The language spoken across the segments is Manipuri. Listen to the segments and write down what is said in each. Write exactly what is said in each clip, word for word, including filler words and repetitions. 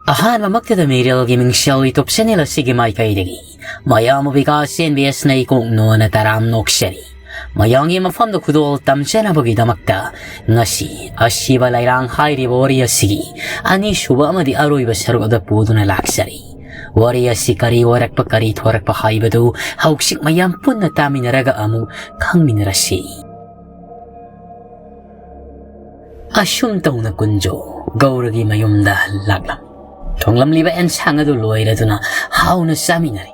ꯑꯍꯥꯟꯕꯃꯛꯇꯗ ꯃꯤꯔꯦꯜꯒꯤ ꯃꯤꯡꯁꯦꯜ YouTube channel ꯑꯁꯤꯒꯤ ꯃꯥꯏꯀꯩꯗꯒꯤ ꯃꯌꯥꯝꯕꯨ ꯕꯤꯀꯥꯁ ꯑꯦꯟ ꯕꯤ ꯑꯦꯁ ꯅꯩꯀꯣꯛꯅꯣꯅ ꯇꯔꯥꯝ ꯅꯣꯛꯆꯔꯤ꯫ ꯃꯌꯥꯝꯒꯤ ꯃꯐꯝꯗ ꯈꯨꯗꯣꯜ ꯇꯝꯖꯅꯕꯒꯤꯗꯃꯛꯇ ꯉꯁꯤ ꯑꯁꯤꯕ ꯂꯩꯔꯥꯡ ꯍꯥꯏꯔꯤꯕ ꯋꯥꯔꯤ ꯑꯁꯤꯒꯤ ꯑꯅꯤꯁꯨꯕ ꯑꯃꯗꯤ ꯑꯔꯣꯏꯕ ꯁꯔꯨꯛ ꯑꯗꯨ ꯄꯨꯗꯨꯅ ꯂꯥꯛꯆꯔꯤ꯫ ꯋꯥꯔꯤ ꯑꯁꯤ ꯀꯔꯤ ꯑꯣꯏꯔꯛꯄ, ꯀꯔꯤ ꯊꯣꯔꯛꯄ ꯍꯥꯏꯕꯗꯨ ꯍꯧꯖꯤꯛ ꯃꯌꯥꯝ ꯄꯨꯟꯅ ꯇꯥꯃꯤꯟꯅꯔꯒ ꯑꯃꯨꯛ ꯈꯪꯃꯤꯟꯅꯔꯁꯤ꯫ ꯑꯁꯨꯝ ꯇꯧꯅ ꯀꯨꯟꯖꯣ ꯒꯧꯔꯒꯤ ꯃꯌꯨꯝꯗ ꯂꯥꯛꯂꯝꯃꯤ꯫ ꯊꯣꯡꯂꯝꯂꯤꯕ ꯑꯦꯟꯁꯥꯡ ꯑꯗꯨ ꯂꯣꯏꯔꯗꯨꯅ ꯍꯥꯎꯅ ꯆꯥꯃꯤꯟꯅꯔꯤ꯫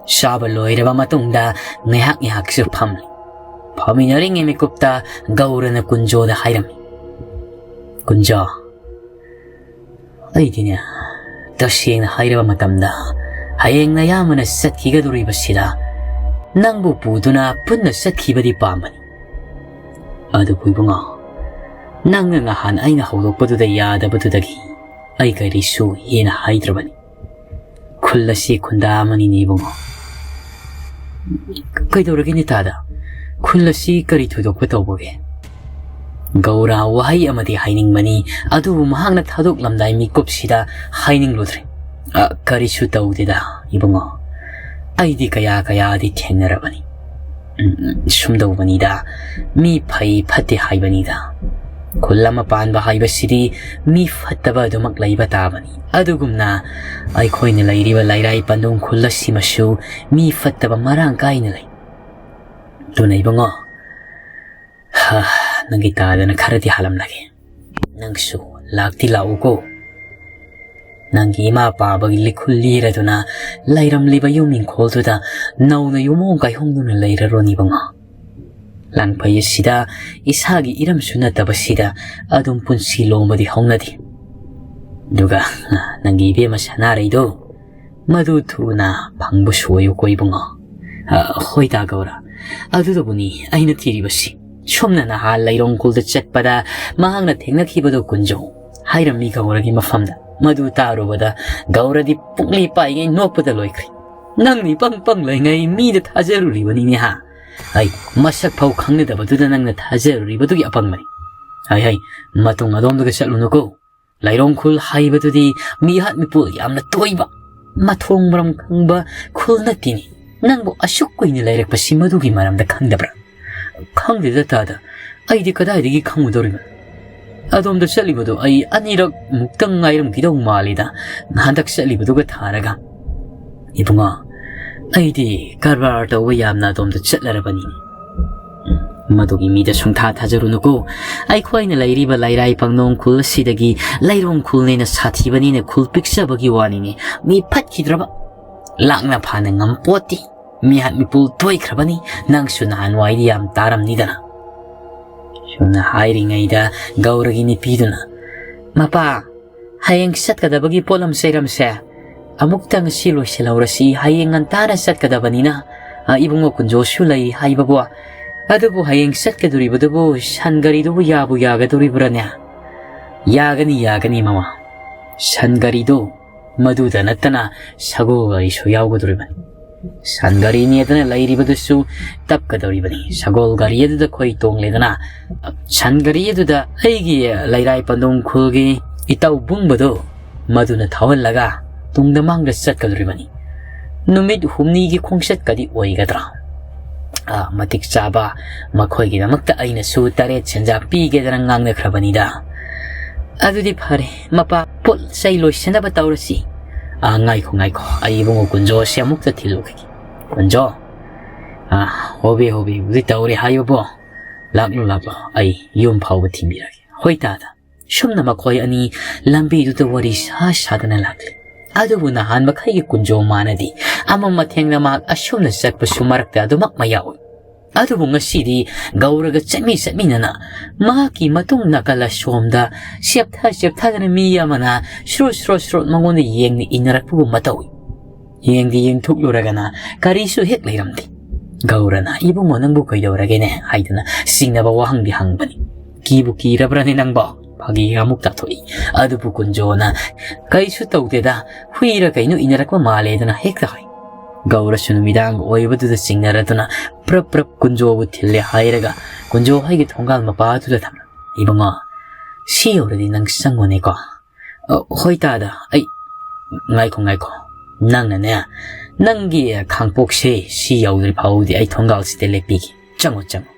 ꯆꯥꯕ ꯂꯣꯏꯔꯕ ꯃꯇꯨꯡꯗ ꯉꯥꯏꯍꯥꯛ ꯉꯥꯏꯍꯥꯛꯁꯨ ꯐꯝꯂꯤ꯫ ꯐꯝꯃꯤꯟꯅꯔꯤꯉꯩ ꯃꯤꯀꯨꯞꯇ ꯒꯧꯔꯅ ꯀꯨꯟꯖꯣꯗ ꯍꯥꯏꯔꯝꯃꯤ, "ꯀꯨꯟꯖꯣ, ꯑꯩꯗꯤꯅꯦ, ꯇꯁꯦꯡꯅ ꯍꯥꯏꯔꯕ ꯃꯇꯝꯗ, ꯍꯌꯦꯡ ꯅꯌꯥꯝꯕꯅ ꯆꯠꯈꯤꯒꯗꯧꯔꯤꯕꯁꯤꯗ ꯅꯪꯕꯨ ꯄꯨꯗꯨꯅ ꯄꯨꯟꯅ ꯆꯠꯈꯤꯕꯗꯤ ꯄꯥꯝꯕꯅꯤ꯫ ꯑꯗꯨꯕꯨ ꯏꯕꯨꯡꯉꯣ, ꯅꯪꯅ ꯅꯍꯥꯟ ꯑꯩꯅ ꯍꯧꯗꯣꯛꯄꯗꯨꯗ ꯌꯥꯗꯕꯗꯨꯗꯒꯤ ꯑꯩ ꯀꯔꯤꯁꯨ ꯍꯦꯟꯅ ꯍꯥꯏꯗ꯭ꯔꯕꯅꯤ꯫ ꯈꯨꯜ ꯑꯁꯤ ꯈꯨꯟꯗꯥ ꯑꯃꯅꯤꯅꯦ ꯏꯕꯨꯡꯉꯣ꯫" "ꯀꯩꯗꯧꯔꯒꯦ ꯅꯤꯇꯥꯗ? ꯈꯨꯜ ꯑꯁꯤ ꯀꯔꯤ ꯊꯣꯏꯗꯣꯛꯄ ꯇꯧꯕꯒꯦ?" ꯒꯧꯔ ꯋꯥꯍꯩ ꯑꯃꯗꯤ ꯍꯥꯏꯅꯤꯡꯕꯅꯤ, ꯑꯗꯨꯕꯨ ꯃꯍꯥꯛꯅ ꯊꯥꯗꯣꯛꯂꯝꯗꯥꯏ ꯃꯤꯀꯨꯞꯁꯤꯗ ꯍꯥꯏꯅꯤꯡꯂꯨꯗ꯭ꯔꯦ꯫ "ꯑ, ꯀꯔꯤꯁꯨ ꯇꯧꯗꯦꯗ ꯏꯕꯨꯡꯉꯣ꯫ ꯑꯩꯗꯤ ꯀꯌꯥ ꯀꯌꯥꯗꯤ ꯊꯦꯡꯅꯔꯕꯅꯤ꯫ ꯎꯝ, ꯁꯨꯝꯗꯧꯕꯅꯤꯗ, ꯃꯤ ꯐꯩ ꯐꯠꯇꯦ ꯍꯥꯏꯕꯅꯤꯗ꯫ ꯈꯨꯜ ꯑꯃ ꯄꯥꯟꯕ ꯍꯥꯏꯕꯁꯤꯗꯤ ꯃꯤ ꯐꯠꯇꯕ ꯑꯗꯨꯃꯛ ꯂꯩꯕ ꯇꯥꯕꯅꯤ꯫ ꯑꯗꯨꯒꯨꯝꯅ ꯑꯩꯈꯣꯏꯅ ꯂꯩꯔꯤꯕ ꯂꯩꯔꯥꯏ ꯄꯟꯗꯨꯡ ꯈꯨꯜ ꯑꯁꯤꯃꯁꯨ ꯃꯤ ꯐꯠꯇꯕ ꯃꯔꯥꯡ ꯀꯥꯏꯅ ꯂꯩ꯫ ꯑꯗꯨꯅ ꯏꯕꯨꯡꯉꯣ, ꯍꯥ, ꯅꯪꯒꯤ ꯇꯥꯗꯅ ꯈꯔꯗꯤ ꯍꯥꯜꯂꯝꯂꯒꯦ꯫ ꯅꯪꯁꯨ ꯂꯥꯛꯇꯤ ꯂꯥꯛꯎꯀꯣ꯫ ꯅꯪꯒꯤ ꯏꯃꯥ ꯄꯥꯕꯒꯤ ꯂꯤꯈꯨꯜ ꯂꯤꯔꯗꯨꯅ ꯂꯩꯔꯝꯂꯤꯕ ꯌꯨꯝ ꯏꯪꯈꯣꯜꯗꯨꯗ ꯅꯧꯅ ꯌꯨꯝꯑꯣꯡ ꯀꯥꯏꯍꯣꯡꯗꯨꯅ ꯂꯩꯔꯔꯣꯅꯤ ꯏꯕꯨꯡꯉꯣ꯫ ꯂꯥꯡꯐꯩ ꯑꯁꯤꯗ ꯏꯁꯥꯒꯤ ꯏꯔꯝꯁꯨ ꯅꯠꯇꯕꯁꯤꯗ ꯑꯗꯨꯝ ꯄꯨꯟꯁꯤ ꯂꯣꯝꯕꯗꯤ ꯍꯧꯅꯗꯦ꯫ ꯑꯗꯨꯒ ꯅꯪꯒꯤ ꯏꯕꯦꯝꯃ ꯁꯅꯥꯔꯩꯗꯣ, ꯃꯗꯨ ꯊꯨꯅ ꯐꯪꯕꯁꯨ ꯑꯣꯏꯌꯨꯀꯣ ꯏꯕꯨꯡꯉꯣ꯫" "ꯑ, ꯍꯣꯏ ꯗꯥ ꯒꯧꯔ, ꯑꯗꯨꯗꯕꯨꯅꯤ ꯑꯩꯅ ꯊꯤꯔꯤꯕꯁꯤ꯫ ꯁꯣꯝꯅ ꯅꯍꯥꯟ ꯂꯩꯔꯣꯡ ꯈꯨꯜꯗ ꯆꯠꯄꯗ ꯃꯍꯥꯛꯅ ꯊꯦꯡꯅꯈꯤꯕꯗꯣ ꯀꯨꯟꯖꯣ", ꯍꯥꯏꯔꯝꯃꯤ ꯒꯧꯔꯒꯤ ꯃꯐꯝꯗ꯫ ꯃꯗꯨ ꯇꯥꯔꯨꯕꯗ ꯒꯧꯔꯗꯤ ꯄꯨꯛꯂꯤ ꯄꯥꯏꯉꯩ ꯅꯣꯛꯄꯗ ꯂꯣꯏꯈ꯭ꯔꯦ꯫ "ꯅꯪꯅ ꯏꯄꯪ ꯄꯪꯂꯤꯉꯩ ꯃꯤꯗ ꯊꯥꯖꯔꯨꯔꯤꯕꯅꯤꯅꯦ ꯍꯥ? ꯑꯩ ꯃꯁꯛ ꯐꯥꯎ ꯈꯪꯅꯗꯕꯗꯨꯗ ꯅꯪꯅ ꯊꯥꯖꯔꯨꯔꯤꯕꯗꯨꯒꯤ ꯑꯄꯪꯕꯅꯤ꯫ ꯍꯩ ꯍꯩ, ꯃꯇꯨꯡ ꯑꯗꯣꯝꯗꯒ ꯆꯠꯂꯨꯅꯨꯀꯣ꯫ ꯂꯩꯔꯣꯡ ꯈꯨꯜ ꯍꯥꯏꯕꯗꯨꯗꯤ ꯃꯤꯍꯥꯠ ꯃꯤꯄꯨꯜ ꯌꯥꯝꯅ ꯇꯣꯏꯕ, ꯃꯊꯣꯡ ꯃꯔꯝ ꯈꯪꯕ ꯈꯨꯜ ꯅꯠꯇꯦꯅꯦ꯫ ꯅꯪꯕꯨ ꯑꯁꯨꯛ ꯀꯨꯏꯅ ꯂꯩꯔꯛꯄꯁꯤ ꯃꯗꯨꯒꯤ ꯃꯔꯝꯗ ꯈꯪꯗꯕ꯭ꯔꯥ? ꯈꯪꯗꯦꯗ ꯇꯥꯗ, ꯑꯩꯗꯤ ꯀꯗꯥꯏꯗꯒꯤ ꯈꯪꯉꯨꯗꯧꯔꯤꯕ? ꯑꯗꯣꯝꯗ ꯆꯠꯂꯤꯕꯗꯨ ꯑꯩ ꯑꯅꯤꯔꯛ ꯃꯨꯛꯇꯪ ꯉꯥꯏꯔꯝꯈꯤꯗꯧ ꯃꯥꯜꯂꯤꯗ, ꯍꯟꯗꯛ ꯆꯠꯂꯤꯕꯗꯨꯒ ꯊꯥꯔꯒ꯫ ꯏꯕꯨꯡꯉꯣ, ꯑꯩꯗꯤ ꯀꯔꯕꯥꯔ ꯇꯧꯕ ꯌꯥꯝꯅ ꯑꯗꯣꯝꯗ ꯆꯠꯂꯔꯕꯅꯤ꯫ ꯃꯗꯨꯒꯤ ꯃꯤꯗ ꯁꯨꯡꯊꯥ ꯊꯥꯖꯔꯨꯅꯨꯀꯣ꯫ ꯑꯩꯈꯣꯏꯅ ꯂꯩꯔꯤꯕ ꯂꯩꯔꯥꯏ ꯄꯪꯅꯣꯡ ꯈꯨꯜ ꯑꯁꯤꯗꯒꯤ ꯂꯩꯔꯣꯡ ꯈꯨꯜꯅꯦꯅ ꯁꯥꯊꯤꯕꯅꯤꯅ ꯈꯨꯜ ꯄꯤꯛꯆꯕꯒꯤ ꯋꯥꯅꯤꯅꯦ꯫ ꯃꯤ ꯐꯠꯈꯤꯗ꯭ꯔꯕ ꯂꯥꯛꯅ ꯐꯥꯅ ꯉꯝꯄꯣꯠꯇꯦ꯫ ꯃꯤꯍꯥꯠ ꯃꯤꯄꯨꯜ ꯇꯣꯏꯈ꯭ꯔꯕꯅꯤ꯫ ꯅꯪꯁꯨ ꯅꯍꯥꯟꯋꯥꯏꯗꯤ ꯌꯥꯝ ꯇꯥꯔꯝꯅꯤꯗꯅ꯫ ꯁꯨꯝꯅ ꯍꯥꯏꯔꯤꯉꯩꯗ ꯒꯧꯔꯒꯤ ꯅꯨꯄꯤꯗꯨꯅ, "ꯃꯄꯥ, ꯍꯌꯦꯡ ꯆꯠꯀꯗꯕꯒꯤ ꯄꯣꯠꯂꯝ ꯆꯩꯔꯝꯁꯦ ꯑꯃꯨꯛꯇꯪ ꯁꯤ ꯂꯣꯏꯁꯤꯜꯍꯧꯔꯁꯤ, ꯍꯌꯦꯡ ꯉꯟꯇꯥꯅ ꯆꯠꯀꯗꯕꯅꯤꯅ, ꯑ, ꯏꯕꯨꯡꯉꯣ ꯀꯨꯟꯖꯣꯁꯨ ꯂꯩ ꯍꯥꯏꯕꯕꯨ꯫ ꯑꯗꯨꯕꯨ ꯍꯌꯦꯡ ꯆꯠꯀꯗꯣꯔꯤꯕꯗꯨꯕꯨ ꯁꯟ ꯒꯥꯔꯤꯗꯨꯕꯨ ꯌꯥꯕꯨ ꯌꯥꯒꯗꯣꯔꯤꯕ꯭ꯔꯥꯅꯦ?" "ꯌꯥꯒꯅꯤ, ꯌꯥꯒꯅꯤ ꯃꯃꯥ꯫ ꯁꯟ ꯒꯥꯔꯤꯗꯨ ꯃꯗꯨꯗ ꯅꯠꯇꯅ ꯁꯒꯣꯜ ꯒꯥꯔꯤꯁꯨ ꯌꯥꯎꯒꯗꯧꯔꯤꯕꯅꯤ꯫ ꯁꯟ ꯒꯥꯔꯤꯅꯦꯗꯅ ꯂꯩꯔꯤꯕꯗꯨꯁꯨ ꯇꯞꯀꯗꯧꯔꯤꯕꯅꯤ꯫ ꯁꯒꯣꯜ ꯒꯥꯔꯤ ꯑꯗꯨꯗ ꯑꯩꯈꯣꯏ ꯇꯣꯡꯂꯦꯗꯅ, ꯁꯟ ꯒꯥꯔꯤ ꯑꯗꯨꯗ ꯑꯩꯒꯤ ꯂꯩꯔꯥꯏ ꯄꯟꯗꯣꯡ ꯈꯨꯜꯒꯤ ꯏꯇꯥꯎ ꯕꯨꯡꯕꯗꯨ ꯃꯗꯨꯅ ꯊꯧꯍꯜꯂꯒ ꯇꯨꯡꯗ ꯃꯥꯡꯗ ꯆꯠꯀꯗꯧꯔꯤꯕꯅꯤ꯫ ꯅꯨꯃꯤꯠ ꯍꯨꯝꯅꯤꯒꯤ ꯈꯣꯡꯆꯠꯀꯗꯤ ꯑꯣꯏꯒꯗ꯭ꯔꯥ? ꯑꯥ, ꯃꯇꯤꯛ ꯆꯥꯕ, ꯃꯈꯣꯏꯒꯤꯗꯃꯛꯇ ꯑꯩꯅꯁꯨ ꯇꯔꯦꯠ ꯁꯦꯟꯖꯥ ꯄꯤꯒꯦꯗꯅ ꯉꯥꯡꯅꯈ꯭ꯔꯕꯅꯤꯗ꯫ ꯑꯗꯨꯗꯤ ꯐꯔꯦ, ꯃꯄꯥ, ꯄꯣꯠ ꯆꯩ ꯂꯣꯏꯁꯤꯟꯅꯕ ꯇꯧꯔꯁꯤ꯫ ꯑꯥ, ꯉꯥꯏꯈꯣ, ꯉꯥꯏꯈꯣ, ꯑꯩ ꯏꯕꯨꯡꯉꯣ ꯀꯨꯟꯖꯣꯁꯦ ꯑꯃꯨꯛꯇ ꯊꯤꯜꯂꯨꯈꯤꯒꯦ꯫ ꯀꯨꯟꯖꯣ, ꯑꯥ, ꯍꯣꯕꯦ ꯍꯣꯕꯦꯕꯨꯗꯤ ꯇꯧꯔꯦ ꯍꯥꯏꯕꯕꯣ꯫ ꯂꯥꯛꯂꯣ, ꯂꯥꯛꯂꯣ, ꯑꯩ ꯌꯨꯝ ꯐꯥꯎꯕ ꯊꯤꯟꯕꯤꯔꯒꯦ꯫ ꯍꯣꯏ ꯇꯥꯗ꯫ ꯁꯨꯝꯅ ꯃꯈꯣꯏ ꯑꯅꯤ ꯂꯝꯕꯤꯗꯨꯗ ꯋꯥꯔꯤ ꯁꯥ ꯁꯥꯗꯅ ꯂꯥꯛꯂꯤ꯫ ꯑꯗꯨꯕꯨ ꯅꯍꯥꯟ ꯃꯈꯩꯒꯤ ꯀꯨꯟꯖꯣ ꯃꯥꯟꯅꯗꯤ꯫ ꯑꯃ ꯃꯊꯦꯡꯅ ꯃꯍꯥꯛ ꯑꯁꯨꯝꯅ ꯆꯠꯄꯁꯨ ꯃꯔꯛꯇ ꯑꯗꯨꯃꯛ ꯃꯌꯥꯎꯏ꯫ ꯑꯗꯨꯕꯨ ꯉꯁꯤꯗꯤ ꯒꯧꯔꯒ ꯆꯠꯃꯤ ꯆꯠꯃꯤꯟꯅꯅ ꯃꯍꯥꯛꯀꯤ ꯃꯇꯨꯡ ꯅꯥꯀꯜ ꯑꯁꯣꯝꯗ ꯆꯦꯞꯊ ꯆꯦꯞꯊꯗꯅ ꯃꯤ ꯑꯃꯅ ꯁ꯭ꯔꯣꯠ ꯁ꯭ꯔꯣꯠ ꯁ꯭ꯔꯣꯠ ꯃꯉꯣꯟꯗ ꯌꯦꯡꯅ ꯏꯟꯅꯔꯛꯄꯒꯨꯝ ꯃꯇꯧꯏ꯫ ꯌꯦꯡꯗꯤ ꯌꯦꯡꯊꯣꯛꯂꯨꯔꯒꯅ ꯀꯔꯤꯁꯨ ꯍꯦꯛ ꯂꯩꯔꯝꯗꯦ꯫ ꯒꯧꯔꯅ, "ꯏꯕꯨꯡꯉꯣ, ꯅꯪꯕꯨ ꯀꯩꯗꯧꯔꯒꯦꯅꯦ?" ꯍꯥꯏꯗꯅ ꯆꯤꯡꯅꯕ ꯋꯥꯍꯪꯗꯤ ꯍꯪꯕꯅꯤ꯫ "ꯀꯤꯕꯨ ꯀꯤꯔꯕ꯭ꯔꯅꯦ ꯅꯪꯕꯣ?" ꯐꯥꯒꯤꯒ ꯑꯃꯨꯛ ꯇꯥꯊꯣꯛꯏ꯫ ꯑꯗꯨꯕꯨ ꯀꯨꯟꯖꯣꯅ, "ꯀꯩꯁꯨ ꯇꯧꯗꯦꯗ, ꯍꯨꯏꯔ ꯀꯩꯅꯣ ꯏꯟꯅꯔꯛꯄ ꯃꯥꯜꯂꯦꯗꯅ" ꯍꯦꯛꯇ ꯍꯥꯏ꯫ ꯒꯧꯔꯁꯨ ꯅꯨꯃꯤꯗꯥꯡ ꯑꯣꯏꯕꯗꯨꯗ ꯆꯤꯡꯅꯔꯗꯨꯅ ꯄ꯭ꯔꯞ ꯄ꯭ꯔꯞ ꯀꯨꯟꯖꯣꯕꯨ ꯊꯤꯜꯂꯦ ꯍꯥꯏꯔꯒ ꯀꯨꯟꯖꯣ ꯍꯣꯏꯒꯤ ꯊꯣꯡꯒꯥꯜ ꯃꯄꯥꯗꯨꯗ ꯊꯝꯂꯝꯃꯤ꯫ "ꯏꯕꯨꯡꯉꯣ, ꯁꯤ ꯌꯧꯔꯗꯤ ꯅꯪ ꯆꯪꯉꯨꯅꯦꯀꯣ" "ꯑ, ꯍꯣꯏ ꯇꯥꯗ, ꯑꯩ," "ꯉꯥꯏꯈꯣ, ꯉꯥꯏꯈꯣ, ꯅꯪꯅꯅꯦ, ꯅꯪꯒꯤ ꯈꯥꯡꯄꯣꯛꯁꯦ ꯁꯤ ꯌꯧꯗ꯭ꯔꯤ ꯐꯥꯎꯗꯤ ꯑꯩ ꯊꯣꯡꯒꯥꯜꯁꯤꯗ ꯂꯦꯞꯄꯤꯒꯦ꯫ ꯆꯪꯉꯣ, ꯆꯪꯉꯣ꯫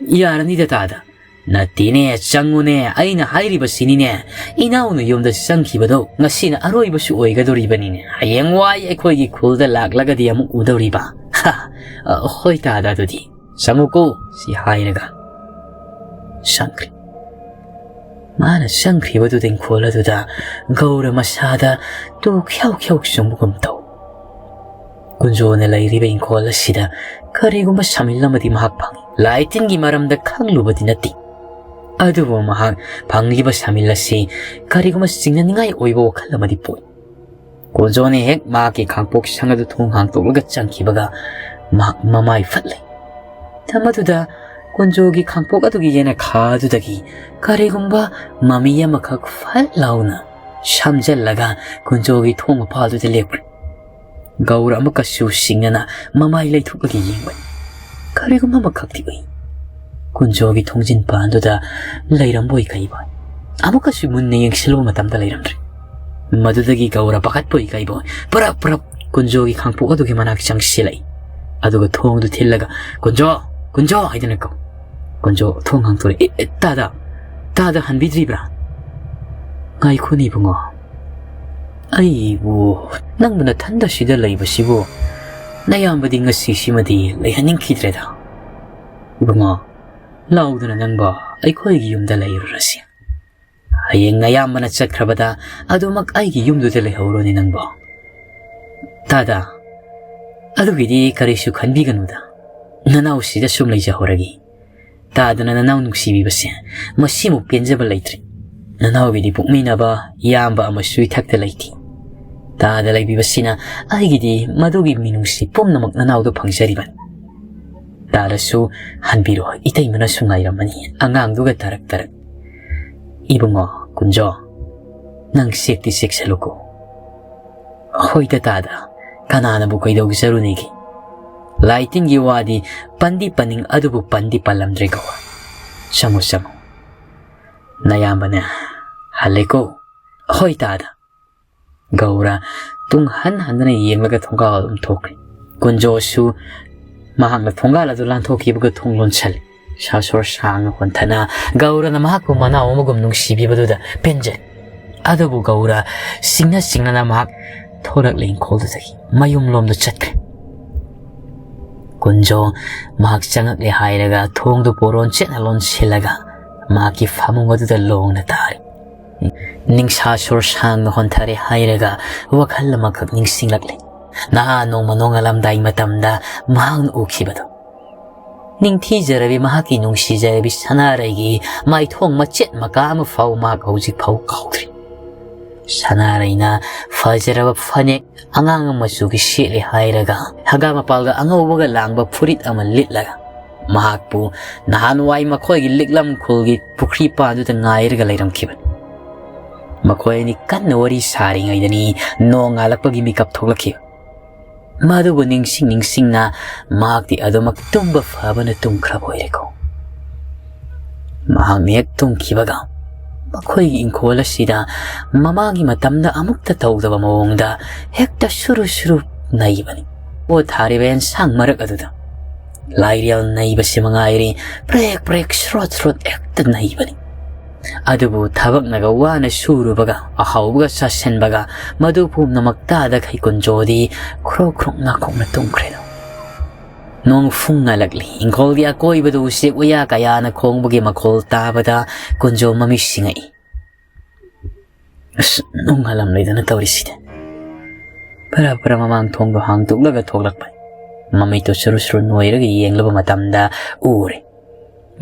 ꯌꯥꯔꯅꯤꯗ ꯇꯥꯗ꯫" "ꯅꯠꯇꯦꯅꯦ, ꯆꯪꯉꯨꯅꯦ, ꯑꯩꯅ ꯍꯥꯏꯔꯤꯕꯁꯤꯅꯤꯅꯦ꯫ ꯏꯅꯥꯎꯅ ꯌꯨꯝꯗ ꯆꯪꯈꯤꯕꯗꯣ ꯉꯁꯤꯅ ꯑꯔꯣꯏꯕꯁꯨ ꯑꯣꯏꯒꯗꯧꯔꯤꯕꯅꯤꯅꯦ꯫ ꯍꯌꯦꯡꯋꯥꯏ ꯑꯩꯈꯣꯏꯒꯤ ꯈꯨꯜꯗ ꯂꯥꯛꯂꯒꯗꯤ ꯑꯃꯨꯛ ꯎꯗꯧꯔꯤꯕ꯫" "ꯍꯥ, ꯑ, ꯍꯣꯏ ꯇꯥꯗ, ꯑꯗꯨꯗꯤ ꯆꯪꯉꯨꯀꯣ", ꯁꯤ ꯍꯥꯏꯔꯒ ꯆꯪꯈ꯭ꯔꯦ꯫ ꯃꯥꯅ ꯆꯪꯈ꯭ꯔꯤꯕꯗꯨꯗ ꯏꯪꯈꯣꯜ ꯑꯗꯨꯗ ꯒꯧꯔ ꯃꯁꯥꯗ ꯇꯨ ꯈ꯭ꯌꯧ ꯈ꯭ꯌꯧ ꯆꯨꯡꯕꯒꯨꯝ ꯇꯧ꯫ ꯀꯨꯟꯖꯣꯅ ꯂꯩꯔꯤꯕ ꯏꯪꯈꯣꯜ ꯑꯁꯤꯗ ꯀꯔꯤꯒꯨꯝꯕ ꯁꯥꯃꯤꯜ ꯑꯃꯗꯤ ꯃꯍꯥꯛ ꯐꯪꯏ꯫ ꯂꯥꯏ ꯇꯤꯟꯒꯤ ꯃꯔꯝꯗ ꯈꯪꯂꯨꯕꯗꯤ ꯅꯠꯇꯦ, ꯑꯗꯨꯕꯨ ꯃꯍꯥꯛ ꯐꯪꯂꯤꯕ ꯁꯥꯃꯤꯜ ꯑꯁꯤ ꯀꯔꯤꯒꯨꯝꯕ ꯆꯤꯡꯅꯅꯤꯡꯉꯥꯏ ꯑꯣꯏꯕ ꯋꯥꯈꯜ ꯑꯃꯗꯤ ꯄꯣꯛꯏ꯫ ꯀꯨꯟꯖꯣꯅ ꯍꯦꯛ ꯃꯍꯥꯛꯀꯤ ꯈꯥꯡꯄꯣꯛ ꯁꯪ ꯑꯗꯨ ꯊꯣꯡ ꯍꯥꯡꯗꯣꯛꯂꯒ ꯆꯪꯈꯤꯕꯒ ꯃꯍꯥꯛ ꯃꯃꯥꯏ ꯐꯠꯂꯦ꯫ ꯃꯗꯨꯗ ꯀꯨꯟꯖꯣꯒꯤ ꯈꯥꯡꯄꯣꯛ ꯑꯗꯨꯒꯤ ꯌꯦꯅꯈꯥ ꯑꯗꯨꯗꯒꯤ ꯀꯔꯤꯒꯨꯝꯕ ꯃꯃꯤ ꯑꯃꯈꯛ ꯐꯠ ꯂꯥꯎꯅ ꯁꯝꯖꯜꯂꯒ ꯀꯨꯟꯖꯣꯒꯤ ꯊꯣꯡ ꯃꯄꯥꯜꯗꯨꯗ ꯂꯦꯞꯈ꯭ꯔꯦ꯫ ꯒꯧꯔ ꯑꯃꯨꯛꯀꯁꯨ ꯁꯤꯡꯅꯅ ꯃꯃꯥꯏ ꯂꯩꯊꯣꯛꯂꯒ ꯌꯦꯡꯕꯅꯤ꯫ ꯀꯔꯤꯒꯨꯝꯕ ꯑꯃꯈꯛꯇꯤ ꯎꯏ꯫ ꯀꯨꯟꯖꯣꯒꯤ ꯊꯣꯡꯖꯤꯟ ꯄꯥꯟꯗꯨꯗ ꯂꯩꯔꯝꯕꯣꯏ ꯀꯩꯕꯣꯏ꯫ ꯑꯃꯨꯛꯀꯁꯨ ꯃꯨꯟꯅ ꯌꯦꯡꯁꯤꯜꯂꯨꯕ ꯃꯇꯝꯗ ꯂꯩꯔꯝꯗ꯭ꯔꯦ꯫ ꯃꯗꯨꯗꯒꯤ ꯒꯧꯔ ꯄꯥꯈꯠꯄꯣꯏ ꯀꯩꯕꯣꯏ ꯄꯔꯞ ꯄꯔꯞ ꯀꯨꯟꯖꯣꯒꯤ ꯈꯥꯡꯄꯣꯛ ꯑꯗꯨꯒꯤ ꯃꯅꯥꯛ ꯆꯪꯁꯤꯜꯂꯛꯏ꯫ ꯑꯗꯨꯒ ꯊꯣꯡꯗꯨ ꯊꯤꯜꯂꯒ, "ꯀꯨꯟꯖꯣ! ꯀꯨꯟꯖꯣ!" ꯍꯥꯏꯗꯨꯅ ꯀꯧ꯫ ꯀꯨꯟꯖꯣ ꯊꯣꯡ ꯍꯥꯡꯗꯣꯔꯛꯏ꯫ "ꯑꯦ, ꯑꯦ, ꯇꯥꯗ! ꯇꯥꯗ ꯍꯟꯕꯤꯗ꯭ꯔꯤꯕ꯭ꯔꯥ?" "ꯉꯥꯏꯈꯣꯅꯦ ꯏꯕꯨꯡꯉꯣ꯫ ꯑꯩꯕꯨ, ꯅꯪꯕꯨ ꯅꯊꯟꯗ ꯁꯤꯗ ꯂꯩꯕꯁꯤꯕꯨ ꯅꯌꯥꯝꯕꯗꯤ ꯉꯁꯤꯁꯤꯃꯗꯤ ꯂꯩꯍꯟꯅꯤꯡꯈꯤꯗ꯭ꯔꯦꯗ꯫ ꯏꯕꯨꯡꯉꯣ, ꯂꯥꯎꯗꯅ ꯅꯪꯕꯣ ꯑꯩꯈꯣꯏꯒꯤ ꯌꯨꯝꯗ ꯂꯩꯔꯨꯔꯁꯤ꯫ ꯍꯌꯦꯡ ꯅꯌꯥꯝꯕꯅ ꯆꯠꯈ꯭ꯔꯕꯗ ꯑꯗꯨꯃꯛ ꯑꯩꯒꯤ ꯌꯨꯝꯗꯨꯗ ꯂꯩꯍꯧꯔꯣꯅꯦ ꯅꯪꯕꯣ꯫ ꯇꯥꯗ, ꯑꯗꯨꯒꯤꯗꯤ ꯀꯔꯤꯁꯨ ꯈꯟꯕꯤꯒꯅꯨꯗ꯫ ꯅꯅꯥꯎꯁꯤꯗ ꯁꯨꯝ ꯂꯩꯖꯍꯧꯔꯒꯦ꯫ ꯇꯥꯗꯅ ꯅꯅꯥꯎ ꯅꯨꯡꯁꯤꯕꯤꯕꯁꯦ ꯃꯁꯤꯃꯨꯛ ꯄꯦꯟꯖꯕ ꯂꯩꯇ꯭ꯔꯦ꯫ ꯅꯅꯥꯎꯒꯤꯗꯤ ꯄꯣꯛꯃꯤꯟꯅꯕ ꯏꯌꯥꯝꯕ ꯑꯃꯁꯨ ꯏꯊꯛꯇ ꯂꯩꯇꯦ꯫ ꯇꯥꯗ ꯂꯩꯕꯤꯕꯁꯤꯅ ꯑꯩꯒꯤꯗꯤ ꯃꯗꯨꯒꯤ ꯃꯤꯅꯨꯡꯁꯤ ꯄꯨꯝꯅꯃꯛ ꯅꯅꯥꯎꯗ ꯐꯪꯖꯔꯤꯕꯅꯤ꯫ ꯇꯥꯗꯁꯨ ꯍꯟꯕꯤꯔꯣ, ꯏꯇꯩꯃꯅꯁꯨ ꯉꯥꯏꯔꯝꯃꯅꯤ ꯑꯉꯥꯡꯗꯨꯒ ꯇꯔꯛ ꯇꯔꯛ꯫" "ꯏꯕꯨꯡꯉꯣ, ꯀꯨꯟꯖꯣ, ꯅꯪ ꯆꯦꯛꯇꯤ ꯆꯦꯛꯁꯜꯂꯨꯀꯣ꯫" "ꯍꯣꯏꯗ ꯇꯥꯗ, ꯀꯅꯥꯅꯕꯨ ꯀꯩꯗꯧꯖꯔꯨꯅꯤꯒꯦ? ꯂꯥꯏ ꯇꯤꯟꯒꯤ ꯋꯥꯗꯤ ꯄꯟꯗꯤ ꯄꯟꯅꯤꯡ ꯑꯗꯨꯕꯨ ꯄꯟꯗꯤ ꯄꯜꯂꯝꯗ꯭ꯔꯦꯀꯣ꯫ ꯆꯪꯉꯣ, ꯆꯪꯉꯣ꯫ ꯅꯌꯥꯝꯕꯅꯦ, ꯍꯜꯂꯦꯀꯣ꯫" "ꯍꯣꯏ ꯇꯥꯗ"꯫ ꯒꯧꯔ ꯇꯨꯡ ꯍꯟ ꯍꯟꯗꯨꯅ ꯌꯦꯡꯂꯒ ꯊꯣꯡꯒꯥꯜ ꯑꯗꯨꯝ ꯊꯣꯛꯈ꯭ꯔꯦ꯫ ꯀꯨꯟꯖꯣꯁꯨ ꯃꯍꯥꯛꯅ ꯊꯣꯡꯒꯥꯜ ꯑꯗꯨ ꯂꯥꯟꯊꯣꯛꯈꯤꯕꯒ ꯊꯣꯡ ꯂꯣꯟꯁꯜꯂꯤ꯫ ꯁꯥꯁꯣꯔ ꯁꯥꯡꯅ ꯍꯣꯟꯊꯅ ꯒꯧꯔꯅ ꯃꯍꯥꯛꯄꯨ ꯃꯅꯥꯎ ꯑꯃꯒꯨꯝ ꯅꯨꯡꯁꯤꯕꯤꯕꯗꯨꯗ ꯄꯦꯟꯖꯩ꯫ ꯑꯗꯨꯕꯨ ꯒꯧꯔ ꯁꯤꯡꯅ ꯁꯤꯡꯅꯅ ꯃꯍꯥꯛ ꯊꯣꯔꯛꯂꯦ ꯏꯪꯈꯣꯜꯗꯨꯗꯒꯤ ꯃꯌꯨꯝꯂꯣꯝꯗ ꯆꯠꯈ꯭ꯔꯦ꯫ ꯀꯨꯟꯖꯣ ꯃꯍꯥꯛ ꯆꯪꯉꯛꯂꯦ ꯍꯥꯏꯔꯒ ꯊꯣꯡꯗꯨ ꯄꯣꯔꯣꯟ ꯆꯦꯠꯅ ꯂꯣꯟꯁꯤꯜꯂꯒ ꯃꯍꯥꯛꯀꯤ ꯐꯃꯨꯡ ꯑꯗꯨꯗ ꯂꯣꯡꯅ ꯇꯥꯔꯦ꯫ ꯅꯤꯡꯁꯥ ꯁꯣꯔ ꯁꯥꯡꯅ ꯍꯣꯟꯊꯔꯦ ꯍꯥꯏꯔꯒ ꯋꯥꯈꯜ ꯑꯃꯈꯛ ꯅꯤꯡꯁꯤꯡꯂꯛꯂꯦ꯫ ꯅꯍꯥ ꯅꯣꯡꯃ ꯅꯣꯡꯉꯥꯜꯂꯝꯗꯥꯏ ꯃꯇꯝꯗ ꯃꯍꯥꯛꯅ ꯎꯈꯤꯕꯗꯣ꯫ ꯅꯤꯡꯊꯤꯖꯔꯕꯤ ꯃꯍꯥꯛꯀꯤ ꯅꯨꯡꯁꯤꯖꯔꯕꯤ ꯁꯅꯥꯔꯩꯒꯤ ꯃꯥꯏꯊꯣꯡ ꯃꯆꯦꯠ ꯃꯀꯥ ꯑꯃ ꯐꯥꯎ ꯃꯍꯥꯛ ꯍꯧꯖꯤꯛ ꯐꯥꯎ ꯀꯥꯎꯗ꯭ꯔꯤ꯫ ꯁꯅꯥꯔꯩꯅ ꯐꯖꯔꯕ ꯐꯅꯦꯛ ꯑꯉꯥꯡꯕ ꯃꯆꯨꯒꯤ ꯁꯦꯠꯂꯦ ꯍꯥꯏꯔꯒ ꯍꯪꯒꯥꯝ ꯃꯄꯥꯜꯒ ꯑꯉꯧꯕꯒ ꯂꯥꯡꯕ ꯐꯨꯔꯤꯠ ꯑꯃ ꯂꯤꯠꯂꯒ ꯃꯍꯥꯛꯄꯨ ꯅꯍꯥꯟꯋꯥꯏ ꯃꯈꯣꯏꯒꯤ ꯂꯤꯛꯂꯝ ꯈꯨꯜꯒꯤ ꯄꯨꯈ꯭ꯔꯤ ꯄꯥꯟꯗꯨꯗ ꯉꯥꯏꯔꯒ ꯂꯩꯔꯝꯈꯤꯕꯅꯤ꯫ ꯃꯈꯣꯏ ꯑꯅꯤ ꯀꯟꯅ ꯋꯥꯔꯤ ꯁꯥꯔꯤꯉꯩꯗꯅꯤ ꯅꯣꯡ ꯉꯥꯜꯂꯛꯄꯒꯤ ꯃꯤꯀꯞ ꯊꯣꯛꯂꯛꯈꯤꯕ꯫ ꯃꯗꯨꯕꯨ ꯅꯤꯡꯁꯤꯡ ꯅꯤꯡꯁꯤꯡꯅ ꯃꯍꯥꯛꯇꯤ ꯑꯗꯨꯃꯛ ꯇꯨꯝꯕ ꯐꯕꯅ ꯇꯨꯝꯈ꯭ꯔꯕ ꯑꯣꯏꯔꯦꯀꯣ꯫ ꯃꯍꯥꯛꯅ ꯍꯦꯛ ꯇꯨꯝꯈꯤꯕꯒ ꯃꯈꯣꯏꯒꯤ ꯏꯪꯈꯣꯜ ꯑꯁꯤꯗ ꯃꯃꯥꯡꯒꯤ ꯃꯇꯝꯗ ꯑꯃꯨꯛꯇ ꯇꯧꯗꯕ ꯃꯑꯣꯡꯗ ꯍꯦꯛꯇ ꯁꯨꯔꯨ ꯁꯨꯔꯨ ꯅꯩꯕꯅꯤ꯫ ꯄꯣꯠ ꯊꯥꯔꯤꯕ ꯑꯦꯟꯁꯥꯡ ꯃꯔꯛ ꯑꯗꯨꯗ ꯂꯥꯏꯔꯦꯜ ꯅꯩꯕꯁꯤ ꯃꯉꯥꯏꯔꯦ, ꯄ꯭ꯔꯦꯛ ꯄ꯭ꯔꯦꯛ ꯁ꯭ꯔꯣꯠ ꯁ꯭ꯔꯣꯠ ꯍꯦꯛꯇ ꯅꯩꯕꯅꯤ꯫ ꯑꯗꯨꯕꯨ ꯊꯕꯛꯅꯒ ꯋꯥꯅ ꯁꯨꯔꯨꯕꯒ ꯑꯍꯥꯎꯕꯒ ꯆꯥꯁꯤꯟꯕꯒ ꯃꯗꯨ ꯄꯨꯝꯅꯃꯛ ꯇꯥꯗꯈꯩ ꯀꯨꯟꯖꯣꯗꯤ ꯈ꯭ꯔꯣꯛ ꯈ꯭ꯔꯣꯛ ꯅꯥꯈꯣꯛꯅ ꯇꯨꯝꯈ꯭ꯔꯦꯗꯣ꯫ ꯅꯣꯡ ꯐꯨꯡ ꯉꯜꯂꯛꯂꯤ꯫ ꯏꯪꯈꯣꯜꯒꯤ ꯑꯀꯣꯏꯕꯗꯨ ꯎꯆꯦꯛ ꯋꯥꯌꯥ ꯀꯌꯥꯅ ꯈꯣꯡꯕꯒꯤ ꯃꯈꯣꯜ ꯇꯥꯕꯗ ꯀꯨꯟꯖꯣ ꯃꯃꯤꯠ ꯁꯤꯡꯉꯛꯏ꯫ ꯑꯁ, ꯅꯣꯡ ꯉꯥꯜꯂꯝꯂꯣꯏꯗꯅ ꯇꯧꯔꯤꯁꯤꯗꯤ꯫ ꯐꯔ ꯐꯔ ꯃꯃꯥꯡ ꯊꯣꯡꯗꯣ ꯍꯥꯡꯗꯣꯛꯂꯒ ꯊꯣꯛꯂꯛꯄꯅꯤ꯫ ꯃꯃꯤꯠꯇꯨ ꯁꯨꯔꯨ ꯁꯨꯔꯨ ꯅꯣꯏꯔꯒ ꯌꯦꯡꯂꯕ ꯃꯇꯝꯗ ꯎꯔꯦ꯫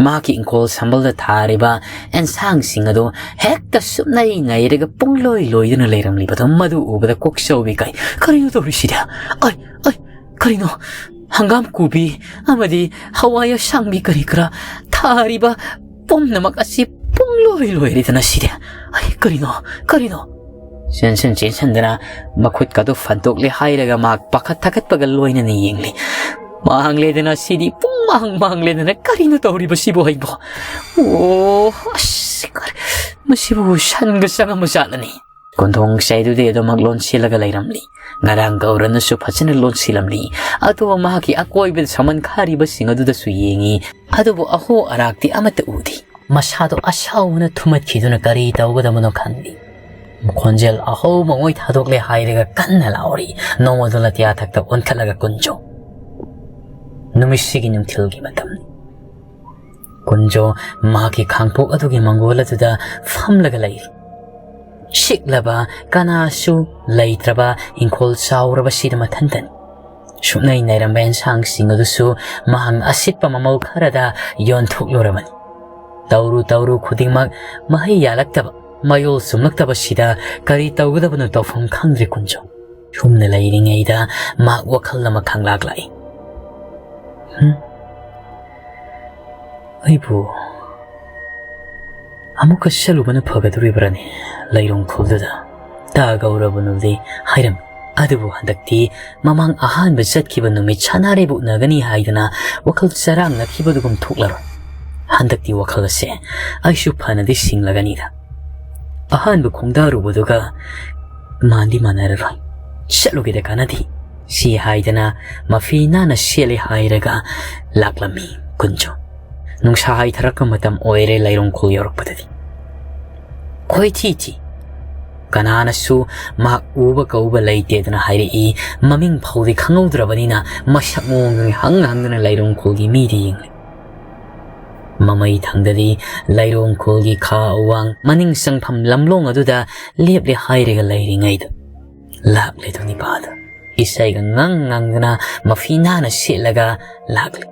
ꯃꯍꯥꯛꯀꯤ ꯏꯪꯈꯣꯜ ꯁꯝꯕꯜꯗ ꯊꯥꯔꯤꯕ ꯑꯦꯟꯁꯥꯡꯁꯤꯡ ꯑꯗꯨ ꯍꯦꯛꯇ ꯁꯨꯞꯅꯩ ꯅꯩꯔꯒ ꯄꯨꯡꯂꯣꯏ ꯂꯣꯏꯗꯨꯅ ꯂꯩꯔꯝꯂꯤꯕꯗꯨ ꯃꯗꯨ ꯎꯕꯗ ꯀꯣꯛꯆꯧꯕꯤ ꯀꯥꯏ꯫ "ꯀꯔꯤꯅꯣ ꯇꯧꯔꯤꯁꯤꯗꯤ? ꯑꯩ, ꯑꯩ, ꯀꯔꯤꯅꯣ? ꯍꯪꯒꯥꯝ ꯀꯣꯕꯤ ꯑꯃꯗꯤ ꯍꯋꯥꯏ ꯑꯁꯥꯡꯕꯤ ꯀꯔꯤ ꯀꯔꯥ ꯊꯥꯔꯤꯕ ꯄꯨꯝꯅꯃꯛ ꯑꯁꯤ ꯄꯨꯡꯂꯣꯏ ꯂꯣꯏꯔꯦꯗꯅ ꯁꯤꯗꯤ꯫ ꯑꯩ, ꯀꯔꯤꯅꯣ? ꯀꯔꯤꯅꯣ?" ꯆꯦꯟꯁꯟ ꯆꯦꯟꯁꯟꯗꯅ ꯃꯈꯨꯠꯀꯗꯨ ꯐꯟꯗꯣꯛꯂꯦ ꯍꯥꯏꯔꯒ ꯃꯍꯥꯛ ꯄꯥꯈꯠ ꯊꯥꯀꯠꯄꯒ ꯂꯣꯏꯅꯅ ꯌꯦꯡꯂꯤ꯫ "ꯃꯥꯡꯂꯦꯗꯅ ꯁꯤꯗꯤ, ꯄꯨꯡ ꯃꯥꯡ ꯃꯥꯡꯂꯦꯗꯅ, ꯀꯔꯤꯅꯣ ꯇꯧꯔꯤꯕꯁꯤꯕꯨ ꯑꯩꯕꯨ? ꯑꯣ, ꯑꯁ, ꯀꯔꯤ-, "ꯃꯁꯤꯕꯨ ꯁꯟꯒ ꯆꯪꯉꯝꯕ ꯖꯥꯠꯂꯅꯤ?" ꯀꯨꯟꯖꯣ ꯉꯁꯥꯏꯗꯨꯗꯤ ꯑꯗꯨꯃꯛ ꯂꯣꯟꯁꯤꯜꯂꯒ ꯂꯩꯔꯝꯂꯤ꯫ ꯉꯔꯥꯡ ꯒꯧꯔꯅꯁꯨ ꯐꯖꯅ ꯂꯣꯟꯁꯤꯜꯂꯝꯂꯤ꯫ ꯑꯗꯨꯒ ꯃꯍꯥꯛꯀꯤ ꯑꯀꯣꯏꯕꯗ ꯁꯃꯟ ꯈꯥꯔꯤꯕꯁꯤꯡ ꯑꯗꯨꯗꯁꯨ ꯌꯦꯡꯉꯤ꯫ ꯑꯗꯨꯕꯨ ꯑꯍꯣ ꯑꯔꯥꯛꯇꯤ ꯑꯃꯠꯇ ꯎꯗꯦ꯫ ꯃꯁꯥꯗꯣ ꯑꯁꯥꯎꯕꯅ ꯊꯨꯝꯍꯠꯈꯤꯗꯨꯅ ꯀꯔꯤ ꯇꯧꯒꯗꯕꯅꯣ ꯈꯪꯗꯦ꯫ ꯈꯣꯟꯖꯦꯜ ꯑꯍꯧꯕ ꯑꯣꯏ ꯊꯥꯗꯣꯛꯂꯦ ꯍꯥꯏꯔꯒ ꯀꯟꯅ ꯂꯥꯎꯔꯤ꯫ ꯅꯣꯡꯃꯗꯣ ꯂꯇꯤꯌꯥ ꯊꯛꯇ ꯑꯣꯟꯈꯠꯂꯒ ꯀꯨꯟꯖꯣ꯫ ꯅꯨꯃꯤꯠꯁꯤꯒꯤ ꯅꯨꯡꯊꯤꯜꯒꯤ ꯃꯇꯝꯅꯤ꯫ ꯀꯨꯟꯖꯣ ꯃꯍꯥꯛꯀꯤ ꯈꯥꯡꯄꯣꯛ ꯑꯗꯨꯒꯤ ꯃꯪꯒꯣꯜ ꯑꯗꯨꯗ ꯐꯝꯂꯒ ꯂꯩꯔꯤ꯫ ꯁꯤꯛꯂꯕ, ꯀꯅꯥꯁꯨ ꯂꯩꯇ꯭ꯔꯕ ꯏꯪꯈꯣꯜ ꯆꯥꯎꯔꯕꯁꯤꯗ ꯃꯊꯟꯇꯅꯤ꯫ ꯁꯨꯛꯅꯩ ꯅꯩꯔꯝꯕ ꯑꯦꯟꯁꯥꯡꯁꯤꯡ ꯑꯗꯨꯁꯨ ꯃꯍꯥꯛ ꯑꯁꯤꯠꯄ ꯃꯃꯧ ꯈꯔꯗ ꯌꯣꯟꯊꯣꯛꯂꯨꯔꯕꯅꯤ꯫ ꯇꯧꯔꯨ ꯇꯧꯔꯨ ꯈꯨꯗꯤꯡꯃꯛ ꯃꯍꯩ ꯌꯥꯜꯂꯛꯇꯕ, ꯃꯌꯣꯜ ꯆꯨꯝꯂꯛꯇꯕꯁꯤꯗ ꯀꯔꯤ ꯇꯧꯒꯗꯕꯅꯣ ꯇꯧꯐꯝ ꯈꯪꯗ꯭ꯔꯦ ꯀꯨꯟꯖꯣ꯫ ꯁꯨꯝꯅ ꯂꯩꯔꯤꯉꯩꯗ ꯃꯍꯥꯛ ꯋꯥꯈꯜ ꯑꯃ ꯈꯪꯂꯥꯛ ꯂꯥꯛꯏ꯫ "ꯍꯨꯝ? ꯑꯩꯕꯨ ꯑꯃꯨꯛꯀ ꯆꯠꯂꯨꯕꯅ ꯐꯒꯗꯧꯔꯤꯕ꯭ꯔꯥꯅꯦ ꯂꯩꯔꯣꯡ ꯈꯨꯜꯗꯨꯗ?" ꯇꯥ ꯒꯧꯔꯕꯅꯨꯗꯤ ꯍꯥꯏꯔꯝꯃꯤ꯫ ꯑꯗꯨꯕꯨ ꯍꯟꯗꯛꯇꯤ ꯃꯃꯥꯡ ꯑꯍꯥꯟꯕ ꯆꯠꯈꯤꯕ ꯅꯨꯃꯤꯠ ꯁꯅꯥꯔꯩꯕꯨ ꯎꯅꯒꯅꯤ ꯍꯥꯏꯗꯅ ꯋꯥꯈꯜ ꯆꯔꯥꯡꯅꯈꯤꯕꯗꯨꯒꯨꯝ ꯊꯣꯛꯂꯔꯣꯏ꯫ ꯍꯟꯗꯛꯇꯤ ꯋꯥꯈꯜ ꯑꯁꯦ ꯑꯩꯁꯨ ꯐꯅꯗꯤ ꯁꯤꯡꯂꯒꯅꯤꯗ꯫ ꯑꯍꯥꯟꯕ ꯈꯣꯡꯗꯥꯔꯨꯕꯗꯨꯒ ꯃꯥꯟꯗꯤ ꯃꯥꯟꯅꯔꯔꯣꯏ꯫ ꯆꯠꯂꯨꯒꯦꯗ ꯀꯥꯟꯅꯗꯦ꯫ ꯁꯤ ꯍꯥꯏꯗꯅ ꯃꯐꯤ ꯅꯥꯟꯅ ꯁꯦꯠꯂꯦ ꯍꯥꯏꯔꯒ ꯂꯥꯛꯂꯝꯃꯤ ꯀꯨꯟꯖꯣ꯫ ꯅꯨꯡꯁꯥ ꯍꯥꯏꯊꯔꯛꯄ ꯃꯇꯝ ꯑꯣꯏꯔꯦ ꯂꯩꯔꯣꯡ ꯈꯨꯜ ꯌꯧꯔꯛꯄꯗꯗꯤ꯫ ꯈꯣꯏꯊꯤ ꯊꯤ꯫ ꯀꯅꯥꯅꯁꯨ ꯃꯍꯥꯛ ꯎꯕ ꯀꯧꯕ ꯂꯩꯇꯦꯗꯅ ꯍꯥꯏꯔꯛꯏ꯫ ꯃꯃꯤꯡ ꯐꯥꯎꯗꯤ ꯈꯪꯍꯧꯗ꯭ꯔꯕꯅꯤꯅ ꯃꯁꯛ ꯃꯑꯣꯡꯗꯨꯅꯤ ꯍꯪ ꯍꯪꯗꯨꯅ ꯂꯩꯔꯣꯡ ꯈꯨꯜꯒꯤ ꯃꯤꯗꯤ ꯌꯦꯡꯂꯤ꯫ ꯃꯃꯩ ꯊꯪꯗꯗꯤ ꯂꯩꯔꯣꯡ ꯈꯨꯜꯒꯤ ꯈꯥ ꯑꯋꯥꯡ ꯃꯅꯤꯡ ꯆꯪꯐꯝ ꯂꯝꯂꯣꯡ ꯑꯗꯨꯗ ꯂꯦꯞꯂꯦ ꯍꯥꯏꯔꯒ ꯂꯩꯔꯤꯉꯩꯗ ꯂꯥꯛꯂꯦꯗꯣ ꯅꯤꯄꯥꯗꯣ꯫ ꯏꯁꯩꯒ ꯉꯪ ꯉꯪꯗꯅ ꯃꯐꯤ ꯅꯥꯟꯅ ꯁꯦꯠꯂꯒ ꯂꯥꯛꯂꯦ꯫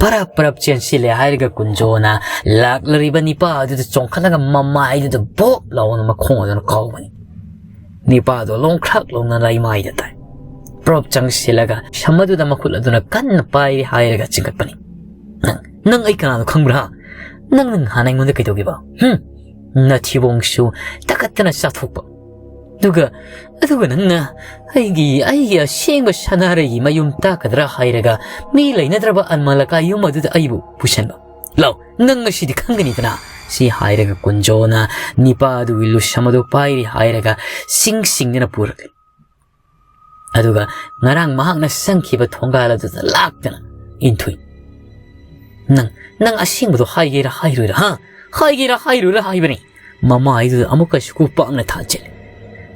ꯄꯔꯞ ꯄꯔꯞ ꯆꯦꯟꯁꯤꯜꯂꯦ ꯍꯥꯏꯔꯒ ꯀꯨꯟꯖꯣꯅ ꯂꯥꯛꯂꯔꯤꯕ ꯅꯤꯄꯥ ꯑꯗꯨꯗ ꯆꯣꯡꯈꯠꯂꯒ ꯃꯃꯥꯏꯗꯨꯗ ꯕꯣꯞ ꯂꯥꯎꯅ ꯃꯈꯣꯡ ꯑꯗꯨꯅ ꯀꯥꯎꯕꯅꯤ꯫ ꯅꯤꯄꯥꯗꯣ ꯂꯣꯡꯈ꯭ꯔꯛ ꯂꯣꯡꯅ ꯂꯩꯃꯥꯏꯗ ꯇꯥꯏ꯫ ꯄ꯭ꯔꯣꯞ ꯆꯪꯁꯤꯜꯂꯒ ꯁꯝ ꯑꯗꯨꯗ ꯃꯈꯨꯠ ꯑꯗꯨꯅ ꯀꯟꯅ ꯄꯥꯏꯔꯤ ꯍꯥꯏꯔꯒ ꯆꯤꯡꯈꯠꯄꯅꯤ꯫ "ꯅꯪ, ꯅꯪ ꯑꯩ ꯀꯅꯥꯅꯣ ꯈꯪꯕ꯭ꯔꯥ? ꯅꯪ, ꯅꯪ ꯍꯥꯟꯅ ꯑꯩꯉꯣꯟꯗ ꯀꯩꯗꯧꯒꯦꯕ? ꯍꯨꯝ? ꯅꯊꯤꯕꯣꯡꯁꯨ ꯇꯀꯠꯇꯅ ꯆꯥꯊꯣꯛꯄ꯫ ꯑꯗꯨꯒ, ꯑꯗꯨꯒ ꯅꯪꯅ ꯑꯩꯒꯤ, ꯑꯩꯒꯤ ꯑꯁꯦꯡꯕ ꯁꯅꯥꯔꯩꯒꯤ ꯃꯌꯨꯝ ꯇꯥꯛꯀꯗ꯭ꯔꯥ ꯍꯥꯏꯔꯒ ꯃꯤ ꯂꯩꯅꯗ꯭ꯔꯕ ꯑꯜꯃꯥꯂꯀꯥ ꯌꯨꯝ ꯑꯗꯨꯗ ꯑꯩꯕꯨ ꯄꯨꯁꯟꯕ꯫ ꯂꯥꯎ, ꯅꯪ ꯉꯁꯤꯗꯤ ꯈꯪꯒꯅꯤꯗꯅ꯫ ꯁꯤ ꯍꯥꯏꯔꯒ ꯀꯨꯟꯖꯣꯅ ꯅꯤꯄꯥ ꯑꯗꯨꯒꯤ ꯂꯨꯁꯝ ꯑꯗꯨ ꯄꯥꯏꯔꯤ ꯍꯥꯏꯔꯒ ꯁꯤꯡ ꯁꯤꯡꯗꯨꯅ ꯄꯨꯔꯛꯂꯦ꯫ ꯑꯗꯨꯒ ꯉꯔꯥꯡ ꯃꯍꯥꯛꯅ ꯆꯪꯈꯤꯕ ꯊꯣꯡꯒꯥꯜ ꯑꯗꯨꯗ ꯂꯥꯛꯇꯅ ꯏꯟꯊꯨꯏ꯫ "ꯅꯪ, ꯅꯪ ꯑꯁꯦꯡꯕꯗꯣ ꯍꯥꯏꯒꯦꯔꯥ ꯍꯥꯏꯔꯣꯏꯔꯥ, ꯍꯥ? ꯍꯥꯏꯒꯦꯔꯥ ꯍꯥꯏꯔꯣꯏꯔꯥ ꯍꯥꯏꯕꯅꯤ?" ꯃꯃꯥꯏꯗꯨꯗ ꯑꯃꯨꯛꯀꯁꯨ ꯈꯨꯄꯥꯛꯅ ꯊꯥꯖꯤꯜꯂꯤ꯫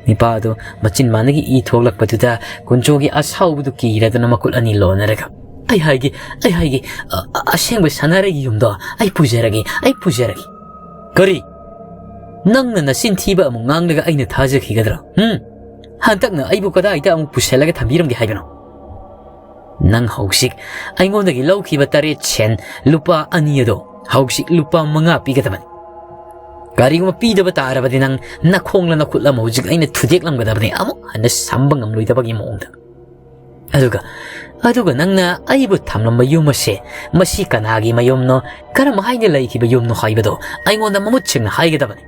ꯅꯤꯄꯥ ꯑꯗꯨ ꯃꯆꯤꯟ ꯃꯥꯟꯗꯒꯤ ꯏ ꯊꯣꯛꯂꯛꯄꯗꯨꯗ ꯀꯨꯟꯖꯣꯒꯤ ꯑꯁꯥꯎꯕꯗꯨ ꯀꯤꯔꯗꯅ ꯃꯈꯨꯠ ꯑꯅꯤ ꯂꯣꯟꯅꯔꯒ, "ꯑꯩ ꯍꯥꯏꯒꯦ, ꯑꯩ ꯍꯥꯏꯒꯦ, ꯑ-, ꯑ-, ꯑꯁꯦꯡꯕ ꯁꯥꯟꯅꯔꯩꯒꯤ ꯌꯨꯝꯗꯣ ꯑꯩ ꯄꯨꯖꯔꯒꯦ, ꯑꯩ ꯄꯨꯖꯔꯒꯦ꯫" "ꯀꯔꯤ? ꯅꯪꯅ ꯅꯆꯤꯟ ꯊꯤꯕ ꯑꯃꯨꯛ ꯉꯥꯡꯂꯒ ꯑꯩꯅ ꯊꯥꯖꯈꯤꯒꯗ꯭ꯔꯥ? ꯍꯨꯝ? ꯍꯟꯗꯛꯅ ꯑꯩꯕꯨ ꯀꯗꯥꯏꯗ ꯑꯃꯨꯛ ꯄꯨꯁꯜꯂꯒ ꯊꯝꯕꯤꯔꯝꯒꯦ ꯍꯥꯏꯕꯅꯣ? ꯅꯪ ꯍꯧꯖꯤꯛ ꯑꯩꯉꯣꯟꯗꯒꯤ ꯂꯧꯈꯤꯕ ꯇꯔꯦꯠ ꯁꯦꯟ ꯂꯨꯄꯥ ꯑꯅꯤ ꯑꯗꯣ ꯍꯧꯖꯤꯛ ꯂꯨꯄꯥ ꯃꯉꯥ ꯄꯤꯒꯗꯕꯅꯤ꯫ ꯀꯔꯤꯒꯨꯝꯕ ꯄꯤꯗꯕ ꯇꯥꯔꯕꯗꯤ ꯅꯪ ꯅꯈꯣꯡꯂ ꯅꯈꯨꯠꯂ ꯑꯃ ꯍꯧꯖꯤꯛ ꯑꯩꯅ ꯊꯨꯗꯦꯛꯂꯝꯒꯗꯕꯅꯤ, ꯑꯃꯨꯛ ꯍꯟꯅ ꯁꯝꯕ ꯉꯝꯂꯣꯏꯗꯕꯒꯤ ꯃꯑꯣꯡꯗ꯫ ꯑꯗꯨꯒ, ꯑꯗꯨꯒ ꯅꯪꯅ ꯑꯩꯕꯨ ꯊꯝꯂꯝꯕ ꯌꯨꯝ ꯑꯁꯦ, ꯃꯁꯤ ꯀꯅꯥꯒꯤ ꯃꯌꯨꯝꯅꯣ, ꯀꯔꯝ ꯍꯥꯏꯅ ꯂꯩꯈꯤꯕ ꯌꯨꯝꯅꯣ ꯍꯥꯏꯕꯗꯣ ꯑꯩꯉꯣꯟꯗ ꯃꯃꯨꯠ ꯁꯦꯡꯅ ꯍꯥꯏꯒꯗꯕꯅꯤ꯫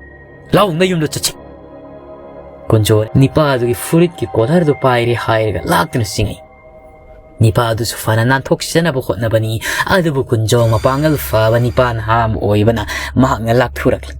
ꯂꯥꯎ, ꯅꯌꯨꯝꯗ ꯆꯠꯁꯤ꯫" ꯀꯨꯟꯖꯣ ꯅꯤꯄꯥ ꯑꯗꯨꯒꯤ ꯐꯨꯔꯤꯠꯀꯤ ꯀꯣꯂꯔꯗꯨ ꯄꯥꯏꯔꯦ ꯍꯥꯏꯔꯒ ꯂꯥꯛꯇꯨꯅ ꯆꯤꯡꯉꯤ꯫ ꯅꯤꯄꯥ ꯑꯗꯨꯁꯨ ꯐꯅ ꯅꯥꯟꯊꯣꯛꯆꯅꯕ ꯍꯣꯠꯅꯕꯅꯤ, ꯑꯗꯨꯕꯨ ꯀꯨꯟꯖꯣ ꯃꯄꯥꯡꯒꯜ ꯐꯕ ꯅꯤꯄꯥ ꯅꯍꯥ ꯑꯃ ꯑꯣꯏꯕꯅ ꯃꯍꯥꯛꯅ ꯂꯥꯛꯊꯨꯔꯛꯂꯦ꯫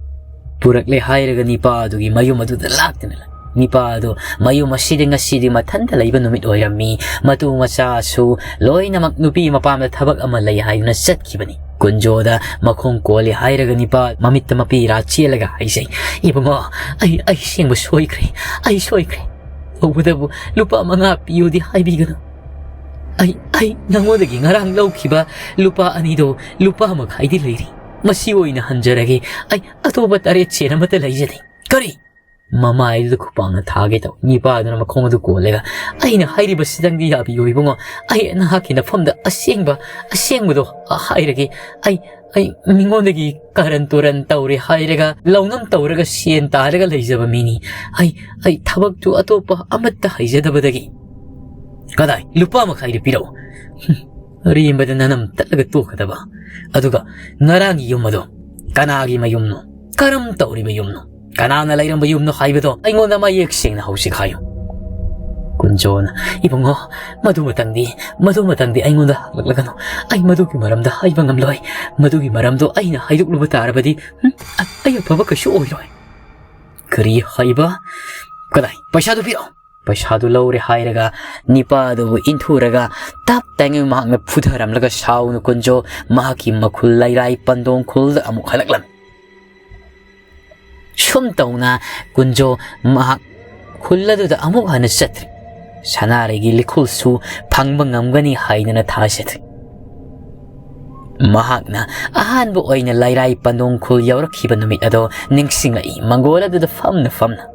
ꯄꯨꯔꯛꯂꯦ ꯍꯥꯏꯔꯒ ꯅꯤꯄꯥ ꯑꯗꯨꯒꯤ ꯃꯌꯨꯝ ꯑꯗꯨꯗ ꯂꯥꯛꯇꯨꯅ ꯂꯩ꯫ ꯅꯤꯄꯥ ꯑꯗꯨ ꯃꯌꯨꯝ ꯑꯁꯤꯗ ꯉꯁꯤꯗꯤ ꯃꯊꯟꯇ ꯂꯩꯕ ꯅꯨꯃꯤꯠ ꯑꯣꯏꯔꯝꯃꯤ꯫ ꯃꯇꯨ ꯃꯆꯥꯁꯨ ꯂꯣꯏꯅꯃꯛ ꯅꯨꯄꯤ ꯃꯄꯥꯝꯗ ꯊꯕꯛ ꯑꯃ ꯂꯩ ꯍꯥꯏꯗꯨꯅ ꯆꯠꯈꯤꯕꯅꯤ꯫ ꯀꯨꯟꯖꯣꯗ ꯃꯈꯣꯡ ꯀꯣꯜꯂꯤ ꯍꯥꯏꯔꯒ ꯅꯤꯄꯥ ꯃꯃꯤꯠꯇ ꯃꯄꯤ ꯏꯔꯥ ꯆꯦꯜꯂꯒ ꯍꯥꯏꯖꯩ, "ꯏꯕꯨꯡꯉꯣ, ꯑꯩ, ꯑꯩ ꯁꯦꯡꯕ ꯁꯣꯏꯈ꯭ꯔꯦ, ꯑꯩ ꯁꯣꯏꯈ꯭ꯔꯦ꯫ ꯇꯧꯕꯇꯕꯨ ꯂꯨꯄꯥ ꯃꯉꯥ ꯄꯤꯌꯨꯗꯤ ꯍꯥꯏꯕꯤꯒꯅꯨ꯫ ꯑꯩ, ꯑꯩ ꯅꯉꯣꯟꯗꯒꯤ ꯉꯔꯥꯡ ꯂꯧꯈꯤꯕ ꯂꯨꯄꯥ ꯑꯅꯤꯗꯣ ꯂꯨꯄꯥ ꯃꯈꯥꯏꯗꯤ ꯂꯩꯔꯤ꯫ ꯃꯁꯤ ꯑꯣꯏꯅ ꯍꯟꯖꯔꯒꯦ꯫ ꯑꯩ ꯑꯇꯣꯞꯄ ꯇꯔꯦꯠ ꯁꯦꯟ ꯑꯃꯠꯇ ꯂꯩꯖꯗꯦ꯫" "ꯀꯔꯤ?" ꯃꯃꯥꯏꯗꯨꯗ ꯈꯨꯄꯥꯛꯅ ꯊꯥꯒꯦ ꯇꯧꯏ꯫ ꯅꯤꯄꯥꯗꯨꯅ ꯃꯈꯣꯡ ꯑꯗꯨ ꯀꯣꯜꯂꯒ, "ꯑꯩꯅ ꯍꯥꯏꯔꯤꯕꯁꯤꯗꯪꯗꯤ ꯌꯥꯕꯤꯌꯨ ꯏꯕꯨꯡꯉꯣ꯫ ꯑꯩ ꯅꯍꯥꯛꯀꯤ ꯅꯐꯝꯗ ꯑꯁꯦꯡꯕ, ꯑꯁꯦꯡꯕꯗꯣ ꯍꯥꯏꯔꯒꯦ꯫ ꯑꯩ, ꯑꯩ ꯃꯤꯉꯣꯟꯗꯒꯤ ꯀꯥꯔꯟ ꯇꯨꯔꯟ ꯇꯧꯔꯦ ꯍꯥꯏꯔꯒ, ꯂꯧꯅꯝ ꯇꯧꯔꯒ ꯁꯦꯟ ꯇꯥꯔꯒ ꯂꯩꯖꯕ ꯃꯤꯅꯤ꯫ ꯑꯩ, ꯑꯩ ꯊꯕꯛꯇꯨ ꯑꯇꯣꯞꯄ ꯑꯃꯠꯇ ꯍꯩꯖꯗꯕꯗꯒꯤ꯫" "ꯀꯗꯥꯏ? ꯂꯨꯄꯥ ꯃꯈꯥꯏꯗꯨ ꯄꯤꯔꯛꯎ꯫" "ꯍꯨꯝ, ꯑꯔꯦꯝꯕꯗ ꯅꯅꯝ ꯇꯠꯂꯒ ꯇꯣꯛꯀꯗꯕ꯫ ꯑꯗꯨꯒ ꯉꯔꯥꯡꯒꯤ ꯌꯨꯝ ꯑꯗꯣ ꯀꯅꯥꯒꯤ ꯃꯌꯨꯝꯅꯣ? ꯀꯔꯝ ꯇꯧꯔꯤꯕ ꯌꯨꯝꯅꯣ? ꯀꯅꯥꯅ ꯂꯩꯔꯝꯕ ꯌꯨꯝꯅꯣ ꯍꯥꯏꯕꯗꯣ ꯑꯩꯉꯣꯟꯗ ꯃꯌꯦꯛ ꯁꯦꯡꯅ ꯍꯧꯖꯤꯛ ꯍꯥꯏꯌꯨ꯫" ꯀꯨꯟꯖꯣꯅ, "ꯏꯕꯨꯡꯉꯣ, ꯃꯗꯨꯃꯇꯪꯗꯤ, ꯃꯗꯨꯃꯇꯪꯗꯤ ꯑꯩꯉꯣꯟꯗ ꯍꯪꯂꯛꯂꯒꯅꯨ꯫ ꯑꯩ ꯃꯗꯨꯒꯤ ꯃꯔꯝꯗ ꯍꯥꯏꯕ ꯉꯝꯂꯣꯏ꯫ ꯃꯗꯨꯒꯤ ꯃꯔꯝꯗꯣ ꯑꯩꯅ ꯍꯥꯏꯗꯣꯛꯂꯨꯕ ꯇꯥꯔꯕꯗꯤ, ꯍꯨꯝ, ꯑ-, ꯑꯩ ꯑꯐꯕ ꯀꯩꯁꯨ ꯑꯣꯏꯔꯣꯏ꯫" "ꯀꯔꯤ ꯍꯥꯏꯕ? ꯀꯗꯥꯏ? ꯄꯩꯁꯥꯗꯨ ꯄꯤꯔꯛꯑꯣ!" ꯄꯩꯁꯥꯗꯨ ꯂꯧꯔꯦ ꯍꯥꯏꯔꯒ ꯅꯤꯄꯥꯗꯨꯕꯨ ꯏꯟꯊꯨꯔꯒ ꯇꯞ ꯇꯥꯏꯉꯩ ꯃꯍꯥꯛꯅ ꯐꯨꯊꯔꯝꯂꯒ ꯁꯥꯎꯅ ꯀꯨꯟꯖꯣ ꯃꯍꯥꯛꯀꯤ ꯃꯈꯨꯜ ꯂꯩꯔꯥꯏ ꯄꯟꯗꯣꯡ ꯈꯨꯜꯗ ꯑꯃꯨꯛ ꯍꯜꯂꯛꯂꯝꯃꯤ꯫ ꯁꯨꯝ ꯇꯧꯅ ꯀꯨꯟꯖꯣ ꯃꯍꯥꯛ ꯈꯨꯜ ꯑꯗꯨꯗ ꯑꯃꯨꯛ ꯍꯟꯅ ꯆꯠꯇ꯭ꯔꯤ꯫ ꯁꯅꯥꯔꯩꯒꯤ ꯂꯤꯈꯨꯜꯁꯨ ꯐꯪꯕ ꯉꯝꯒꯅꯤ ꯍꯥꯏꯗꯅ ꯊꯥꯖꯗ꯭ꯔꯤ꯫ ꯃꯍꯥꯛꯅ ꯑꯍꯥꯟꯕ ꯑꯣꯏꯅ ꯂꯩꯔꯥꯏ ꯄꯟꯗꯣꯡ ꯈꯨꯜ ꯌꯧꯔꯛꯈꯤꯕ ꯅꯨꯃꯤꯠ ꯑꯗꯣ ꯅꯤꯡꯁꯤꯡꯂꯛꯏ, ꯃꯪꯒꯣꯜ ꯑꯗꯨꯗ ꯐꯝꯅ ꯐꯝꯅ꯫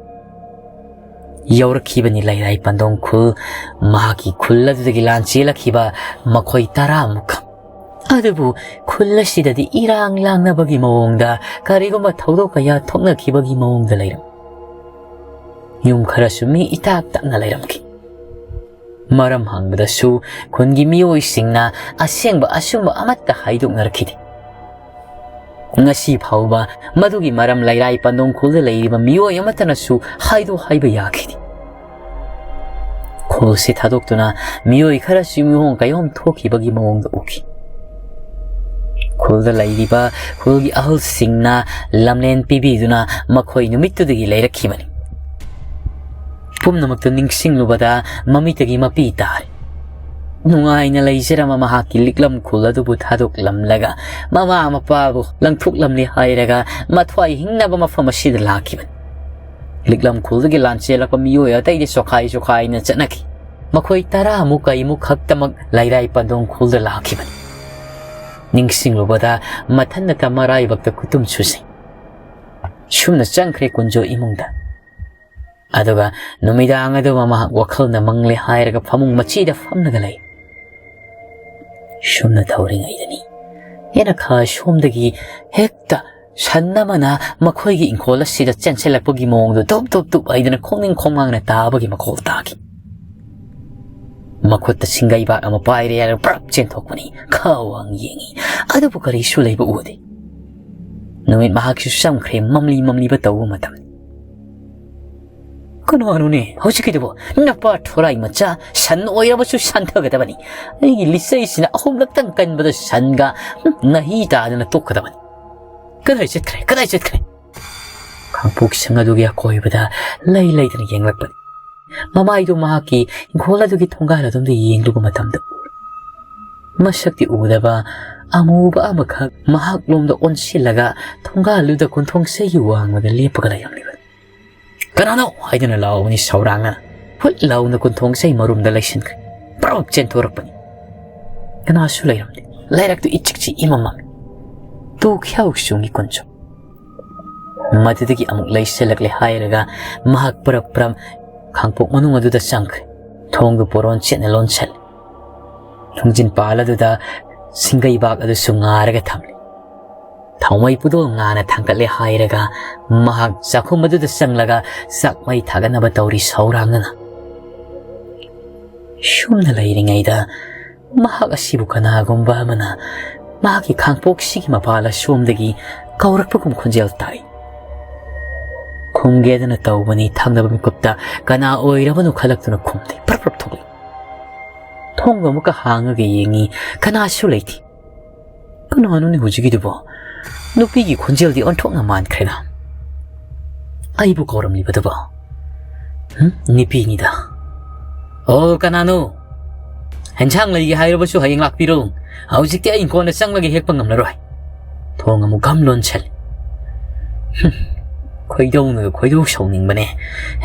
ꯌꯧꯔꯛꯈꯤꯕꯅꯤ ꯂꯩꯔꯥꯏ ꯄꯟꯗꯣꯡ ꯈꯨꯜ꯫ ꯃꯍꯥꯛꯀꯤ ꯈꯨꯜ ꯑꯗꯨꯗꯒꯤ ꯂꯥꯟ ꯆꯦꯜꯂꯛꯈꯤꯕ ꯃꯈꯣꯏ ꯇꯔꯥꯃꯨꯛ꯫ ꯑꯗꯨꯕꯨ ꯈꯨꯜ ꯑꯁꯤꯗꯗꯤ ꯏꯔꯥꯡ ꯂꯥꯡꯅꯕꯒꯤ ꯃꯑꯣꯡꯗ, ꯀꯔꯤꯒꯨꯝꯕ ꯊꯧꯗꯣꯛ ꯀꯌꯥ ꯊꯣꯛꯅꯈꯤꯕꯒꯤ ꯃꯑꯣꯡꯗ ꯂꯩꯔꯝ꯫ ꯌꯨꯝ ꯈꯔꯁꯨ ꯃꯤ ꯏꯇꯥꯛ ꯇꯛꯅ ꯂꯩꯔꯝꯈꯤ꯫ ꯃꯔꯝ ꯍꯪꯕꯗꯁꯨ ꯈꯨꯟꯒꯤ ꯃꯤꯑꯣꯏꯁꯤꯡꯅ ꯑꯁꯦꯡꯕ ꯑꯆꯨꯝꯕ ꯑꯃꯠꯇ ꯍꯥꯏꯗꯣꯛꯅꯔꯛꯈꯤꯗꯦ꯫ ꯉꯁꯤ ꯐꯥꯎꯕ ꯃꯗꯨꯒꯤ ꯃꯔꯝ ꯂꯩꯔꯥꯏ ꯄꯟꯗꯣꯡ ꯈꯨꯜꯗ ꯂꯩꯔꯤꯕ ꯃꯤꯑꯣꯏ ꯑꯃꯠꯇꯅꯁꯨ ꯍꯥꯏꯗꯣꯛ ꯍꯥꯏꯕ ꯌꯥꯈꯤꯗꯦ꯫ ꯈꯨꯜꯁꯤ ꯊꯥꯗꯣꯛꯇꯨꯅ ꯃꯤꯑꯣꯏ ꯈꯔꯁꯨ ꯃꯤꯑꯣꯡ ꯀꯌꯣꯝ ꯊꯣꯛꯈꯤꯕꯒꯤ ꯃꯑꯣꯡꯗ ꯎꯈꯤ꯫ ꯈꯨꯜꯗ ꯂꯩꯔꯤꯕ ꯈꯨꯜꯒꯤ ꯑꯍꯜꯁꯤꯡꯅ ꯂꯝꯂꯦꯟ ꯄꯤꯕꯤꯗꯨꯅ ꯃꯈꯣꯏ ꯅꯨꯃꯤꯠꯇꯨꯗꯒꯤ ꯂꯩꯔꯛꯈꯤꯕꯅꯤ꯫ ꯄꯨꯝꯅꯃꯛꯇ ꯅꯤꯡꯁꯤꯡꯂꯨꯕꯗ ꯃꯃꯤꯠꯇꯒꯤ ꯃꯄꯤ ꯇꯥꯔꯦ꯫ ꯅꯨꯡꯉꯥꯏꯅ ꯂꯩꯖꯔꯝꯕ ꯃꯍꯥꯛꯀꯤ ꯂꯤꯛꯂꯝ ꯈꯨꯜ ꯑꯗꯨꯕꯨ ꯊꯥꯗꯣꯛꯂꯝꯂꯒ, ꯃꯃꯥ ꯃꯄꯥꯕꯨ ꯂꯪꯊꯣꯛꯂꯝꯂꯦ ꯍꯥꯏꯔꯒ, ꯃꯊ꯭ꯋꯥꯏ ꯍꯤꯡꯅꯕ ꯃꯐꯝ ꯑꯁꯤꯗ ꯂꯥꯛꯈꯤꯕꯅꯤ꯫ ꯂꯤꯛꯂꯝ ꯈꯨꯜꯗꯒꯤ ꯂꯥꯟ ꯆꯦꯜꯂꯛꯄ ꯃꯤꯑꯣꯏ ꯑꯇꯩꯗꯤ ꯁꯣꯈꯥꯏ ꯁꯣꯈꯥꯏꯅ ꯆꯠꯅꯈꯤ꯫ ꯃꯈꯣꯏ ꯇꯔꯥꯃꯨꯛ ꯀꯩꯃꯨꯛ ꯈꯛꯇꯃꯛ ꯂꯩꯔꯥꯏ ꯄꯟꯗꯣꯡ ꯈꯨꯜꯗ ꯂꯥꯛꯈꯤꯕꯅꯤ꯫ ꯅꯤꯡꯁꯤꯡꯂꯨꯕꯗ ꯃꯊꯟꯅꯇ ꯃꯔꯥꯏꯕꯛꯇ ꯈꯨꯇꯨꯝ ꯁꯨꯖꯩ꯫ ꯁꯨꯝꯅ ꯆꯪꯈ꯭ꯔꯦ ꯀꯨꯟꯖꯣ ꯏꯃꯨꯡꯗ꯫ ꯑꯗꯨꯒ ꯅꯨꯃꯤꯗꯥꯡ ꯑꯗꯨꯃ ꯃꯍꯥꯛ ꯋꯥꯈꯜꯅ ꯃꯪꯂꯦ ꯍꯥꯏꯔꯒ ꯐꯃꯨꯡ ꯃꯆꯤꯗ ꯐꯝꯂꯒ ꯂꯩ꯫ ꯁꯨꯝꯅ ꯇꯧꯔꯤꯉꯩꯗꯅꯤ, ꯌꯦꯅꯈꯥ ꯁꯣꯝꯗꯒꯤ ꯍꯦꯛꯇ ꯁꯟ ꯑꯃꯅ ꯃꯈꯣꯏꯒꯤ ꯏꯪꯈꯣꯜ ꯑꯁꯤꯗ ꯆꯦꯟꯁꯤꯜꯂꯛꯄꯒꯤ ꯃꯑꯣꯡꯗꯨ ꯇꯨꯞ ꯇꯨꯞ ꯇꯨꯞ ꯍꯥꯏꯗꯅ ꯈꯣꯡꯅꯤꯡ ꯈꯣꯡꯃꯥꯡꯅ ꯇꯥꯕꯒꯤ ꯃꯈꯣꯜ ꯇꯥꯈꯤ꯫ ꯃꯈꯨꯠꯇ ꯁꯤꯡꯒꯩꯕꯥꯛ ꯑꯃ ꯄꯥꯏꯔꯦ ꯍꯥꯏꯔꯒ ꯄ꯭ꯔꯞ ꯆꯦꯟꯊꯣꯛꯄꯅꯤ꯫ ꯈꯥ ꯋꯥꯡ ꯌꯦꯡꯉꯤ, ꯑꯗꯨꯕꯨ ꯀꯔꯤꯁꯨ ꯂꯩꯕ ꯎꯗꯦ꯫ ꯅꯨꯃꯤꯠ ꯃꯍꯥꯛꯁꯨ ꯆꯝꯈ꯭ꯔꯦ, ꯃꯝꯂꯤ ꯃꯝꯂꯤꯕ ꯇꯧꯕ ꯃꯇꯝꯅꯤ꯫ "ꯀꯅꯥꯅꯣꯅꯦ ꯍꯧꯖꯤꯛꯀꯤꯗꯨꯕꯣ? ꯅꯄꯥ ꯊꯣꯔꯥꯏ ꯃꯆꯥ, ꯁꯟ ꯑꯣꯏꯔꯕꯁꯨ ꯁꯟꯊꯒꯗꯕꯅꯤ꯫ ꯑꯩꯒꯤ ꯂꯤꯆꯩꯁꯤꯅ ꯑꯍꯨꯝꯂꯛꯇꯪ ꯀꯟꯕꯗ ꯁꯟꯒ, ꯎꯝ, ꯅꯍꯤ ꯇꯥꯗꯅ ꯇꯣꯛꯀꯗꯕꯅꯤ꯫ ꯀꯗꯥꯏ ꯆꯠꯈ꯭ꯔꯦ? ꯀꯗꯥꯏ ꯆꯠꯈ꯭ꯔꯦ?" ꯈꯥꯡꯄꯣꯛ ꯁꯪ ꯑꯗꯨꯒꯤ ꯑꯀꯣꯏꯕꯗ ꯂꯩ ꯂꯩꯗꯅ ꯌꯦꯡꯂꯛꯄꯅꯤ꯫ ꯃꯃꯥꯏꯗꯨ ꯃꯍꯥꯛꯀꯤ ꯏꯪꯈꯣꯜ ꯑꯗꯨꯒꯤ ꯊꯣꯡꯒꯥꯜ ꯑꯗꯣꯝꯗ ꯌꯦꯡꯂꯨꯕ ꯃꯇꯝꯗ ꯎꯔꯦ꯫ ꯃꯁꯛꯇꯤ ꯎꯗꯕ ꯑꯃꯨꯕ ꯑꯃꯈꯛ ꯃꯍꯥꯛꯂꯣꯝꯗ ꯑꯣꯟꯁꯤꯜꯂꯒ ꯊꯣꯡꯒꯥꯜꯗꯨꯗ ꯀꯣꯟꯊꯣꯡ ꯆꯩꯒꯤ ꯋꯥꯡꯃꯗ ꯂꯦꯞꯄꯒ ꯂꯩꯔꯝꯂꯤꯕꯅꯤ꯫ "ꯀꯅꯥꯅꯣ?" ꯍꯥꯏꯗꯨꯅ ꯂꯥꯎꯕꯅꯤ ꯁꯧꯔꯥꯡꯅ꯫ ꯍꯨꯠ ꯂꯥꯎꯅ ꯀꯣꯟꯊꯣꯡ ꯆꯩ ꯃꯔꯨꯝꯗ ꯂꯩꯁꯤꯟꯈ꯭ꯔꯦ꯫ ꯄ꯭ꯔꯞ ꯆꯦꯟꯊꯣꯔꯛꯄꯅꯤ꯫ ꯀꯅꯥꯁꯨ ꯂꯩꯔꯝꯗꯦ꯫ ꯂꯩꯔꯛꯇꯨ ꯏꯆꯤꯛ ꯆꯤꯛ ꯏꯃꯝ ꯃꯝꯃꯤ꯫ ꯇꯨ ꯈ꯭ꯌꯥꯎ ꯆꯨꯡꯉꯤ ꯀꯨꯟꯁꯨ꯫ ꯃꯗꯨꯗꯒꯤ ꯑꯃꯨꯛ ꯂꯩꯁꯤꯜꯂꯛꯂꯦ ꯍꯥꯏꯔꯒ ꯃꯍꯥꯛ ꯄꯔꯞ ꯄꯔꯞ ꯈꯥꯡꯄꯣꯛ ꯃꯅꯨꯡ ꯑꯗꯨꯗ ꯆꯪꯈ꯭ꯔꯦ꯫ ꯊꯣꯡꯗꯨ ꯄꯣꯔꯣꯟ ꯆꯦꯠꯅ ꯂꯣꯟꯁꯤꯜꯂꯦ꯫ ꯊꯣꯡꯖꯤꯟ ꯄꯥꯜ ꯑꯗꯨꯗ ꯁꯤꯡꯒꯩꯕꯥꯛ ꯑꯗꯨꯁꯨ ꯉꯥꯔꯒ ꯊꯝꯂꯤ꯫ ꯊꯥꯎꯃꯩ ꯄꯨꯗꯣꯜ ꯉꯥꯅ ꯊꯥꯡꯒꯠꯂꯦ ꯍꯥꯏꯔꯒ ꯃꯍꯥꯛ ꯆꯥꯛꯈꯨꯝ ꯑꯗꯨꯗ ꯆꯪꯂꯒ ꯆꯥꯛ ꯃꯩ ꯊꯥꯒꯠꯅꯕ ꯇꯧꯔꯤ ꯁꯧꯔꯥꯡꯅꯅ꯫ ꯁꯨꯝꯅ ꯂꯩꯔꯤꯉꯩꯗ ꯃꯍꯥꯛ ꯑꯁꯤꯕꯨ ꯀꯅꯥꯒꯨꯝꯕ ꯑꯃꯅ ꯃꯍꯥꯛꯀꯤ ꯈꯥꯡꯄꯣꯛꯁꯤꯒꯤ ꯃꯄꯥꯜ ꯑꯁꯣꯝꯗꯒꯤ ꯀꯧꯔꯛꯄꯒꯨꯝ ꯈꯣꯟꯖꯦꯜ ꯇꯥꯏ꯫ ꯈꯨꯝꯒꯦꯗꯅ ꯇꯧꯕꯅꯤ, ꯊꯪꯅꯕ ꯃꯤꯀꯨꯞꯇ ꯀꯅꯥ ꯑꯣꯏꯔꯕꯅꯣ ꯈꯜꯂꯛꯇꯨꯅ ꯈꯨꯝꯗꯦ꯫ ꯄ꯭ꯔꯞ ꯄ꯭ꯔꯞ ꯊꯣꯛꯂꯛꯏ꯫ ꯊꯣꯡꯗꯣ ꯑꯃꯨꯛꯀ ꯍꯥꯡꯉꯒ ꯌꯦꯡꯉꯤ, ꯀꯅꯥꯁꯨ ꯂꯩꯇꯦ꯫ ꯀꯅꯥꯅꯣꯅꯦ ꯍꯧꯖꯤꯛꯀꯤꯗꯨꯕꯣ? ꯅꯨꯄꯤꯒꯤ ꯈꯣꯟꯖꯦꯜꯗꯤ ꯑꯣꯟꯊꯣꯛꯅ ꯃꯥꯟꯈ꯭ꯔꯦꯗ꯫ ꯑꯩꯕꯨ ꯀꯧꯔꯝꯂꯤꯕꯗꯨꯕꯣ? ꯍꯝ? ꯅꯨꯄꯤꯅꯤꯗ꯫ "ꯑꯣ, ꯀꯅꯥꯅꯣ? ꯍꯦꯟꯁꯥꯡ ꯂꯩꯒꯦ ꯍꯥꯏꯔꯕꯁꯨ ꯍꯌꯦꯡ ꯂꯥꯛꯄꯤꯔꯣ꯫ ꯍꯧꯖꯤꯛꯇꯤ ꯑꯩ ꯏꯪꯈꯣꯜꯗ ꯆꯪꯂꯒ ꯍꯦꯛꯄ ꯉꯝꯂꯔꯣꯏ꯫" ꯊꯣꯡ ꯑꯃꯨꯛ ꯒꯝ ꯂꯣꯟꯁꯜꯂꯤ꯫ ꯍꯝ, ꯈꯣꯏꯗꯧꯅꯒ ꯈꯣꯏꯗꯧ ꯁꯥꯎꯅꯤꯡꯕꯅꯦ꯫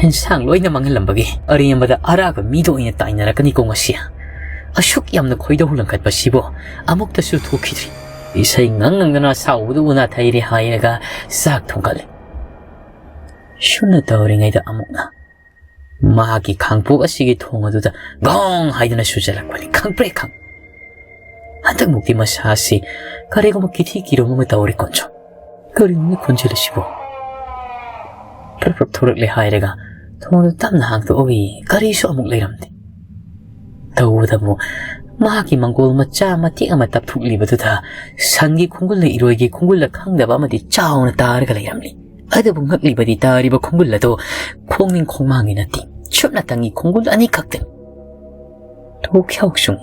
ꯍꯦꯟꯁꯥꯡ ꯂꯣꯏꯅ ꯃꯥꯡꯍꯜꯂꯝꯕꯒꯤ ꯑꯔꯦꯝꯕꯗ ꯑꯔꯥꯕ ꯃꯤꯗ ꯑꯣꯏꯅ ꯇꯥꯏꯅꯔꯛꯀꯅꯤꯀꯣ ꯉꯁꯤ꯫ ꯑꯁꯨꯛ ꯌꯥꯝꯅ ꯈꯣꯏꯗꯧ ꯂꯪꯈꯠꯄꯁꯤꯕꯨ ꯑꯃꯨꯛꯇꯁꯨ ꯊꯣꯛꯈꯤꯗ꯭ꯔꯤ꯫ ꯏꯁꯩ ꯉꯪ ꯉꯪꯗꯅ ꯑꯁꯥꯎꯕꯗꯨ ꯎꯅ ꯊꯩꯔꯦ ꯍꯥꯏꯔꯒ ꯆꯥꯛ ꯊꯣꯡꯒꯠꯂꯤ꯫ ꯁꯨꯝꯅ ꯇꯧꯔꯤꯉꯩꯗ ꯑꯃꯨꯛꯅ ꯃꯍꯥꯛꯀꯤ ꯈꯥꯡꯄꯣꯛ ꯑꯁꯤꯒꯤ ꯊꯣꯡ ꯑꯗꯨꯗ ꯒꯣꯡ ꯍꯥꯏꯗꯨꯅ ꯁꯨꯖꯜꯂꯛꯄꯅꯤ꯫ ꯈꯪꯄ꯭ꯔꯦꯛ ꯈꯪ꯫ ꯍꯟꯗꯛꯃꯨꯛꯇꯤ ꯃꯁꯥꯁꯤ ꯀꯔꯤꯒꯨꯝꯕ ꯀꯤꯊꯤ ꯀꯤꯔꯣꯝ ꯑꯃ ꯇꯧꯔꯦ ꯀꯣꯟꯁꯨ꯫ ꯀꯔꯤꯅꯣꯅꯦ ꯈꯣꯟꯖꯦꯜ ꯑꯁꯤꯕꯣ? ꯄ꯭ꯔꯞ ꯄ꯭ꯔꯞ ꯊꯣꯔꯛꯂꯦ ꯍꯥꯏꯔꯒ ꯊꯣꯡꯗꯨ ꯇꯞꯅ ꯍꯥꯡꯗꯣꯛꯑꯒ ꯌꯦꯡꯉꯤ꯫ ꯀꯔꯤꯁꯨ ꯑꯃꯨꯛ ꯂꯩꯔꯝꯗꯦ꯫ ꯇꯧꯕꯇꯕꯨ ꯃꯍꯥꯛꯀꯤ ꯃꯪꯒꯣꯜ ꯃꯆꯥ ꯃꯇꯦꯛ ꯑꯃ ꯇꯞꯊꯣꯛꯂꯤꯕꯗꯨꯗ ꯁꯟꯒꯤ ꯈꯣꯡꯒꯨꯜꯂ ꯏꯔꯣꯏꯒꯤ ꯈꯣꯡꯒꯨꯜꯂ ꯈꯪꯗꯕ ꯑꯃꯗꯤ ꯆꯥꯎꯅ ꯇꯥꯔꯒ ꯂꯩꯔꯝꯂꯤ꯫ ꯑꯗꯨꯕꯨ ꯉꯛꯂꯤꯕꯗꯤ ꯇꯥꯔꯤꯕ ꯈꯣꯡꯒꯨꯜ ꯑꯗꯨ ꯄꯨꯛꯅꯤꯡ ꯈꯣꯡꯃꯥꯡꯒꯤ ꯅꯠꯇꯦ, ꯁꯨꯞꯅꯇꯪꯒꯤ ꯈꯣꯡꯒꯨꯜ ꯑꯅꯤꯈꯛꯇꯅꯤ꯫ ꯊꯣꯛꯈ꯭ꯌꯥꯎ ꯁꯨꯡ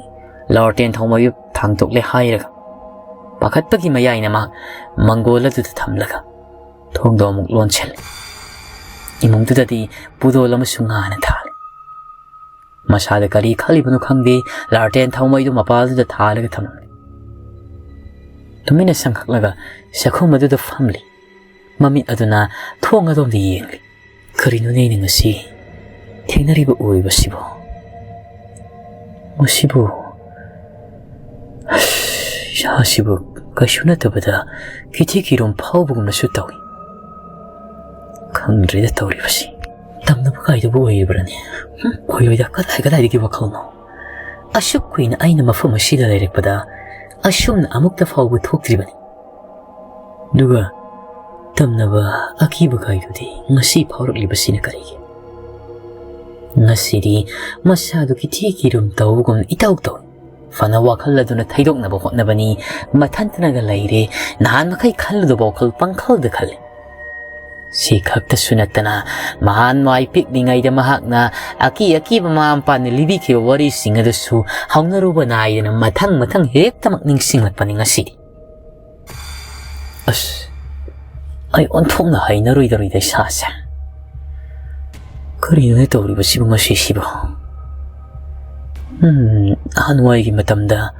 ꯂꯥꯔꯇꯦꯟ ꯊꯥꯎꯃꯩꯗꯨ ꯊꯥꯡꯗꯣꯛꯂꯦ ꯍꯥꯏꯔꯒ ꯄꯥꯈꯠꯄꯒꯤ ꯃꯌꯥꯏꯅ ꯃꯍꯥꯛ ꯃꯪꯒꯣꯜ ꯑꯗꯨꯗ ꯊꯝꯂꯒ ꯊꯣꯡꯗꯣ ꯑꯃꯨꯛ ꯂꯣꯟꯁꯤꯜꯂꯦ꯫ ꯏꯃꯨꯡꯗꯨꯗꯗꯤ ꯄꯨꯗꯣꯜ ꯑꯃꯁꯨ ꯉꯥꯅ ꯊꯥꯜꯂꯦ꯫ ꯃꯁꯥꯗ ꯀꯔꯤ ꯈꯜꯂꯤꯕꯅꯣ ꯈꯪꯗꯦ, ꯂꯥꯔꯇꯦꯟ ꯊꯥꯎꯃꯩꯗꯨ ꯃꯄꯥꯜꯗꯨꯗ ꯊꯥꯜꯂꯒ ꯊꯝꯂꯝꯂꯦ꯫ ꯇꯨꯃꯤꯟꯅ ꯁꯪꯈꯛꯂꯒ ꯆꯥꯛꯈꯨꯝ ꯑꯗꯨꯗ ꯐꯝꯂꯤ꯫ ꯃꯃꯤꯠ ꯑꯗꯨꯅ ꯊꯣꯡ ꯑꯗꯣꯝꯗ ꯌꯦꯡꯂꯤ꯫ ꯀꯔꯤꯅꯣꯅꯦ ꯑꯩꯅ ꯉꯁꯤ ꯊꯦꯡꯅꯔꯤꯕ ꯑꯣꯏꯕꯁꯤꯕꯣ? ꯃꯁꯤꯕꯨ, ꯏꯁꯥꯁꯤꯕꯨ ꯀꯩꯁꯨ ꯅꯠꯇꯕꯗ ꯀꯤꯊꯤ ꯀꯤꯔꯨꯝ ꯐꯥꯎꯕꯒꯨꯝꯅꯁꯨ ꯇꯧꯏ꯫ ꯈꯪꯗ꯭ꯔꯦꯗ ꯇꯧꯔꯤꯕꯁꯤ꯫ ꯇꯝꯅꯕ ꯀꯥꯏꯗꯕꯨ ꯑꯣꯏꯔꯤꯕ꯭ꯔꯅꯦ? ꯍꯨꯝ, ꯑꯣꯏꯔꯣꯏꯗ, ꯀꯗꯥꯏ ꯀꯗꯥꯏꯗꯒꯤ ꯋꯥꯈꯜꯅꯣ? ꯑꯁꯨꯛ ꯀꯨꯏꯅ ꯑꯩꯅ ꯃꯐꯝ ꯑꯁꯤꯗ ꯂꯩꯔꯛꯄꯗ ꯑꯁꯨꯝꯅ ꯑꯃꯨꯛꯇ ꯐꯥꯎꯕ ꯊꯣꯛꯇ꯭ꯔꯤꯕꯅꯤ꯫ ꯑꯗꯨꯒ ꯇꯝꯅꯕ ꯑꯀꯤꯕ ꯀꯥꯏꯗꯨꯗꯤ ꯉꯁꯤ ꯐꯥꯎꯔꯛꯂꯤꯕꯁꯤꯅ ꯀꯔꯤꯒꯤ? ꯉꯁꯤꯗꯤ ꯃꯁꯥꯗꯨ ꯀꯤꯊꯤ ꯀꯤꯔꯨꯝ ꯇꯧꯕꯒꯨꯝ ꯏꯇꯧ ꯇꯧꯏ꯫ ꯐꯅ ꯋꯥꯈꯜ ꯑꯗꯨꯅ ꯊꯩꯗꯣꯛꯅꯕ ꯍꯣꯠꯅꯕꯅꯤ, ꯃꯊꯟꯇꯅꯒ ꯂꯩꯔꯦ, ꯅꯍꯥꯟ ꯃꯈꯩ ꯈꯜꯂꯨꯗꯕ ꯋꯥꯈꯜ ꯄꯪꯈꯜꯗ ꯈꯜꯂꯤ꯫ ꯁꯤ ꯈꯛꯇꯁꯨ ꯅꯠꯇꯅ, ꯃꯍꯥꯟ ꯃꯥꯏ ꯄꯤꯛꯂꯤꯉꯩꯗ ꯃꯍꯥꯛꯅ ꯑꯀꯤ ꯑꯀꯤꯕ ꯃꯃꯥ ꯃꯄꯥꯅ ꯂꯤꯕꯤꯈꯤꯕ ꯋꯥꯔꯤꯁꯤꯡ ꯑꯗꯨꯁꯨ ꯍꯧꯅꯔꯨꯕ ꯅꯥꯏꯗꯅ ꯃꯊꯪ ꯃꯊꯪ ꯍꯦꯛꯇꯃꯛ ꯅꯤꯡꯁꯤꯡꯂꯛꯄꯅꯤ ꯉꯁꯤꯗꯤ꯫ ꯑꯁ, ꯑꯩ ꯑꯣꯟꯊꯣꯛꯅ ꯍꯩꯅꯔꯣꯏꯗꯧꯔꯤꯗ ꯏꯁꯥꯁꯦ꯫ ꯀꯔꯤꯅꯣꯅꯦ ꯇꯧꯔꯤꯕꯁꯤꯕꯨ ꯉꯁꯤꯁꯤꯕꯨ? ꯎꯝ, ꯑꯍꯥꯟꯋꯥꯏꯒꯤ ꯃꯇꯝꯗ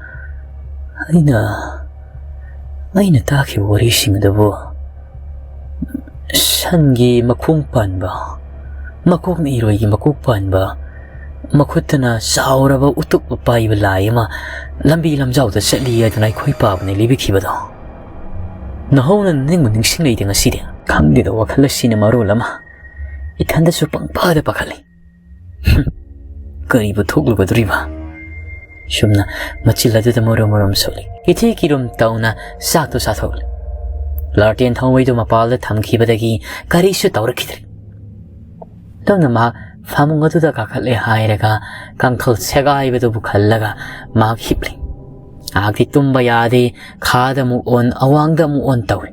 ꯑꯩꯅ, ꯑꯩꯅ ꯇꯥꯈꯤꯕ ꯋꯥꯔꯤꯁꯤꯡ ꯑꯗꯨꯕꯨ ꯁꯟꯒꯤ ꯃꯈꯣꯡ ꯄꯥꯟꯕ, ꯃꯀꯣꯛꯅ ꯏꯔꯣꯏꯒꯤ ꯃꯀꯣꯛ ꯄꯥꯟꯕ, ꯃꯈꯨꯠꯇꯅ ꯆꯥꯎꯔꯕ ꯎꯇꯨꯞ ꯄꯥꯏꯕ ꯂꯥꯏ ꯑꯃ ꯂꯝꯕꯤ ꯂꯝꯖꯥꯎꯗ ꯆꯠꯂꯤ ꯍꯥꯏꯗꯨꯅ ꯑꯩꯈꯣꯏ ꯄꯥꯕꯅ ꯂꯤꯕꯤꯈꯤꯕꯗꯣ꯫ ꯅꯍꯧꯅ ꯅꯤꯡꯕ ꯅꯤꯡꯁꯤꯡꯂꯛꯏꯗ ꯉꯁꯤꯗꯤ꯫ ꯈꯪꯗꯦꯗ, ꯋꯥꯈꯜ ꯑꯁꯤꯅ ꯃꯔꯣꯜ ꯑꯃ ꯏꯊꯟꯗꯁꯨ ꯄꯪꯄꯥꯗ ꯄꯥꯈꯠꯂꯤ꯫ ꯍꯨꯝ, ꯀꯔꯤꯕꯨ ꯊꯣꯛꯂꯨꯒꯗꯧꯔꯤꯕ? ꯁꯨꯝꯅ ꯃꯆꯤꯜ ꯑꯗꯨꯗ ꯃꯔꯨꯝ ꯃꯔꯨꯝ ꯁꯣꯛꯂꯤ꯫ ꯀꯤꯊꯤ ꯀꯤꯔꯨꯝ ꯇꯧꯅ ꯆꯥꯛꯇꯨ ꯆꯥꯊꯣꯛꯂꯤ꯫ ꯂꯥꯔꯇꯦꯟ ꯊꯥꯎꯃꯩꯗꯨ ꯃꯄꯥꯜꯗ ꯊꯝꯈꯤꯕꯗꯒꯤ ꯀꯔꯤꯁꯨ ꯇꯧꯔꯛꯈꯤꯗ꯭ꯔꯦ꯫ ꯑꯗꯨꯝꯅ ꯃꯍꯥꯛ ꯐꯃꯨꯡ ꯑꯗꯨꯗ ꯀꯥꯈꯠꯂꯦ ꯍꯥꯏꯔꯒ ꯀꯥꯡꯈꯜ ꯁꯦꯒꯥꯏꯕꯗꯨꯕꯨ ꯈꯜꯂꯒ ꯃꯍꯥꯛ ꯍꯤꯞꯂꯤ꯫ ꯃꯍꯥꯛꯇꯤ ꯇꯨꯝꯕ ꯌꯥꯗꯦ, ꯈꯥꯗ ꯑꯃꯨꯛ ꯑꯣꯟ, ꯑꯋꯥꯡꯗ ꯑꯃꯨꯛ ꯑꯣꯟ ꯇꯧꯏ꯫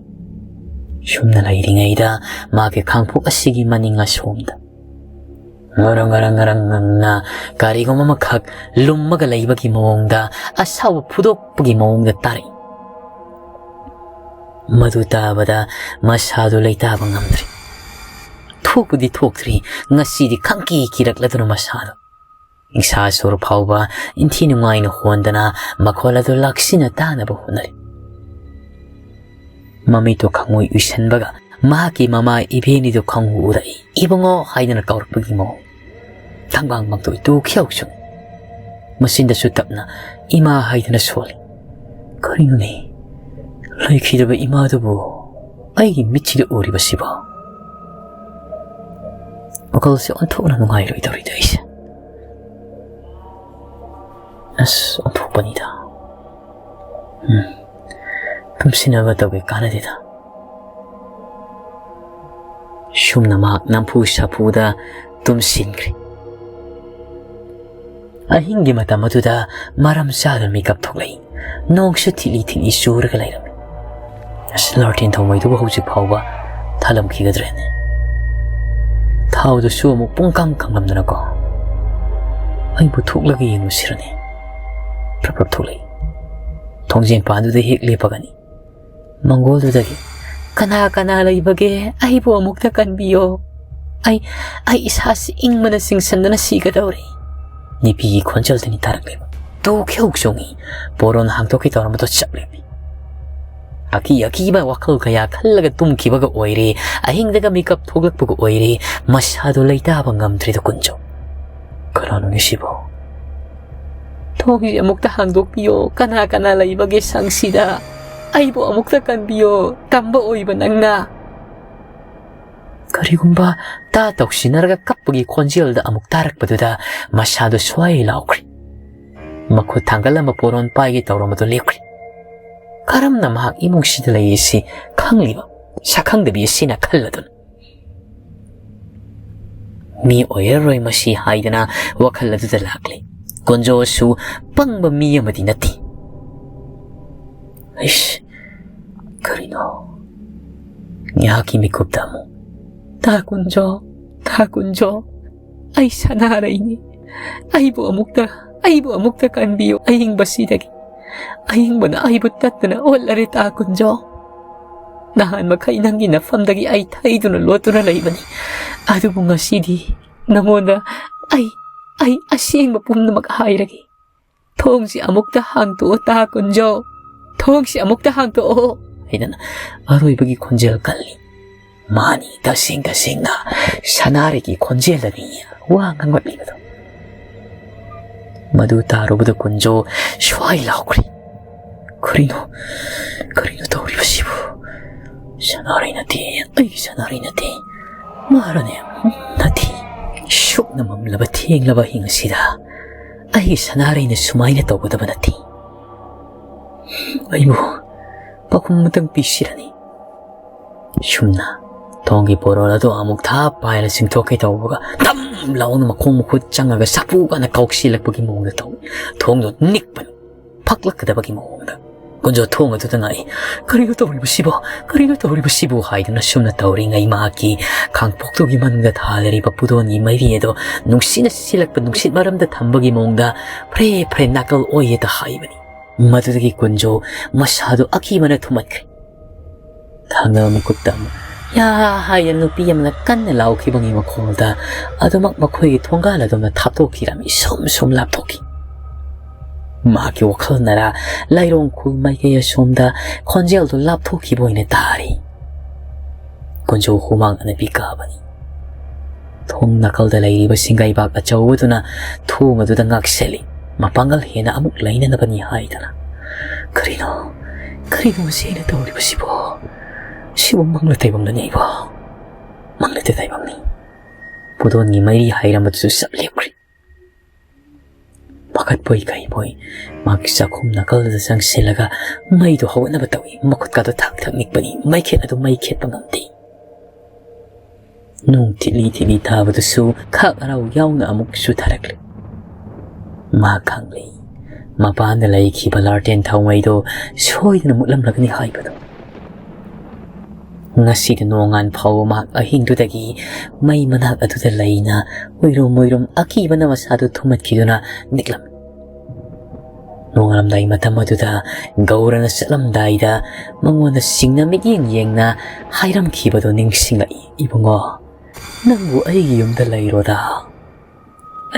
ꯁꯨꯝꯅ ꯂꯩꯔꯤꯉꯩꯗ ꯃꯍꯥꯛꯀꯤ ꯈꯥꯡꯄꯣꯛ ꯑꯁꯤꯒꯤ ꯃꯅꯤꯡ ꯑꯁꯣꯝꯗ ꯉꯔꯪ ꯉꯔꯪ ꯉꯔꯪ ꯉꯪꯅ ꯀꯔꯤꯒꯨꯝꯕ ꯑꯃꯈꯛ ꯂꯨꯝꯃꯒ ꯂꯩꯕꯒꯤ ꯃꯑꯣꯡꯗ, ꯑꯁꯥꯎꯕ ꯐꯨꯗꯣꯛꯄꯒꯤ ꯃꯑꯣꯡꯗ ꯇꯥꯔꯛꯏ꯫ ꯃꯗꯨ ꯇꯥꯕꯗ ꯃꯁꯥꯗꯨ ꯂꯩꯇꯥꯕ ꯉꯝꯗ꯭ꯔꯦ꯫ ꯊꯣꯛꯄꯗꯤ ꯊꯣꯛꯇ꯭ꯔꯤ, ꯉꯁꯤꯗꯤ ꯈꯪꯀꯤ ꯀꯤꯔꯛꯂꯗꯨꯅ ꯃꯁꯥꯗꯨ ꯅꯤꯡꯁꯥ ꯁꯣꯔ ꯐꯥꯎꯕ ꯏꯟꯊꯤ ꯅꯨꯡꯉꯥꯏꯅ ꯍꯣꯟꯗꯅ ꯃꯈꯣꯜ ꯑꯗꯨ ꯂꯥꯛꯁꯤꯟꯅ ꯇꯥꯅꯕ ꯍꯣꯠꯅꯔꯤ꯫ ꯃꯃꯤꯠꯇꯨ ꯈꯪꯉꯨꯏ ꯎꯏꯁꯟꯕꯒ ꯃꯍꯥꯛꯀꯤ ꯃꯃꯥ ꯏꯕꯦꯟꯅꯤꯗꯨ ꯈꯪꯎ ꯎꯔꯛꯏ꯫ "ꯏꯕꯨꯡꯉꯣ" ꯍꯥꯏꯗꯅ ꯀꯧꯔꯛꯄꯒꯤ ꯃꯑꯣꯡ꯫ ꯊꯪꯒꯥꯡꯃꯛꯇꯨ ꯏꯇꯨ ꯈꯤꯌꯧ ꯆꯨꯝꯃꯤ꯫ ꯃꯆꯤꯟꯗꯁꯨ ꯇꯞꯅ "ꯏꯃꯥ" ꯍꯥꯏꯗꯅ ꯁꯣꯜꯂꯤ꯫ ꯀꯔꯤꯅꯣꯅꯦ? ꯂꯩꯈꯤꯗꯕ ꯏꯃꯥꯗꯨꯕꯨ ꯑꯩꯒꯤ ꯃꯤꯠꯁꯤꯗ ꯎꯔꯤꯕꯁꯤꯕꯣ? ꯋꯥꯈꯜꯁꯦ ꯑꯣꯟꯊꯣꯛꯅ ꯅꯨꯡꯉꯥꯏꯔꯣꯏꯗꯧꯔꯤꯗ ꯑꯩꯁꯦ꯫ ꯑꯁ, ꯑꯣꯟꯊꯣꯛꯄꯅꯤꯗ꯫ ꯎꯝ, ꯇꯨꯝꯁꯤꯟꯅꯕ ꯇꯧꯒꯦ, ꯀꯥꯟꯅꯗꯦꯗ꯫ ꯁꯨꯝꯅ ꯃꯍꯥꯛ ꯅꯝꯐꯨ ꯁꯥꯐꯨꯗ ꯇꯨꯝꯁꯤꯟꯈ꯭ꯔꯦ꯫ ꯑꯍꯤꯡꯒꯤ ꯃꯇꯝ ꯑꯗꯨꯗ ꯃꯔꯝ ꯆꯥꯗꯅ ꯃꯤꯀꯞ ꯊꯣꯛꯂꯛꯏ꯫ ꯅꯣꯡꯁꯨ ꯊꯤꯠꯂꯤ ꯊꯤꯠꯂꯤ ꯆꯨꯔꯒ ꯂꯩꯔꯝꯃꯤ꯫ ꯑꯁ, ꯂꯥꯔꯇꯦꯟ ꯊꯧꯃꯩꯗꯨꯕꯨ ꯍꯧꯖꯤꯛ ꯐꯥꯎꯕ ꯊꯥꯜꯂꯝꯈꯤꯒꯗ꯭ꯔꯦꯅꯦ? ꯊꯥꯎꯗꯨꯁꯨ ꯑꯃꯨꯛ ꯄꯨꯡꯀꯪ ꯀꯪꯂꯝꯗꯅꯀꯣ꯫ ꯑꯩꯕꯨ ꯊꯣꯛꯂꯒ ꯌꯦꯡꯉꯨꯁꯤꯔꯅꯦ? ꯄ꯭ꯔꯞ ꯄ꯭ꯔꯞ ꯊꯣꯛꯂꯛꯏ꯫ ꯊꯣꯡꯖꯦꯟ ꯄꯥꯟꯗꯨꯗ ꯍꯦꯛ ꯂꯦꯞꯄꯒꯅꯤ꯫ ꯃꯪꯒꯣꯜꯗꯨꯗꯒꯤ, "ꯀꯅꯥ ꯀꯅꯥ ꯂꯩꯕꯒꯦ? ꯑꯩꯕꯨ ꯑꯃꯨꯛꯇ ꯀꯟꯕꯤꯌꯣ꯫ ꯑꯩ, ꯑꯩ ꯏꯁꯥꯁꯤ ꯏꯪꯕꯅ ꯆꯤꯡꯁꯟꯗꯅ ꯁꯤꯒꯗꯧꯔꯦ"꯫ ꯅꯨꯄꯤꯒꯤ ꯈꯣꯟꯖꯦꯜꯗꯨꯅꯤ ꯇꯥꯔꯛꯂꯤꯕ꯫ ꯇꯨ ꯈꯤꯌꯧ ꯆꯣꯡꯉꯤ꯫ ꯄꯣꯔꯣꯟ ꯍꯥꯡꯗꯣꯛꯀꯦ ꯇꯧꯔꯝꯕꯗꯣ ꯆꯞ ꯂꯦꯞꯄꯤ꯫ ꯑꯀꯤ ꯑꯀꯤꯕ ꯋꯥꯈꯜ ꯀꯌꯥ ꯈꯜꯂꯒ ꯇꯨꯝꯈꯤꯕꯒ ꯑꯣꯏꯔꯦ, ꯑꯍꯤꯡꯗꯒ ꯃꯤꯀꯞ ꯊꯣꯛꯂꯛꯄꯒ ꯑꯣꯏꯔꯦ, ꯃꯁꯥꯗꯣ ꯂꯩꯇꯥꯕ ꯉꯝꯗ꯭ꯔꯤꯗ ꯀꯨꯟꯖꯧ꯫ "ꯀꯅꯥꯅꯣꯅꯦ ꯁꯤꯕꯣ? ꯊꯣꯡꯁꯤ ꯑꯃꯨꯛꯇ ꯍꯥꯡꯗꯣꯛꯄꯤꯌꯣ꯫ ꯀꯅꯥ ꯀꯅꯥ ꯂꯩꯕꯒꯦ ꯁꯪꯁꯤꯗ? ꯑꯩꯕꯨ ꯑꯃꯨꯛꯇ ꯀꯟꯕꯤꯌꯣ, ꯇꯝꯕ ꯑꯣꯏꯕ ꯅꯪꯅ"꯫ ꯀꯔꯤꯒꯨꯝꯕ ꯇꯥ ꯇꯧꯁꯤꯟꯅꯔꯒ ꯀꯞꯄꯒꯤ ꯈꯣꯟꯖꯦꯜꯗ ꯑꯃꯨꯛ ꯇꯥꯔꯛꯄꯗꯨꯗ ꯃꯁꯥꯗꯨ ꯁ꯭ꯋꯥꯏ ꯂꯥꯎꯈ꯭ꯔꯦ꯫ ꯃꯈꯨꯠ ꯊꯥꯡꯒꯠꯂꯝꯕ ꯄꯣꯔꯣꯟ ꯄꯥꯏꯒꯦ ꯇꯧꯔꯝꯕꯗꯨ ꯂꯦꯞꯈ꯭ꯔꯦ꯫ ꯀꯔꯝꯅ ꯃꯍꯥꯛ ꯏꯃꯨꯡꯁꯤꯗ ꯂꯩꯔꯤꯁꯤ ꯈꯪꯂꯤꯕ ꯁꯛꯈꯪꯗꯕꯤ ꯑꯁꯤꯅ ꯈꯜꯂꯗꯨꯅ? "ꯃꯤ ꯑꯣꯏꯔꯔꯣꯏ ꯃꯁꯤ" ꯍꯥꯏꯗꯅ ꯋꯥꯈꯜ ꯑꯗꯨꯗ ꯂꯥꯛꯂꯦ꯫ ꯀꯣꯟꯖꯣꯁꯨ ꯄꯪꯕ ꯃꯤ ꯑꯃꯗꯤ ꯅꯠꯇꯦ꯫ "ꯑꯩꯁ, ꯀꯔꯤꯅꯣ?" ꯉꯥꯏꯍꯥꯛꯀꯤ ꯃꯤꯀꯨꯞꯇ ꯑꯃꯨꯛ, "ꯇꯥ ꯀꯨꯟꯖꯣ, ꯇꯥ ꯀꯨꯟꯖꯣ"꯫ ꯑꯩ ꯁꯅꯥꯔꯩꯅꯤ꯫ ꯑꯩꯕꯨ ꯑꯃꯨꯛꯇ, ꯑꯩꯕꯨ ꯑꯃꯨꯛꯇ ꯀꯟꯕꯤꯌꯨ ꯑꯍꯤꯡꯕꯁꯤꯗꯒꯤ꯫ ꯑꯍꯤꯡꯕꯅ ꯑꯩꯕꯨ ꯇꯠꯇꯅ ꯑꯣꯠꯂꯔꯦ ꯇꯥ ꯀꯨꯟꯖꯣ꯫ ꯅꯍꯥꯟ ꯃꯈꯩ ꯅꯪꯒꯤ ꯅꯐꯝꯗꯒꯤ ꯑꯩ ꯊꯩꯗꯨꯅ ꯂꯣꯠꯇꯨꯅ ꯂꯩꯕꯅꯤ꯫ ꯑꯗꯨꯕꯨ ꯉꯁꯤꯗꯤ ꯅꯉꯣꯟꯗ ꯑꯩ, ꯑꯩ ꯑꯁꯦꯡꯕ ꯄꯨꯝꯅꯃꯛ ꯍꯥꯏꯔꯒꯦ꯫ "ꯊꯣꯡꯁꯤ ꯑꯃꯨꯛꯇ ꯍꯥꯡꯇꯣꯛꯑꯣ ꯇꯥ ꯀꯨꯟꯖꯣ, ꯊꯣꯡꯁꯤ ꯑꯃꯨꯛꯇ ꯍꯥꯡꯇꯣꯛꯑꯣ" ꯍꯥꯏꯗꯅ ꯑꯔꯣꯏꯕꯒꯤ ꯈꯣꯟꯖꯦꯜ ꯀꯜꯂꯤ꯫ ꯃꯥꯅꯤ, ꯇꯁꯦꯡ ꯇꯁꯦꯡꯅ ꯁꯅꯥꯔꯩꯒꯤ ꯈꯣꯟꯖꯦꯜꯗꯅꯤ ꯋꯥ ꯉꯥꯡꯂꯛꯂꯤꯕꯗꯣ꯫ ꯃꯗꯨ ꯇꯥꯔꯨꯕꯗ ꯀꯨꯟꯖꯣ ꯁ꯭ꯋꯥꯏ ꯂꯥꯎꯈ꯭ꯔꯤ꯫ "ꯀꯔꯤꯅꯣ, ꯀꯔꯤꯅꯣ ꯇꯧꯔꯤꯕꯁꯤꯕꯨ? ꯁꯅꯥꯔꯩ ꯅꯠꯇꯦ, ꯑꯩꯒꯤ ꯁꯅꯥꯔꯩ ꯅꯠꯇꯦ꯫ ꯃꯥꯔꯅꯦ? ꯅꯠꯇꯦ꯫ ꯁꯨꯛꯅ ꯃꯝꯂꯕ ꯊꯦꯡꯂꯕ ꯑꯍꯤꯡ ꯑꯁꯤꯗ ꯑꯩꯒꯤ ꯁꯅꯥꯔꯩꯅ ꯁꯨꯃꯥꯏꯅ ꯇꯧꯒꯗꯕ ꯅꯠꯇꯦ꯫ ꯑꯩꯕꯨ ꯄꯥꯎꯈꯨꯝ ꯑꯃꯇꯪ ꯄꯤꯁꯤꯔꯅꯤ?" ꯁꯨꯝꯅ ꯊꯣꯡꯒꯤ ꯄꯣꯔꯣꯜ ꯑꯗꯨ ꯑꯃꯨꯛ ꯊꯥꯞ ꯄꯥꯏꯔ ꯆꯤꯡꯊꯣꯛꯀꯦ ꯇꯧꯕꯒ, ꯊꯝ ꯂꯥꯎꯅ ꯃꯈꯣꯡ ꯃꯈꯨꯠ ꯆꯪꯉꯒ ꯁꯥꯐꯨ ꯀꯥꯟꯅ ꯀꯥꯎꯁꯤꯜꯂꯛꯄꯒꯤ ꯃꯑꯣꯡꯗ ꯇꯧꯏ꯫ ꯊꯣꯡꯗꯣ ꯅꯤꯛꯄꯅꯤ, ꯐꯛꯂꯛꯀꯗꯕꯒꯤ ꯃꯑꯣꯡꯗ꯫ ꯀꯨꯟꯖꯣ ꯊꯣꯡ ꯑꯗꯨꯗ ꯉꯥꯛꯏ꯫ "ꯀꯔꯤꯅꯣ ꯇꯧꯔꯤꯕꯁꯤꯕꯣ? ꯀꯔꯤꯅꯣ ꯇꯧꯔꯤꯕꯁꯤꯕꯨ?" ꯍꯥꯏꯗꯨꯅ ꯁꯨꯝꯅ ꯇꯧꯔꯤꯉꯩ, ꯃꯍꯥꯛꯀꯤ ꯈꯥꯡꯄꯣꯛꯇꯨꯒꯤ ꯃꯅꯨꯡꯗ ꯊꯥꯗꯔꯤꯕ ꯄꯨꯗꯣꯟꯒꯤ ꯃꯩꯔꯤ ꯑꯗꯣ ꯅꯨꯡꯁꯤꯠꯅ ꯁꯤꯠꯂꯛꯄ ꯅꯨꯡꯁꯤꯠ ꯃꯔꯝꯗ ꯊꯝꯕꯒꯤ ꯃꯑꯣꯡꯗ ꯐ꯭ꯔꯦ ꯐ꯭ꯔꯦ ꯅꯥꯀꯜ ꯑꯣꯏꯌꯦꯗ ꯍꯥꯏꯕꯅꯤ꯫ ꯃꯗꯨꯗꯒꯤ ꯀꯨꯟꯖꯣ ꯃꯁꯥꯗꯨ ꯑꯀꯤꯕꯅ ꯊꯨꯝꯍꯠꯈ꯭ꯔꯦ꯫ ꯊꯪꯅꯕ ꯃꯤꯀꯨꯞꯇ ꯑꯃꯨꯛ "ꯌꯥ" ꯍꯥꯏꯅ ꯅꯨꯄꯤ ꯑꯃꯅ ꯀꯟꯅ ꯂꯥꯎꯈꯤꯕꯒꯤ ꯃꯈꯣꯜꯗ ꯑꯗꯨꯃꯛ ꯃꯈꯣꯏꯒꯤ ꯊꯣꯡꯒꯥꯜ ꯑꯗꯣꯝꯗ ꯊꯥꯞꯇꯣꯛꯈꯤꯔꯝꯃꯤ꯫ ꯁꯨꯝ ꯁꯨꯝ ꯂꯥꯞꯊꯣꯛꯈꯤ꯫ ꯃꯍꯥꯛꯀꯤ ꯋꯥꯈꯜꯅꯔ ꯂꯩꯔꯣꯡ ꯈꯨꯜ ꯃꯥꯏꯀꯩ ꯑꯁꯣꯝꯗ ꯈꯣꯟꯖꯦꯜꯗꯨ ꯂꯥꯞꯊꯣꯛꯈꯤꯕ ꯑꯣꯏꯅ ꯇꯥꯔꯤ꯫ ꯀꯨꯟꯖꯣ ꯍꯨꯃꯥꯡ ꯑꯅꯞꯄꯤ ꯀꯥꯕꯅꯤ꯫ ꯊꯣꯡ ꯅꯥꯀꯜꯗ ꯂꯩꯔꯤꯕ ꯁꯤꯡꯒꯩꯕꯥꯛ ꯑꯆꯧꯕꯗꯨꯅ ꯊꯣꯡ ꯑꯗꯨꯗ ꯉꯥꯛꯁꯦꯜꯂꯤ꯫ ꯃꯄꯥꯡꯒꯜ ꯍꯦꯟꯅ ꯑꯃꯨꯛ ꯂꯩꯅꯅꯕꯅꯤ ꯍꯥꯏꯗꯅ꯫ "ꯀꯔꯤꯅꯣ, ꯀꯔꯤꯅꯣ ꯃꯁꯤ ꯑꯩꯅ ꯇꯧꯔꯤꯕꯁꯤꯕꯣ? ꯁꯤꯕꯨ ꯃꯪꯂ ꯇꯥꯏꯕꯪꯂꯅꯤ ꯑꯩꯕꯣ? ꯃꯪꯂ ꯇꯥꯏꯕꯪꯅꯤ?" ꯄꯨꯗꯣꯟꯒꯤ ꯃꯩꯔꯤ ꯍꯥꯏꯔꯝꯕꯗꯨꯁꯨ ꯆꯞ ꯂꯦꯞꯈ꯭ꯔꯤ꯫ ꯄꯥꯈꯠꯄꯣꯏ ꯀꯩꯕꯣꯏ ꯃꯍꯥꯛꯀꯤ ꯆꯥꯛꯈꯨꯝ ꯅꯥꯀꯜꯗꯨꯗ ꯆꯪꯁꯤꯜꯂꯒ ꯃꯩꯗꯨ ꯍꯧꯒꯠꯅꯕ ꯇꯧꯏ꯫ ꯃꯈꯨꯠꯀꯥꯗꯣ ꯊꯛ ꯊꯛ ꯅꯤꯛꯄꯅꯤ꯫ ꯃꯩꯈꯦꯠ ꯑꯗꯨ ꯃꯩ ꯈꯦꯠꯄ ꯉꯝꯗꯦ꯫ ꯅꯣꯡ ꯊꯤꯠꯂꯤ ꯊꯤꯠꯂꯤ ꯊꯥꯕꯗꯨꯁꯨ ꯈꯥꯛ ꯍꯔꯥꯎ ꯌꯥꯎꯅ ꯑꯃꯨꯛ ꯆꯨꯊꯔꯛꯂꯦ꯫ ꯃꯍꯥꯛ ꯈꯪꯂꯦ, ꯃꯄꯥꯟꯗ ꯂꯩꯈꯤꯕ ꯂꯥꯔꯇꯦꯟ ꯊꯥꯎꯃꯩꯗꯣ ꯁꯣꯏꯗꯅ ꯃꯨꯠꯂꯝꯂꯒꯅꯤ ꯍꯥꯏꯕꯗꯣ꯫ ꯉꯁꯤꯗꯤ ꯅꯣꯡꯉꯥꯟ ꯐꯥꯎꯕ ꯃꯍꯥꯛ ꯑꯍꯤꯡꯗꯨꯗꯒꯤ ꯃꯩ ꯃꯅꯥꯛ ꯑꯗꯨꯗ ꯂꯩꯅ ꯎꯏꯔꯨꯝ ꯎꯏꯔꯨꯝ ꯑꯀꯤꯕꯅ ꯃꯁꯥꯗꯨ ꯊꯨꯝꯃꯠꯈꯤꯗꯨꯅ ꯅꯤꯛꯂꯝꯃꯤ꯫ ꯅꯣꯡꯉꯥꯜꯂꯝꯗꯥꯏ ꯃꯇꯝ ꯑꯗꯨꯗ ꯒꯧꯔꯅ ꯆꯠꯂꯝꯗꯥꯏꯗ ꯃꯉꯣꯟꯗ ꯁꯤꯡꯅ ꯃꯤꯠꯌꯦꯡ ꯌꯦꯡꯅ ꯍꯥꯏꯔꯝꯈꯤꯕꯗꯣ ꯅꯤꯡꯁꯤꯡꯂꯛꯏ, "ꯏꯕꯨꯡꯉꯣ, ꯅꯪꯕꯨ ꯑꯩꯒꯤ ꯌꯨꯝꯗ ꯂꯩꯔꯣꯗ꯫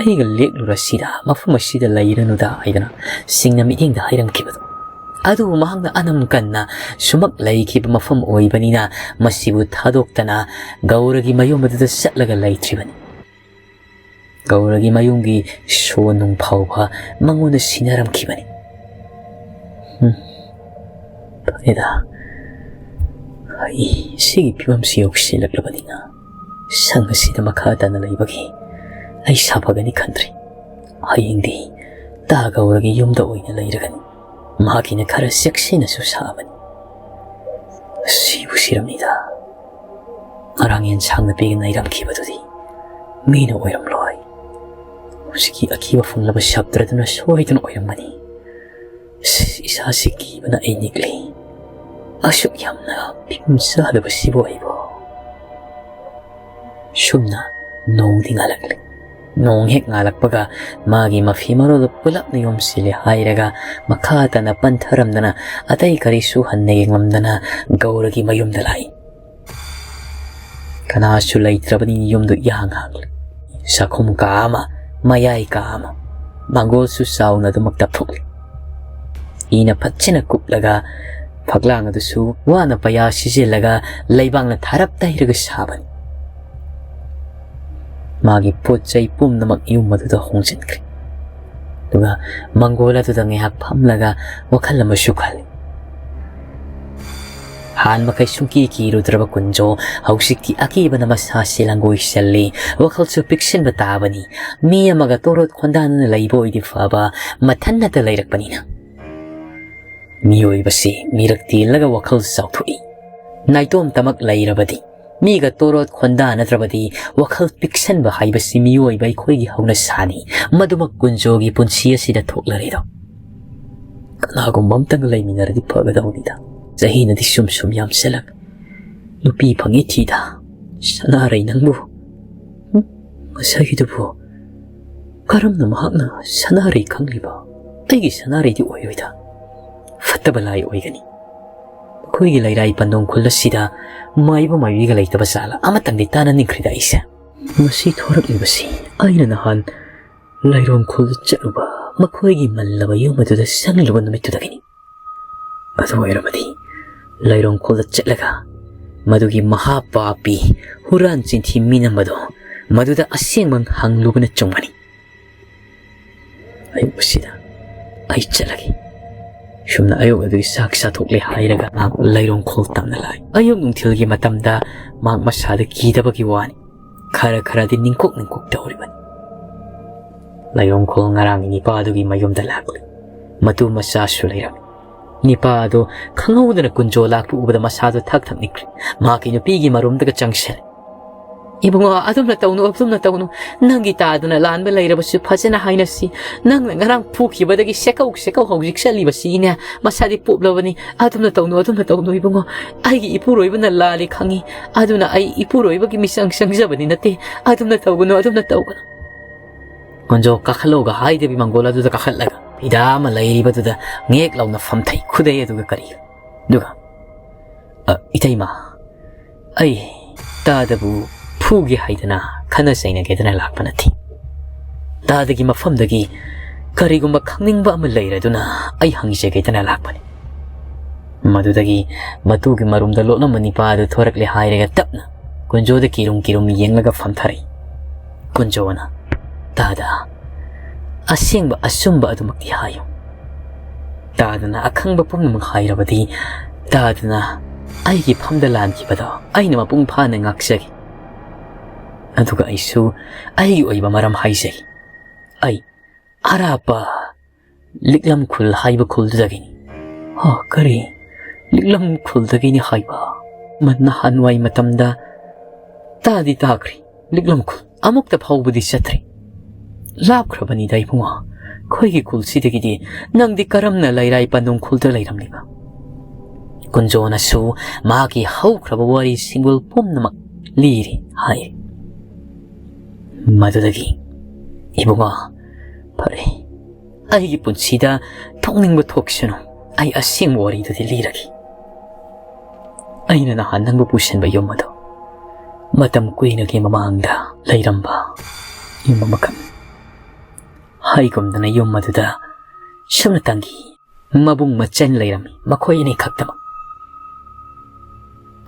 ꯑꯩꯒ ꯂꯦꯛꯂꯨꯔꯁꯤꯗ, ꯃꯐꯝ ꯑꯁꯤꯗ ꯂꯩꯔꯅꯨꯗ" ꯍꯥꯏꯗꯅ ꯁꯤꯡꯅ ꯃꯤꯠꯌꯦꯡꯗ ꯍꯥꯏꯔꯝꯈꯤꯕꯗꯣ꯫ ꯑꯗꯨꯕꯨ ꯃꯍꯥꯛꯅ ꯑꯅꯝ ꯀꯟꯅ ꯁꯨꯃꯛ ꯂꯩꯈꯤꯕ ꯃꯐꯝ ꯑꯣꯏꯕꯅꯤꯅ ꯃꯁꯤꯕꯨ ꯊꯥꯗꯣꯛꯇꯅ ꯒꯧꯔꯒꯤ ꯃꯌꯨꯝ ꯑꯗꯨꯗ ꯆꯠꯂꯒ ꯂꯩꯇ꯭ꯔꯤꯕꯅꯤ꯫ ꯒꯧꯔꯒꯤ ꯃꯌꯨꯝꯒꯤ ꯁꯣ ꯅꯨꯡ ꯐꯥꯎꯕ ꯃꯉꯣꯟꯗ ꯁꯤꯟꯅꯔꯝꯈꯤꯕꯅꯤ꯫ ꯍꯨꯝ, ꯐꯔꯦꯗ, ꯑꯩ ꯁꯤꯒꯤ ꯐꯤꯕꯝꯁꯤ ꯌꯧꯁꯤꯜꯂꯛꯂꯕꯅꯤꯅ ꯁꯪ ꯑꯁꯤꯗ ꯃꯈꯥ ꯇꯥꯅ ꯂꯩꯕꯒꯤ ꯑꯩ ꯁꯥꯐꯒꯅꯤ ꯈꯟꯗ꯭ꯔꯤ꯫ ꯍꯌꯦꯡꯗꯤ ꯇꯥ ꯒꯧꯔꯒꯤ ꯌꯨꯝꯗ ꯑꯣꯏꯅ ꯂꯩꯔꯒꯅꯤ꯫ ꯃꯍꯥꯛꯀꯤꯅ ꯈꯔ ꯆꯦꯛꯁꯤꯟꯅꯁꯨ ꯁꯥꯕꯅꯤ꯫ ꯁꯤꯕꯨ ꯁꯤꯔꯝꯅꯤꯗ꯫ ꯉꯔꯥꯡ ꯌꯦꯟꯁꯥꯡ ꯅꯥꯄꯤꯒ ꯅꯩꯔꯝꯈꯤꯕꯗꯨꯗꯤ ꯃꯤꯅ ꯑꯣꯏꯔꯝꯂꯣꯏ꯫ ꯍꯧꯖꯤꯛꯀꯤ ꯑꯀꯤꯕ ꯐꯪꯂꯕ ꯁꯞꯇ꯭ꯔꯗꯨꯅ ꯁꯣꯏꯗꯅ ꯑꯣꯏꯔꯝꯒꯅꯤ꯫ ꯏꯁꯥꯁꯤ ꯀꯤꯕꯅ ꯑꯩ ꯅꯤꯛꯂꯤ꯫ ꯑꯁꯨꯛ ꯌꯥꯝꯅ ꯐꯤꯕꯝ ꯆꯥꯗꯕꯁꯤꯕꯨ ꯑꯩꯕꯨ꯫ ꯁꯨꯝꯅ ꯅꯣꯡꯗꯤ ꯉꯥꯜꯂꯛꯂꯦ꯫ ꯅꯣꯡ ꯍꯦꯛ ꯉꯥꯜꯂꯛꯄꯒ ꯃꯥꯒꯤ ꯃꯐꯤ ꯃꯔꯣꯜꯗꯨ ꯄꯨꯂꯞꯅ ꯌꯣꯝꯁꯤꯜꯂꯦ ꯍꯥꯏꯔꯒ ꯃꯈꯥ ꯇꯥꯅ ꯄꯟꯊꯔꯝꯗꯅ ꯑꯇꯩ ꯀꯔꯤꯁꯨ ꯍꯟꯅ ꯌꯦꯡꯂꯝꯗꯅ ꯒꯧꯔꯒꯤ ꯃꯌꯨꯝꯗ ꯂꯥꯛꯏ꯫ ꯀꯅꯥꯁꯨ ꯂꯩꯇ꯭ꯔꯕꯅꯤ, ꯌꯨꯝꯗꯨ ꯏꯍꯥꯡ ꯍꯥꯡꯂꯦ꯫ ꯆꯥꯛꯈꯨꯝ ꯀꯥ ꯑꯃ, ꯃꯌꯥꯏ ꯀꯥ ꯑꯃ, ꯃꯥꯡꯒꯣꯜꯁꯨ ꯆꯥꯎꯅ ꯑꯗꯨꯃꯛ ꯇꯞꯊꯣꯛꯂꯤ꯫ ꯏꯅ ꯐꯠꯆꯅ ꯀꯨꯞꯂꯒ ꯐꯛꯂꯥꯡ ꯑꯗꯨꯁꯨ ꯋꯥꯅ ꯄꯩꯌꯥ ꯁꯤꯖꯤꯜꯂꯒ ꯂꯩꯕꯥꯛꯅ ꯊꯥꯔꯞ ꯇꯩꯔꯒ ꯁꯥꯕꯅꯤ꯫ ꯃꯥꯒꯤ ꯄꯣꯠ ꯆꯩ ꯄꯨꯝꯅꯃꯛ ꯌꯨꯝ ꯑꯗꯨꯗ ꯍꯣꯡꯖꯤꯟꯈ꯭ꯔꯦ꯫ ꯑꯗꯨꯒ ꯃꯪꯒꯣꯜ ꯑꯗꯨꯗ ꯉꯥꯏꯍꯥꯛ ꯐꯝꯂꯒ ꯋꯥꯈꯜ ꯑꯃꯁꯨ ꯈꯜꯂꯤ꯫ ꯍꯥꯟ ꯃꯈꯩ ꯁꯨꯡꯀꯤ ꯀꯤꯔꯨꯗ꯭ꯔꯕ ꯀꯨꯟꯖꯣ ꯍꯧꯖꯤꯛꯇꯤ ꯑꯀꯤꯕꯅ ꯃꯁꯥꯁꯤ ꯂꯪꯒꯣꯏꯁꯜꯂꯤ꯫ ꯋꯥꯈꯜꯁꯨ ꯄꯤꯛꯁꯤꯟꯕ ꯇꯥꯕꯅꯤ꯫ ꯃꯤ ꯑꯃꯒ ꯇꯣꯔꯣꯠ ꯈꯣꯟꯗꯥꯅꯅ ꯂꯩꯕ ꯑꯣꯏꯗꯤ ꯐꯕ, ꯃꯊꯟꯅꯇ ꯂꯩꯔꯛꯄꯅꯤꯅ꯫ ꯃꯤꯑꯣꯏꯕꯁꯤ ꯃꯤꯔꯛ ꯇꯤꯜꯂꯒ ꯋꯥꯈꯜ ꯆꯥꯎꯊꯣꯛꯏ꯫ ꯅꯥꯏꯇꯣꯝ ꯇꯃꯛ ꯂꯩꯔꯕꯗꯤ, ꯃꯤꯒ ꯇꯣꯔꯣꯠ ꯈꯣꯟꯗꯥꯅꯗ꯭ꯔꯕꯗꯤ ꯋꯥꯈꯜ ꯄꯤꯛꯁꯟꯕ ꯍꯥꯏꯕꯁꯤ ꯃꯤꯑꯣꯏꯕ ꯑꯩꯈꯣꯏꯒꯤ ꯍꯧꯅꯁꯥꯅꯤ꯫ ꯃꯗꯨꯃꯛ ꯀꯨꯟꯖꯣꯒꯤ ꯄꯨꯟꯁꯤ ꯑꯁꯤꯗ ꯊꯣꯛꯂꯔꯦꯗꯣ꯫ ꯀꯅꯥꯒꯨꯝꯕ ꯑꯝꯇꯪꯒ ꯂꯩꯃꯤꯟꯅꯔꯗꯤ ꯐꯒꯗꯧꯅꯤꯗ꯫ ꯆꯍꯤꯅꯗꯤ ꯁꯨꯝ ꯁꯨꯝ ꯌꯥꯝꯁꯤꯜꯂꯛ꯫ ꯅꯨꯄꯤ ꯐꯪꯉꯤ ꯊꯤꯗ꯫ ꯁꯅꯥꯔꯩ ꯅꯪꯕꯨ꯫ ꯍꯨꯝ? ꯉꯁꯥꯏꯒꯤꯗꯨꯕꯨ ꯀꯔꯝꯅ ꯃꯍꯥꯛꯅ ꯁꯅꯥꯔꯩ ꯈꯪꯂꯤꯕ? ꯑꯩꯒꯤ ꯁꯅꯥꯔꯩꯗꯤ ꯑꯣꯏꯔꯣꯏꯗ꯫ ꯐꯠꯇꯕ ꯂꯥꯏ ꯑꯣꯏꯒꯅꯤ꯫ ꯑꯩꯈꯣꯏꯒꯤ ꯂꯩꯔꯥꯏ ꯄꯟꯗꯣꯡ ꯈꯨꯜ ꯑꯁꯤꯗ ꯃꯥꯏꯕ ꯃꯥꯏꯕꯤꯒ ꯂꯩꯇꯕ ꯖꯥꯠꯂ? ꯑꯃꯇꯪꯗꯤ ꯇꯥꯅꯅꯤꯡꯈ꯭ꯔꯤꯗ ꯑꯩꯁꯦ꯫ ꯃꯁꯤ ꯊꯣꯔꯛꯂꯤꯕꯁꯤ ꯑꯩꯅ ꯅꯍꯥꯟ ꯂꯩꯔꯣꯡ ꯈꯨꯜꯗ ꯆꯠꯂꯨꯕ, ꯃꯈꯣꯏꯒꯤ ꯃꯜꯂꯕ ꯌꯨꯝ ꯑꯗꯨꯗ ꯆꯪꯂꯨꯕ ꯅꯨꯃꯤꯠꯇꯨꯗꯒꯤꯅꯤ꯫ ꯑꯗꯨ ꯑꯣꯏꯔꯕꯗꯤ ꯂꯩꯔꯣꯡ ꯈꯨꯜꯗ ꯆꯠꯂꯒ ꯃꯗꯨꯒꯤ ꯃꯍꯥꯄꯥꯄꯤ ꯍꯨꯔꯥꯟ ꯆꯤꯟꯊꯤ ꯃꯤꯅꯝꯕꯗꯣ ꯃꯗꯨꯗ ꯑꯁꯦꯡꯕ ꯍꯪꯂꯨꯕꯅ ꯆꯨꯝꯒꯅꯤ꯫ ꯑꯌꯨꯛ ꯑꯁꯤꯗ ꯑꯩ ꯆꯠꯂꯒꯦ꯫ ꯁꯨꯝꯅ ꯑꯌꯨꯛ ꯑꯗꯨꯒꯤ ꯆꯥꯛ ꯆꯥꯊꯣꯛꯂꯦ ꯍꯥꯏꯔꯒ ꯃꯍꯥꯛ ꯂꯩꯔꯣꯡ ꯈꯨꯜ ꯇꯝꯅ ꯂꯥꯛꯏ꯫ ꯑꯌꯨꯛ ꯅꯨꯡꯊꯤꯜꯒꯤ ꯃꯇꯝꯗ ꯃꯍꯥꯛ ꯃꯁꯥꯗ ꯀꯤꯗꯕꯒꯤ ꯋꯥꯅꯤ꯫ ꯈꯔ ꯈꯔꯗꯤ ꯅꯤꯡꯀꯣꯛ ꯅꯤꯡꯀꯣꯛ ꯇꯧꯔꯤꯕꯅꯤ꯫ ꯂꯩꯔꯣꯡ ꯈꯨꯜ ꯉꯔꯥꯡ ꯅꯤꯄꯥꯗꯨꯒꯤ ꯃꯌꯨꯝꯗ ꯂꯥꯛꯂꯤ꯫ ꯃꯇꯨ ꯃꯆꯥꯁꯨ ꯂꯩꯔꯝꯃꯤ꯫ ꯅꯤꯄꯥ ꯑꯗꯨ ꯈꯪꯍꯧꯗꯅ ꯀꯨꯟꯖꯣ ꯂꯥꯛꯄ ꯎꯕꯗ ꯃꯁꯥꯗꯨ ꯊꯛ ꯊꯛ ꯅꯤꯛꯈ꯭ꯔꯦ꯫ ꯃꯍꯥꯛꯀꯤ ꯅꯨꯄꯤꯒꯤ ꯃꯔꯨꯝꯗꯒ ꯆꯪꯁꯤꯜꯂꯦ꯫ "ꯏꯕꯨꯡꯉꯣ, ꯑꯗꯨꯝꯅ ꯇꯧꯅꯨ, ꯑꯗꯨꯝꯅ ꯇꯧꯅꯨ꯫ ꯅꯪꯒꯤ ꯇꯥꯗꯅ ꯂꯥꯟꯕ ꯂꯩꯔꯕꯁꯨ ꯐꯖꯅ ꯍꯥꯏꯅꯁꯤ꯫ ꯅꯪꯅ ꯉꯔꯥꯡ ꯐꯨꯈꯤꯕꯗꯒꯤ ꯁꯦꯀꯧ ꯁꯦꯀꯧ ꯍꯧꯖꯤꯛ ꯆꯠꯂꯤꯕꯁꯤꯅꯦ, ꯃꯁꯥꯗꯤ ꯄꯣꯞꯂꯕꯅꯤ꯫ ꯑꯗꯨꯝꯅ ꯇꯧꯅꯨ, ꯑꯗꯨꯝꯅ ꯇꯧꯅꯨ ꯏꯕꯨꯡꯉꯣ꯫ ꯑꯩꯒꯤ ꯏꯄꯨꯔꯣꯏꯕꯅ ꯂꯥꯜꯂꯤ ꯈꯪꯉꯤ꯫ ꯑꯗꯨꯅ ꯑꯩ ꯏꯄꯨꯔꯣꯏꯕꯒꯤ ꯃꯤꯆꯪ ꯆꯪꯖꯕꯅꯤ ꯅꯠꯇꯦ꯫ ꯑꯗꯨꯝꯅ ꯇꯧꯒꯅꯨ, ꯑꯗꯨꯝꯅ ꯇꯧꯒꯅꯨ꯫" ꯀꯨꯟꯖꯣ ꯀꯥꯈꯠꯂꯣꯒ ꯍꯥꯏꯗꯕꯤ ꯃꯪꯒꯣꯜ ꯑꯗꯨꯗ ꯀꯥꯈꯠꯂꯒ ꯐꯤꯗꯥ ꯑꯃ ꯂꯩꯔꯤꯕꯗꯨꯗ ꯉꯦꯛ ꯂꯥꯎꯅ ꯐꯝꯊꯩ꯫ ꯈꯨꯗꯩ ꯑꯗꯨꯒ ꯀꯔꯤ ꯑꯗꯨꯒ, "ꯑ, ꯏꯇꯩꯃ, ꯑꯩ ꯇꯥꯗꯕꯨ ꯐꯨꯒꯦ ꯍꯥꯏꯗꯅ ꯈꯠꯅ ꯆꯩꯅꯒꯦꯗꯅ ꯂꯥꯛꯄ ꯅꯠꯇꯦ꯫ ꯇꯥꯗꯒꯤ ꯃꯐꯝꯗꯒꯤ ꯀꯔꯤꯒꯨꯝꯕ ꯈꯪꯅꯤꯡꯕ ꯑꯃ ꯂꯩꯔꯗꯨꯅ ꯑꯩ ꯍꯪꯖꯒꯦꯗꯅ ꯂꯥꯛꯄꯅꯤ꯫" ꯃꯗꯨꯗꯒꯤ ꯃꯇꯨꯒꯤ ꯃꯔꯨꯝꯗ ꯂꯣꯠꯂꯝꯕ ꯅꯤꯄꯥ ꯑꯗꯨ ꯊꯣꯔꯛꯂꯦ ꯍꯥꯏꯔꯒ ꯇꯞꯅ ꯀꯨꯟꯖꯣꯗ ꯀꯤꯔꯨꯝ ꯀꯤꯔꯨꯝ ꯌꯦꯡꯂꯒ ꯐꯝꯊꯔꯛꯏ꯫ ꯀꯨꯟꯖꯣꯅ, "ꯇꯥꯗ, ꯑꯁꯦꯡꯕ ꯑꯆꯨꯝꯕ ꯑꯗꯨꯃꯛꯇꯤ ꯍꯥꯏꯌꯨ꯫ ꯇꯥꯗꯅ ꯑꯈꯪꯕ ꯄꯨꯝꯅꯃꯛ ꯍꯥꯏꯔꯕꯗꯤ ꯇꯥꯗꯅ ꯑꯩꯒꯤ ꯐꯝꯗ ꯂꯥꯟꯈꯤꯕꯗꯣ ꯑꯩꯅ ꯃꯄꯨꯡ ꯐꯥꯅ ꯉꯥꯛꯆꯒꯦ꯫ ꯑꯗꯨꯒ ꯑꯩꯁꯨ ꯑꯩꯒꯤ ꯑꯣꯏꯕ ꯃꯔꯝ ꯍꯥꯏꯖꯒꯦ꯫ ꯑꯩ ꯑꯔꯥꯞꯄ ꯂꯤꯛꯂꯝ ꯈꯨꯜ ꯍꯥꯏꯕ ꯈꯨꯜꯗꯨꯗꯒꯤꯅꯤ꯫" "ꯍꯥ, ꯀꯔꯤ? ꯂꯤꯛꯂꯝ ꯈꯨꯜꯗꯒꯤꯅꯤ ꯍꯥꯏꯕ? ꯃ-, ꯅꯍꯥꯟꯋꯥꯏ ꯃꯇꯝꯗ ꯇꯥꯗꯤ ꯇꯥꯈ꯭ꯔꯦ꯫ ꯂꯤꯛꯂꯝ ꯈꯨꯜ ꯑꯃꯨꯛꯇ ꯐꯥꯎꯕꯗꯤ ꯆꯠꯇ꯭ꯔꯤ꯫" "ꯂꯥꯞꯈ꯭ꯔꯕꯅꯤꯗ ꯏꯕꯨꯡꯉꯣ, ꯑꯩꯈꯣꯏꯒꯤ ꯈꯨꯜꯁꯤꯗꯒꯤꯗꯤ꯫ ꯅꯪꯗꯤ ꯀꯔꯝꯅ ꯂꯩꯔꯥꯏ ꯄꯟꯗꯨꯡ ꯈꯨꯜꯗ ꯂꯩꯔꯝꯂꯤꯕ?" ꯀꯨꯟꯖꯣꯅꯁꯨ ꯃꯍꯥꯛꯀꯤ ꯍꯧꯈ꯭ꯔꯕ ꯋꯥꯔꯤ ꯁꯤꯡꯒꯨꯜ ꯄꯨꯝꯅꯃꯛ ꯂꯤꯔꯤ ꯍꯥꯏ꯫ ꯃꯗꯨꯗꯒꯤ, "ꯏꯕꯨꯡꯉꯣ, ꯐꯔꯦ, ꯑꯩꯒꯤ ꯄꯨꯟꯁꯤꯗ ꯊꯣꯛꯅꯤꯡꯕ ꯊꯣꯛꯁꯅꯨ, ꯑꯩ ꯑꯁꯦꯡꯕ ꯋꯥꯔꯤꯗꯨꯗꯤ ꯂꯤꯔꯒꯦ꯫ ꯑꯩꯅ ꯅꯍꯥꯟ ꯅꯪꯕꯨ ꯄꯨꯁꯤꯟꯕ ꯌꯨꯝ ꯑꯗꯨ ꯃꯇꯝ ꯀꯨꯏꯅꯒꯤ ꯃꯃꯥꯡꯗ ꯂꯩꯔꯝꯕ ꯌꯨꯝ ꯑꯃꯈꯛ꯫ ꯍꯥꯏꯒꯨꯝꯗꯅ ꯌꯨꯝ ꯑꯗꯨꯗ ꯁꯨꯞꯅꯇꯪꯒꯤ ꯃꯕꯨꯡ ꯃꯆꯟ ꯂꯩꯔꯝꯃꯤ, ꯃꯈꯣꯏ ꯑꯅꯤ ꯈꯛꯇꯃꯛ꯫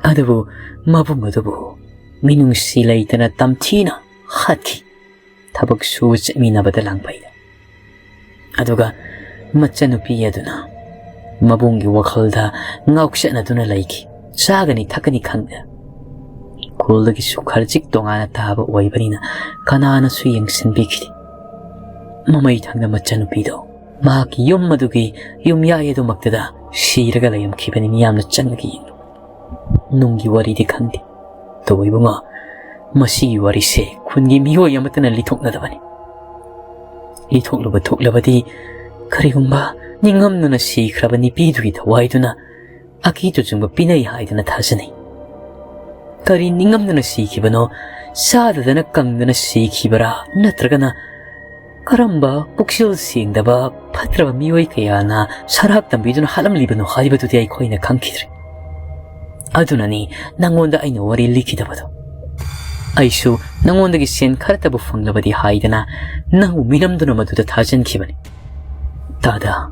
ꯑꯗꯨꯕꯨ ꯃꯕꯨꯡ ꯑꯗꯨꯕꯨ ꯃꯤꯅꯨꯡꯁꯤ ꯂꯩꯇꯅ ꯇꯝꯊꯤꯅ ꯍꯥꯠꯈꯤ, ꯊꯕꯛ ꯁꯨꯕ ꯆꯠꯃꯤꯟꯅꯕꯗ ꯂꯥꯡꯐꯩꯗ꯫ ꯑꯗꯨꯒ ꯃꯆꯟꯅꯨꯄꯤ ꯑꯗꯨꯅ ꯃꯕꯨꯡꯒꯤ ꯋꯥꯈꯜꯗ ꯉꯥꯎꯆꯠꯅꯗꯨꯅ ꯂꯩꯈꯤ꯫ ꯆꯥꯒꯅꯤ ꯊꯛꯀꯅꯤ ꯈꯪꯗ, ꯈꯨꯜꯗꯒꯤꯁꯨ ꯈꯔꯖꯤꯛ ꯇꯣꯉꯥꯟꯅ ꯇꯥꯕ ꯑꯣꯏꯕꯅꯤꯅ ꯀꯅꯥꯅꯁꯨ ꯌꯦꯡꯁꯤꯟꯕꯤꯈꯤꯗꯦ꯫ ꯃꯃꯩ ꯊꯪꯅ ꯃꯆꯟꯅꯨꯄꯤꯗꯣ ꯃꯍꯥꯛꯀꯤ ꯌꯨꯝ ꯑꯗꯨꯒꯤ ꯌꯨꯝꯌꯥꯏ ꯑꯗꯨꯃꯛꯇꯗ ꯁꯤꯔꯒ ꯂꯩꯔꯝꯈꯤꯕꯅꯤ, ꯃꯤꯌꯥꯝꯅ ꯆꯪꯂꯒ ꯌꯦꯡꯂꯨ꯫ ꯅꯨꯡꯒꯤ ꯋꯥꯔꯤꯗꯤ ꯈꯪꯗꯦ꯫ ꯇꯧꯕ ꯏꯕꯨꯡꯉꯣ, ꯃꯁꯤꯒꯤ ꯋꯥꯔꯤꯁꯦ ꯈꯨꯟꯒꯤ ꯃꯤꯑꯣꯏ ꯑꯃꯠꯇꯅ ꯂꯤꯊꯣꯛꯅꯗꯕꯅꯤ꯫ ꯂꯤꯊꯣꯛꯂꯨꯕ ꯊꯣꯛꯂꯕꯗꯤ ꯀꯔꯤꯒꯨꯝꯕ ꯅꯤꯡꯉꯝꯗꯅ ꯁꯤꯈ꯭ꯔꯕ ꯅꯨꯄꯤꯗꯨꯒꯤ ꯊꯋꯥꯏꯗꯨꯅ ꯑꯀꯤ ꯇꯨꯖꯨꯡꯕ ꯄꯤꯅꯩ ꯍꯥꯏꯗꯅ ꯊꯥꯖꯅꯩ꯫ ꯀꯔꯤ ꯅꯤꯡꯉꯝꯗꯅ ꯁꯤꯈꯤꯕꯅꯣ? ꯆꯥꯗꯗꯅ ꯀꯪꯗꯅ ꯁꯤꯈꯤꯕꯔꯥ? ꯅꯠꯇ꯭ꯔꯒꯅ ꯀꯔꯝꯕ ꯄꯨꯛꯆꯦꯜ ꯁꯦꯡꯗꯕ ꯐꯠꯇ꯭ꯔꯕ ꯃꯤꯑꯣꯏ ꯀꯌꯥꯅ ꯁꯔꯥꯛ ꯇꯝꯕꯤꯗꯨꯅ ꯍꯥꯠꯂꯝꯂꯤꯕꯅꯣ ꯍꯥꯏꯕꯗꯨꯗꯤ ꯑꯩꯈꯣꯏꯅ ꯈꯪꯈꯤꯗ꯭ꯔꯦ꯫ ꯑꯗꯨꯅꯅꯤ ꯅꯪꯉꯣꯟꯗ ꯑꯩꯅ ꯋꯥꯔꯤ ꯂꯤꯈꯤꯗꯕꯗꯣ꯫ ꯑꯩꯁꯨ ꯅꯪꯉꯣꯟꯗꯒꯤ ꯁꯦꯟ ꯈꯔꯇꯕꯨ ꯐꯪꯂꯕꯗꯤ ꯍꯥꯏꯗꯅ ꯅꯪꯕꯨ ꯃꯤꯅꯝꯗꯨꯅ ꯃꯗꯨꯗ ꯊꯥꯖꯤꯟꯈꯤꯕꯅꯤ꯫ ꯇꯥꯗ,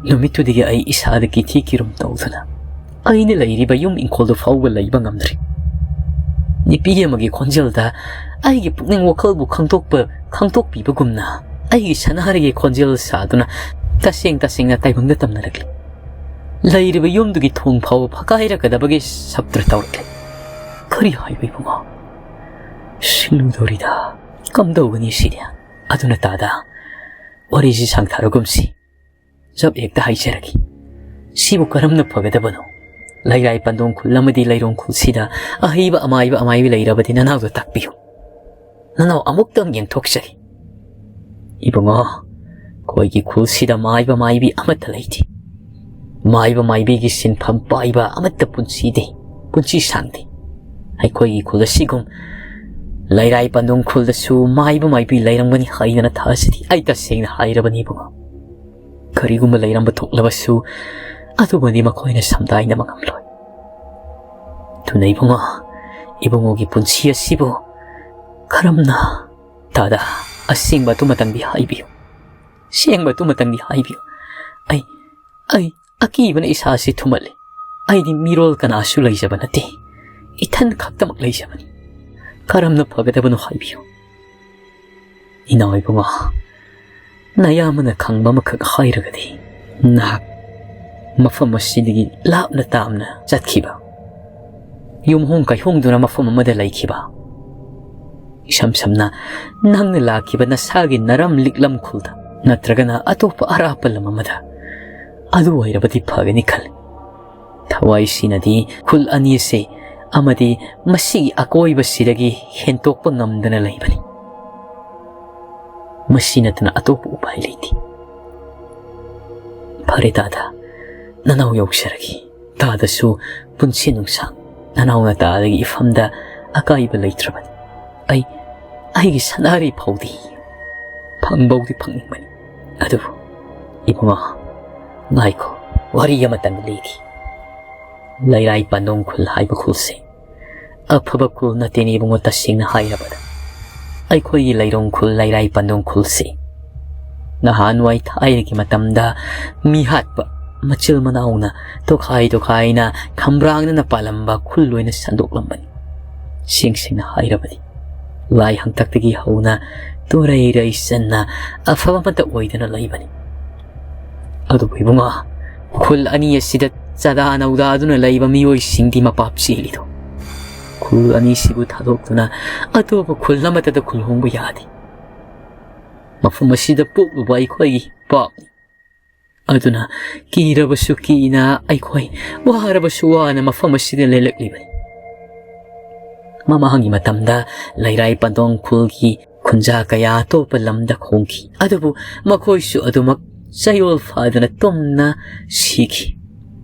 ꯅꯨꯃꯤꯠꯇꯨꯗꯒꯤ ꯑꯩ ꯏꯁꯥꯗ ꯀꯤꯊꯤ ꯀꯤꯔꯨꯝ ꯇꯧꯗꯨꯅ ꯑꯩꯅ ꯂꯩꯔꯤꯕ ꯌꯨꯝ ꯏꯪꯈꯣꯜꯗꯨ ꯐꯥꯎꯕ ꯂꯩꯕ ꯉꯝꯗ꯭ꯔꯤ꯫ ꯅꯨꯄꯤ ꯑꯃꯒꯤ ꯈꯣꯟꯖꯦꯜꯗ ꯑꯩꯒꯤ ꯄꯨꯛꯅꯤꯡ ꯋꯥꯈꯜꯕꯨ ꯈꯪꯗꯣꯛꯄ, ꯈꯪꯗꯣꯛꯄꯤꯕꯒꯨꯝꯅ ꯑꯩꯒꯤ ꯁꯅꯥꯔꯩꯒꯤ ꯈꯣꯟꯖꯦꯜ ꯁꯥꯗꯨꯅ ꯇꯁꯦꯡ ꯇꯁꯦꯡꯅ ꯇꯥꯏꯕꯪꯗ ꯇꯝꯅꯔꯛꯂꯤ꯫ ꯂꯩꯔꯤꯕ ꯌꯨꯝꯗꯨꯒꯤ ꯊꯣꯡ ꯐꯥꯎꯕ ꯐꯛꯀꯥꯏꯔꯛꯀꯗꯕꯒꯤ ꯁꯞꯇ꯭ꯔ ꯇꯧꯔꯛꯂꯤ꯫ ꯀꯔꯤ ꯍꯥꯏꯕ ꯏꯕꯨꯡꯉꯣ? ꯁꯤꯜꯂꯨꯗꯧꯔꯤꯗ꯫ ꯀꯝꯗꯧꯒꯅꯤ ꯁꯤꯗꯤ? ꯑꯗꯨꯅ ꯇꯥꯗ, ꯋꯥꯔꯤꯁꯤ ꯁꯥꯡꯊꯔꯒꯨꯝꯁꯤ꯫ ꯆꯞ ꯍꯦꯛꯇ ꯍꯥꯏꯖꯔꯒꯦ꯫ ꯁꯤꯕꯨ ꯀꯔꯝꯅ ꯐꯒꯗꯕꯅꯣ? ꯂꯩꯔꯥꯏ ꯄꯟꯗꯣꯡ ꯈꯨꯜ ꯑꯃꯗꯤ ꯂꯩꯔꯣꯡ ꯈꯨꯜꯁꯤꯗ ꯑꯍꯩꯕ ꯑꯃꯥꯏꯕ ꯑꯃꯥꯏꯕꯤ ꯂꯩꯔꯕꯗꯤ ꯅꯅꯥꯎꯗ ꯇꯥꯛꯄꯤꯌꯨ꯫ ꯅꯅꯥꯎ ꯑꯃꯨꯛꯇꯪ ꯌꯦꯡꯊꯣꯛꯆꯒꯦ꯫ ꯏꯕꯨꯡꯉꯣ, ꯑꯩꯈꯣꯏꯒꯤ ꯈꯨꯜꯁꯤꯗ ꯃꯥꯏꯕ ꯃꯥꯏꯕꯤ ꯑꯃꯠꯇ ꯂꯩꯇꯦ꯫ ꯃꯥꯏꯕ ꯃꯥꯏꯕꯤꯒꯤ ꯁꯤꯟꯐꯝ ꯄꯥꯏꯕ ꯑꯃꯠꯇ ꯄꯨꯟꯁꯤꯗꯦ, ꯄꯨꯟꯁꯤ ꯁꯥꯡꯗꯦ꯫ ꯑꯩꯈꯣꯏꯒꯤ ꯈꯨꯜ ꯑꯁꯤꯒꯨꯝ ꯂꯩꯔꯥꯏ ꯄꯟꯗꯣꯡ ꯈꯨꯜꯗꯁꯨ ꯃꯥꯏꯕ ꯃꯥꯏꯕꯤ ꯂꯩꯔꯝꯒꯅꯤ ꯍꯥꯏꯗꯅ ꯊꯥꯖꯗꯦ꯫ ꯑꯩ ꯇꯁꯦꯡꯅ ꯍꯥꯏꯔꯕꯅꯤ ꯏꯕꯨꯡꯉꯣ꯫ ꯀꯔꯤꯒꯨꯝꯕ ꯂꯩꯔꯝꯕ ꯊꯣꯛꯂꯕꯁꯨ, ꯑꯗꯨꯃꯗꯤ ꯃꯈꯣꯏꯅ ꯁꯝꯗꯥꯏꯅꯕ ꯉꯝꯂꯣꯏ꯫ ꯑꯗꯨꯅ ꯏꯕꯨꯡꯉꯣ, ꯏꯕꯨꯡꯉꯣꯒꯤ ꯄꯨꯟꯁꯤ ꯑꯁꯤꯕꯨ ꯀꯔꯝꯅ, ꯇꯥꯗ, ꯑꯁꯦꯡꯕ ꯑꯗꯨꯃꯇꯪꯗꯤ ꯍꯥꯏꯕꯤꯌꯨ꯫ ꯑꯁꯦꯡꯕ ꯑꯗꯨꯃꯇꯪꯗꯤ ꯍꯥꯏꯕꯤꯌꯨ꯫ ꯑꯩ, ꯑꯩ ꯑꯀꯤꯕꯅ ꯏꯁꯥꯁꯤ ꯊꯨꯝꯍꯠꯂꯤ꯫ ꯑꯩꯗꯤ ꯃꯤꯔꯣꯜ ꯀꯅꯥꯁꯨ ꯂꯩꯖꯕ ꯅꯠꯇꯦ꯫ ꯏꯊꯟ ꯈꯛꯇꯃꯛ ꯂꯩꯖꯕꯅꯤ꯫ ꯀꯔꯝꯅ ꯐꯒꯗꯕꯅꯣ ꯍꯥꯏꯕꯤꯌꯨ꯫ ꯏꯅꯥꯎ ꯏꯕꯨꯡꯉꯣ, ꯅꯌꯥꯝꯕꯅ ꯈꯪꯕ ꯑꯃꯈꯛ ꯍꯥꯏꯔꯒꯗꯤ, ꯅꯍꯥꯛ ꯃꯐꯝ ꯑꯁꯤꯗꯒꯤ ꯂꯥꯞꯅ ꯇꯥꯝꯅ ꯆꯠꯈꯤꯕ, ꯌꯨꯝꯍꯣꯡ ꯀꯩꯍꯣꯡꯗꯨꯅ ꯃꯐꯝ ꯑꯃꯗ ꯂꯩꯈꯤꯕ, ꯏꯁꯝ ꯁꯝꯅ ꯅꯪꯅ ꯂꯥꯛꯈꯤꯕ ꯅꯁꯥꯒꯤ ꯅꯔꯝ ꯂꯤꯛꯂꯝ ꯈꯨꯜꯗ ꯅꯠꯇ꯭ꯔꯒꯅ ꯑꯇꯣꯞꯄ ꯑꯔꯥꯞꯄ ꯂꯝ ꯑꯃꯗ, ꯑꯗꯨ ꯑꯣꯏꯔꯕꯗꯤ ꯐꯒꯅꯤ ꯈꯜꯂꯤ꯫ ꯊꯋꯥꯏꯁꯤꯅꯗꯤ ꯈꯨꯜ ꯑꯅꯤ ꯑꯁꯤ ꯑꯃꯗꯤ ꯃꯁꯤꯒꯤ ꯑꯀꯣꯏꯕꯁꯤꯗꯒꯤ ꯍꯦꯟꯇꯣꯛꯄ ꯉꯝꯗꯅ ꯂꯩꯕꯅꯤ꯫ ꯃꯁꯤ ꯅꯠꯇꯅ ꯑꯇꯣꯞꯄ ꯎꯄꯥꯏ ꯂꯩꯇꯦ꯫ ꯐꯔꯦ ꯇꯥꯗ, ꯅꯅꯥꯎ ꯌꯧꯖꯔꯒꯦ꯫ ꯇꯥꯗꯁꯨ ꯄꯨꯟꯁꯤ ꯅꯨꯡꯁꯥꯡ ꯅꯅꯥꯎꯅ ꯇꯥꯗꯒꯤ ꯏꯐꯝꯗ ꯑꯀꯥꯏꯕ ꯂꯩꯇ꯭ꯔꯕꯅꯤ꯫ ꯑꯩ, ꯑꯩꯒꯤ ꯁꯅꯥꯔꯩ ꯐꯥꯎꯗꯤ ꯐꯪꯕꯧꯗꯤ ꯐꯪꯅꯤꯡꯕꯅꯤ꯫ ꯑꯗꯨꯕꯨ ꯏꯕꯨꯡꯉꯣ, ꯉꯥꯏꯈꯣ, ꯋꯥꯔꯤ ꯑꯃꯇꯪ ꯂꯤꯒꯦ꯫ ꯂꯩꯔꯥꯏ ꯄꯟꯗꯣꯡ ꯈꯨꯜ ꯍꯥꯏꯕ ꯈꯨꯜꯁꯦ ꯑꯐꯕ ꯈꯨꯜ ꯅꯠꯇꯦꯅꯦ ꯏꯕꯨꯡꯉꯣ, ꯇꯁꯦꯡꯅ ꯍꯥꯏꯔꯕꯗ꯫ ꯑꯩꯈꯣꯏꯒꯤ ꯂꯩꯔꯣꯡ ꯈꯨꯜ, ꯂꯩꯔꯥꯏ ꯄꯟꯗꯣꯡ ꯈꯨꯜꯁꯤ ꯅꯍꯥꯟꯋꯥꯏ ꯊꯥꯏꯅꯒꯤ ꯃꯇꯝꯗ ꯃꯤꯍꯥꯠꯄ ꯃꯆꯤꯜ ꯃꯅꯥꯎꯅ ꯇꯣꯈꯥꯏ ꯇꯣꯈꯥꯏꯅ ꯈꯝꯕ꯭ꯔꯥꯡꯅꯅ ꯄꯥꯜꯂꯝꯕ ꯈꯨꯜ ꯑꯣꯏꯅ ꯁꯟꯗꯣꯛꯂꯝꯕꯅꯤ꯫ ꯁꯦꯡ ꯁꯦꯡꯅ ꯍꯥꯏꯔꯕꯗꯤ, ꯂꯥꯏ ꯍꯥꯡꯇꯛꯇꯒꯤ ꯍꯧꯅ ꯇꯨꯔꯩ ꯔꯩꯆꯟꯅ ꯑꯐꯕ ꯑꯃꯠꯇ ꯑꯣꯏꯗꯅ ꯂꯩꯕꯅꯤ꯫ ꯑꯗꯨꯕꯨ ꯏꯕꯨꯡꯉꯣ, ꯈꯨꯜ ꯑꯅꯤ ꯑꯁꯤꯗ ꯆꯥꯗꯥ ꯅꯧꯗꯥꯗꯨꯅ ꯂꯩꯕ ꯃꯤꯑꯣꯏꯁꯤꯡꯗꯤ ꯃꯄꯥꯞ ꯆꯦꯜꯂꯤꯗꯣ꯫ ꯈꯨꯜ ꯑꯅꯤꯁꯤꯕꯨ ꯊꯥꯗꯣꯛꯇꯨꯅ ꯑꯇꯣꯞꯄ ꯈꯨꯜ ꯑꯃꯠꯇꯗ ꯈꯨꯜ ꯍꯣꯡꯕ ꯌꯥꯗꯦ꯫ ꯃꯐꯝ ꯑꯁꯤꯗ ꯄꯣꯛꯂꯨꯕ ꯑꯩꯈꯣꯏꯒꯤ ꯄꯥꯞꯅꯤ꯫ ꯑꯗꯨꯅ ꯀꯤꯔꯕꯁꯨ ꯀꯤꯅ ꯑꯩꯈꯣꯏ ꯋꯥꯔꯕꯁꯨ ꯋꯥꯅ ꯃꯐꯝ ꯑꯁꯤꯗ ꯂꯦꯜꯂꯛꯂꯤꯕꯅꯤ꯫ ꯃꯃꯥꯡꯒꯤ ꯃꯇꯝꯗ ꯂꯩꯔꯥꯏ ꯄꯟꯗꯣꯡ ꯈꯨꯜꯒꯤ ꯈꯨꯟꯖꯥ ꯀꯌꯥ ꯑꯇꯣꯞꯄ ꯂꯝꯗ ꯈꯣꯡꯈꯤ꯫ ꯑꯗꯨꯕꯨ ꯃꯈꯣꯏꯁꯨ ꯑꯗꯨꯃꯛ ꯆꯌꯣꯜ ꯐꯥꯗꯅ ꯇꯨꯝꯅ ꯁꯤꯈꯤ꯫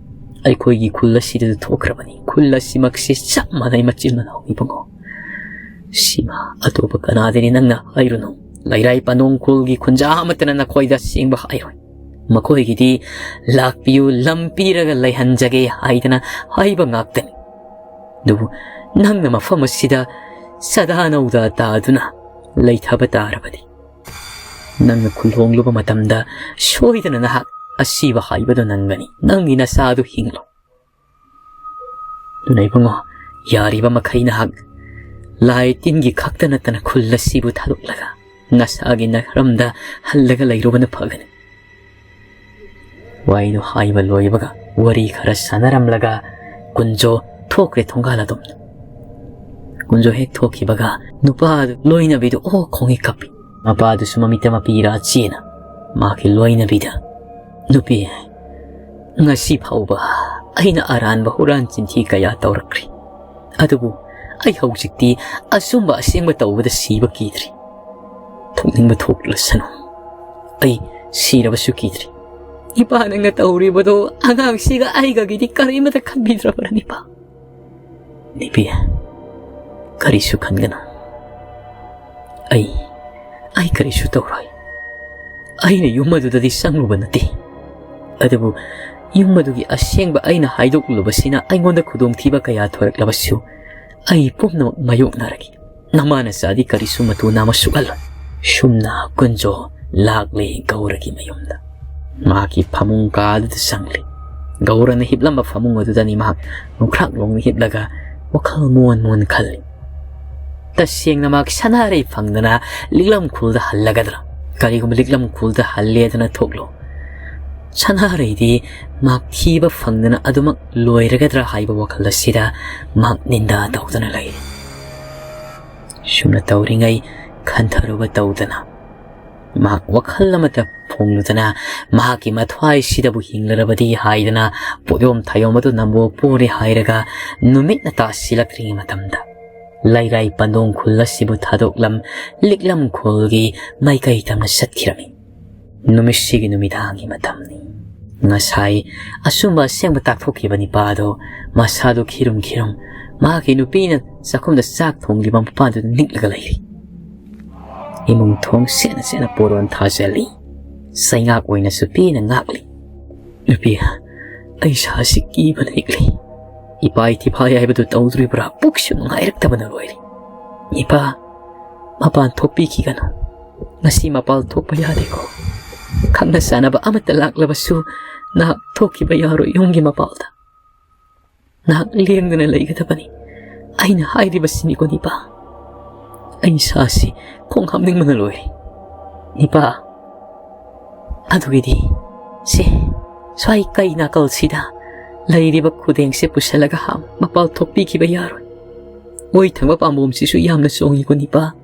ꯑꯩꯈꯣꯏꯒꯤ ꯈꯨꯜ ꯑꯁꯤꯗꯁꯨ ꯊꯣꯛꯈ꯭ꯔꯕꯅꯤ꯫ ꯈꯨꯜ ꯑꯁꯤꯃꯛꯁꯤ ꯆꯞ ꯃꯥꯟꯅꯩ, ꯃꯆꯤꯟ ꯃꯅꯥꯎ ꯏꯕꯨꯡꯉꯣ꯫ ꯁꯤꯃ ꯑꯇꯣꯞꯄ ꯀꯅꯥꯗꯅꯤ ꯅꯪꯅ ꯍꯥꯏꯔꯨꯅꯨ꯫ ꯂꯩꯔꯥꯏ ꯄꯟꯗꯣꯡ ꯈꯨꯜꯒꯤ ꯈꯨꯟꯖꯥ ꯑꯃꯠꯇꯅ ꯅꯈꯣꯏꯗ ꯑꯁꯦꯡꯕ ꯍꯥꯏꯔꯣꯏ꯫ ꯃꯈꯣꯏꯒꯤꯗꯤ "ꯂꯥꯛꯄꯤꯌꯨ, ꯂꯝ ꯄꯤꯔꯒ ꯂꯩꯍꯟꯖꯒꯦ" ꯍꯥꯏꯗꯅ ꯍꯥꯏꯕ ꯉꯥꯛꯇꯅꯤ꯫ ꯑꯗꯨꯕꯨ ꯅꯪꯅ ꯃꯐꯝ ꯑꯁꯤꯗ ꯁꯗꯥ ꯅꯧꯗꯥ ꯇꯥꯗꯨꯅ ꯂꯩꯊꯕ ꯇꯥꯔꯕꯗꯤ, ꯅꯪꯅ ꯈꯨꯜ ꯍꯣꯡꯂꯨꯕ ꯃꯇꯝꯗ ꯁꯣꯏꯗꯅ ꯅꯍꯥꯛ ꯑꯁꯤꯕ ꯍꯥꯏꯕꯗꯨ ꯅꯪꯒꯅꯤ꯫ ꯅꯪꯒꯤ ꯅꯁꯥꯗꯨ ꯍꯤꯡꯂꯨ꯫ ꯑꯗꯨꯅ ꯏꯕꯨꯡꯉꯣ, ꯌꯥꯔꯤꯕ ꯃꯈꯩ ꯅꯍꯥꯛ ꯂꯥꯏ ꯇꯤꯟꯒꯤ ꯈꯛꯇ ꯅꯠꯇꯅ ꯈꯨꯜ ꯑꯁꯤꯕꯨ ꯊꯥꯗꯣꯛꯂꯒ ꯅꯁꯥꯒꯤ ꯅꯔꯝꯗ ꯍꯜꯂꯒ ꯂꯩꯔꯨꯕꯅ ꯐꯒꯅꯤ꯫ ꯋꯥꯔꯤꯗꯨ ꯍꯥꯏꯕ ꯂꯣꯏꯕꯒ ꯋꯥꯔꯤ ꯈꯔ ꯁꯥꯟꯅꯔꯝꯂꯒ ꯀꯨꯟꯖꯣ ꯊꯣꯛꯈ꯭ꯔꯦ ꯊꯣꯡꯒꯥꯜ ꯑꯗꯣꯝꯗ꯫ ꯀꯨꯟꯖꯣ ꯍꯦꯛ ꯊꯣꯛꯈꯤꯕꯒ ꯅꯨꯄꯥꯗꯨ ꯂꯣꯏꯅꯕꯤꯗꯨ ꯑꯣ ꯈꯣꯡꯉꯤ ꯀꯞꯄꯤ꯫ ꯃꯄꯥꯗꯨꯁꯨ ꯃꯃꯤꯠꯇ ꯃꯄꯤ ꯏꯔꯥ ꯆꯦꯅ ꯃꯥꯒꯤ ꯂꯣꯏꯅꯕꯤꯗ, "ꯅꯨꯄꯤ, ꯉꯁꯤ ꯐꯥꯎꯕ ꯑꯩꯅ ꯑꯔꯥꯟꯕ ꯍꯨꯔꯥꯟ ꯆꯤꯟꯊꯤ ꯀꯌꯥ ꯇꯧꯔꯛꯈ꯭ꯔꯤ꯫ ꯑꯗꯨꯕꯨ ꯑꯩ ꯍꯧꯖꯤꯛꯇꯤ ꯑꯆꯨꯝꯕ ꯑꯁꯦꯡꯕ ꯇꯧꯕꯗ ꯁꯤꯕ ꯀꯤꯗ꯭ꯔꯤ꯫ ꯊꯣꯛꯅꯤꯡꯕ ꯊꯣꯛꯂꯁꯅꯨ꯫ ꯑꯩ ꯁꯤꯔꯕꯁꯨ ꯀꯤꯗ꯭ꯔꯤ꯫" "ꯏꯄꯥ, ꯅꯪꯅ ꯇꯧꯔꯤꯕꯗꯣ ꯑꯉꯥꯡꯁꯤꯒ ꯑꯩꯒꯒꯤꯗꯤ ꯀꯔꯤꯃꯠꯇ ꯈꯟꯕꯤꯗ꯭ꯔꯕ꯭ꯔꯥ ꯅꯤꯄꯥ?" "ꯅꯤꯄꯤ, ꯀꯔꯤꯁꯨ ꯈꯟꯒꯅꯨ꯫ ꯑꯩ, ꯑꯩ ꯀꯔꯤꯁꯨ ꯇꯧꯔꯣꯏ꯫ ꯑꯩꯅ ꯌꯨꯝ ꯑꯗꯨꯗꯗꯤ ꯆꯪꯂꯨꯕ ꯅꯠꯇꯦ꯫ ꯑꯗꯨꯕꯨ ꯌꯨꯝ ꯑꯗꯨꯒꯤ ꯑꯁꯦꯡꯕ ꯑꯩꯅ ꯍꯥꯏꯗꯣꯛꯂꯨꯕꯁꯤꯅ ꯑꯩꯉꯣꯟꯗ ꯈꯨꯗꯣꯡꯊꯤꯕ ꯀꯌꯥ ꯊꯣꯔꯛꯂꯕꯁꯨ ꯑꯩ ꯄꯨꯝꯅꯃꯛ ꯃꯥꯌꯣꯛꯅꯔꯒꯦ꯫ ꯅꯃꯥ ꯅꯆꯥꯗꯤ ꯀꯔꯤꯁꯨ ꯃꯇꯨ ꯅꯥꯃ ꯁꯣꯛꯍꯜꯂꯣꯏ꯫" ꯁꯨꯝꯅ ꯀꯨꯟꯖꯣ ꯂꯥꯛꯂꯦ ꯒꯧꯔꯒꯤ ꯃꯌꯨꯝꯗ꯫ ꯃꯍꯥꯛꯀꯤ ꯐꯃꯨꯡ ꯀꯥꯗꯨꯗ ꯆꯪꯂꯦ꯫ ꯒꯧꯔꯅ ꯍꯤꯞꯂꯝꯕ ꯐꯃꯨꯡ ꯑꯗꯨꯗꯅꯤ ꯃꯍꯥꯛ ꯅꯣꯡꯈ꯭ꯔꯥꯛ ꯂꯣꯡꯅ ꯍꯤꯞꯂꯒ ꯋꯥꯈꯜ ꯃꯨꯟ ꯃꯨꯟ ꯈꯜꯂꯤ꯫ ꯇꯁꯦꯡꯅ ꯃꯍꯥꯛ ꯁꯅꯥꯔꯩ ꯐꯪꯗꯅ ꯂꯤꯛꯂꯝ ꯈꯨꯜꯗ ꯍꯜꯂꯒꯗ꯭ꯔꯥ? ꯀꯔꯤꯒꯨꯝꯕ ꯂꯤꯛꯂꯝ ꯈꯨꯜꯗ ꯍꯜꯂꯦꯗꯅ ꯊꯣꯛꯂꯣ, ꯁꯅꯥꯔꯩꯗꯤ ꯃꯍꯥꯛ ꯊꯤꯕ ꯐꯪꯗꯅ ꯑꯗꯨꯃꯛ ꯂꯣꯏꯔꯒꯗ꯭ꯔꯥ ꯍꯥꯏꯕ ꯋꯥꯈꯜ ꯑꯁꯤꯗ ꯃꯍꯥꯛ ꯅꯤꯟꯗꯥ ꯇꯧꯗꯨꯅ ꯂꯩꯔꯤ꯫ ꯁꯨꯝꯅ ꯇꯧꯔꯤꯉꯩ ꯈꯟꯊꯔꯨꯕ ꯇꯧꯗꯅ ꯃꯍꯥꯛ ꯋꯥꯈꯜ ꯑꯃꯠꯇ ꯐꯣꯡꯂꯨꯗꯅ ꯃꯍꯥꯛꯀꯤ ꯃꯊ꯭ꯋꯥꯏꯁꯤꯗꯕꯨ ꯍꯤꯡꯂꯔꯕꯗꯤ ꯍꯥꯏꯗꯅ ꯄꯣꯠꯌꯣꯝ ꯊꯥꯌꯣꯝ ꯑꯗꯨ ꯅꯝꯕꯣ ꯄꯣꯔꯦ ꯍꯥꯏꯔꯒ ꯅꯨꯃꯤꯠꯅ ꯇꯥꯁꯤꯜꯂꯛꯇ꯭ꯔꯤꯉꯩ ꯃꯇꯝꯗ ꯂꯩꯔꯥꯏ ꯄꯟꯗꯣꯡ ꯈꯨꯜ ꯑꯁꯤꯕꯨ ꯊꯥꯗꯣꯛꯂꯝ ꯂꯤꯛꯂꯝ ꯈꯨꯜꯒꯤ ꯃꯥꯏꯀꯩ ꯇꯝꯅ ꯆꯠꯈꯤꯔꯝꯃꯤ꯫ ꯅꯨꯃꯤꯠꯁꯤꯒꯤ ꯅꯨꯃꯤꯗꯥꯡꯒꯤ ꯃꯇꯝꯅꯤ꯫ ꯉꯁꯥꯏ ꯑꯆꯨꯝꯕ ꯑꯁꯦꯡꯕ ꯇꯥꯛꯊꯣꯛꯈꯤꯕ ꯅꯤꯄꯥ ꯑꯗꯣ ꯃꯁꯥꯗꯨ ꯈꯤꯔꯨꯝ ꯈꯤꯔꯨꯝ ꯃꯍꯥꯛꯀꯤ ꯅꯨꯄꯤꯅ ꯆꯥꯛꯈꯨꯝꯗ ꯆꯥꯛ ꯊꯣꯡꯂꯤꯕ ꯃꯄꯥꯗꯨꯗ ꯅꯤꯛꯂꯒ ꯂꯩꯔꯤ꯫ ꯏꯃꯨꯡ ꯊꯣꯡ ꯁꯦꯠꯅ ꯁꯦꯠꯅ ꯄꯣꯔꯣꯟ ꯊꯥꯖꯜꯂꯤ꯫ ꯆꯩꯉꯥꯛ ꯑꯣꯏꯅꯁꯨ ꯄꯦꯟꯅ ꯉꯥꯛꯂꯤ꯫ "ꯅꯨꯄꯤ, ꯑꯩ ꯏꯁꯥꯁꯤ ꯀꯤꯕꯅ ꯅꯤꯛꯂꯤ꯫ ꯏꯄꯥ ꯏꯊꯤꯐꯥꯏ ꯍꯥꯏꯕꯗꯨ ꯇꯧꯗ꯭ꯔꯤꯕ꯭ꯔꯥ? ꯄꯨꯛꯁꯨ ꯅꯨꯡꯉꯥꯏꯔꯛꯇꯕꯅ ꯂꯣꯏꯔꯦ꯫ ꯏꯄꯥ, ꯃꯄꯥꯟ ꯊꯣꯛꯄꯤꯈꯤꯒꯅꯨ꯫ ꯉꯁꯤ ꯃꯄꯥꯟ ꯊꯣꯛꯄ ꯌꯥꯗꯦꯀꯣ꯫ ꯈꯪꯅ ꯆꯥꯟꯅꯕ ꯑꯃꯠꯇ ꯂꯥꯛꯂꯕꯁꯨ ꯅꯍꯥꯛ ꯊꯣꯛꯈꯤꯕ ꯌꯥꯔꯣꯏ ꯌꯨꯝꯒꯤ ꯃꯄꯥꯜꯗ꯫ ꯅꯍꯥꯛ ꯂꯦꯡꯗꯅ ꯂꯩꯒꯗꯕꯅꯤ꯫ ꯑꯩꯅ ꯍꯥꯏꯔꯤꯕꯁꯤꯅꯤꯀꯣ ꯅꯤꯄꯥ꯫ ꯑꯩ ꯏꯁꯥꯁꯤ ꯈꯣꯡ ꯍꯥꯝꯅꯤꯡꯕꯅ ꯂꯣꯏꯔꯦ꯫ ꯅꯤꯄꯥ, ꯑꯗꯨꯒꯤꯗꯤ ꯁꯦ, ꯁ꯭ꯋꯥꯏ ꯀꯩ ꯅꯥꯀꯜꯁꯤꯗ ꯂꯩꯔꯤꯕ ꯈꯨꯗꯦꯡꯁꯦ ꯄꯨꯁꯜꯂꯒ ꯍꯥꯝ ꯃꯄꯥꯜ ꯊꯣꯛꯄꯤꯈꯤꯕ ꯌꯥꯔꯣꯏ꯫ ꯑꯣꯏ ꯊꯪꯕ ꯄꯥꯝꯕꯣꯝꯁꯤꯁꯨ ꯌꯥꯝꯅ ꯆꯣꯡꯉꯤꯀꯣ ꯅꯤꯄꯥ꯫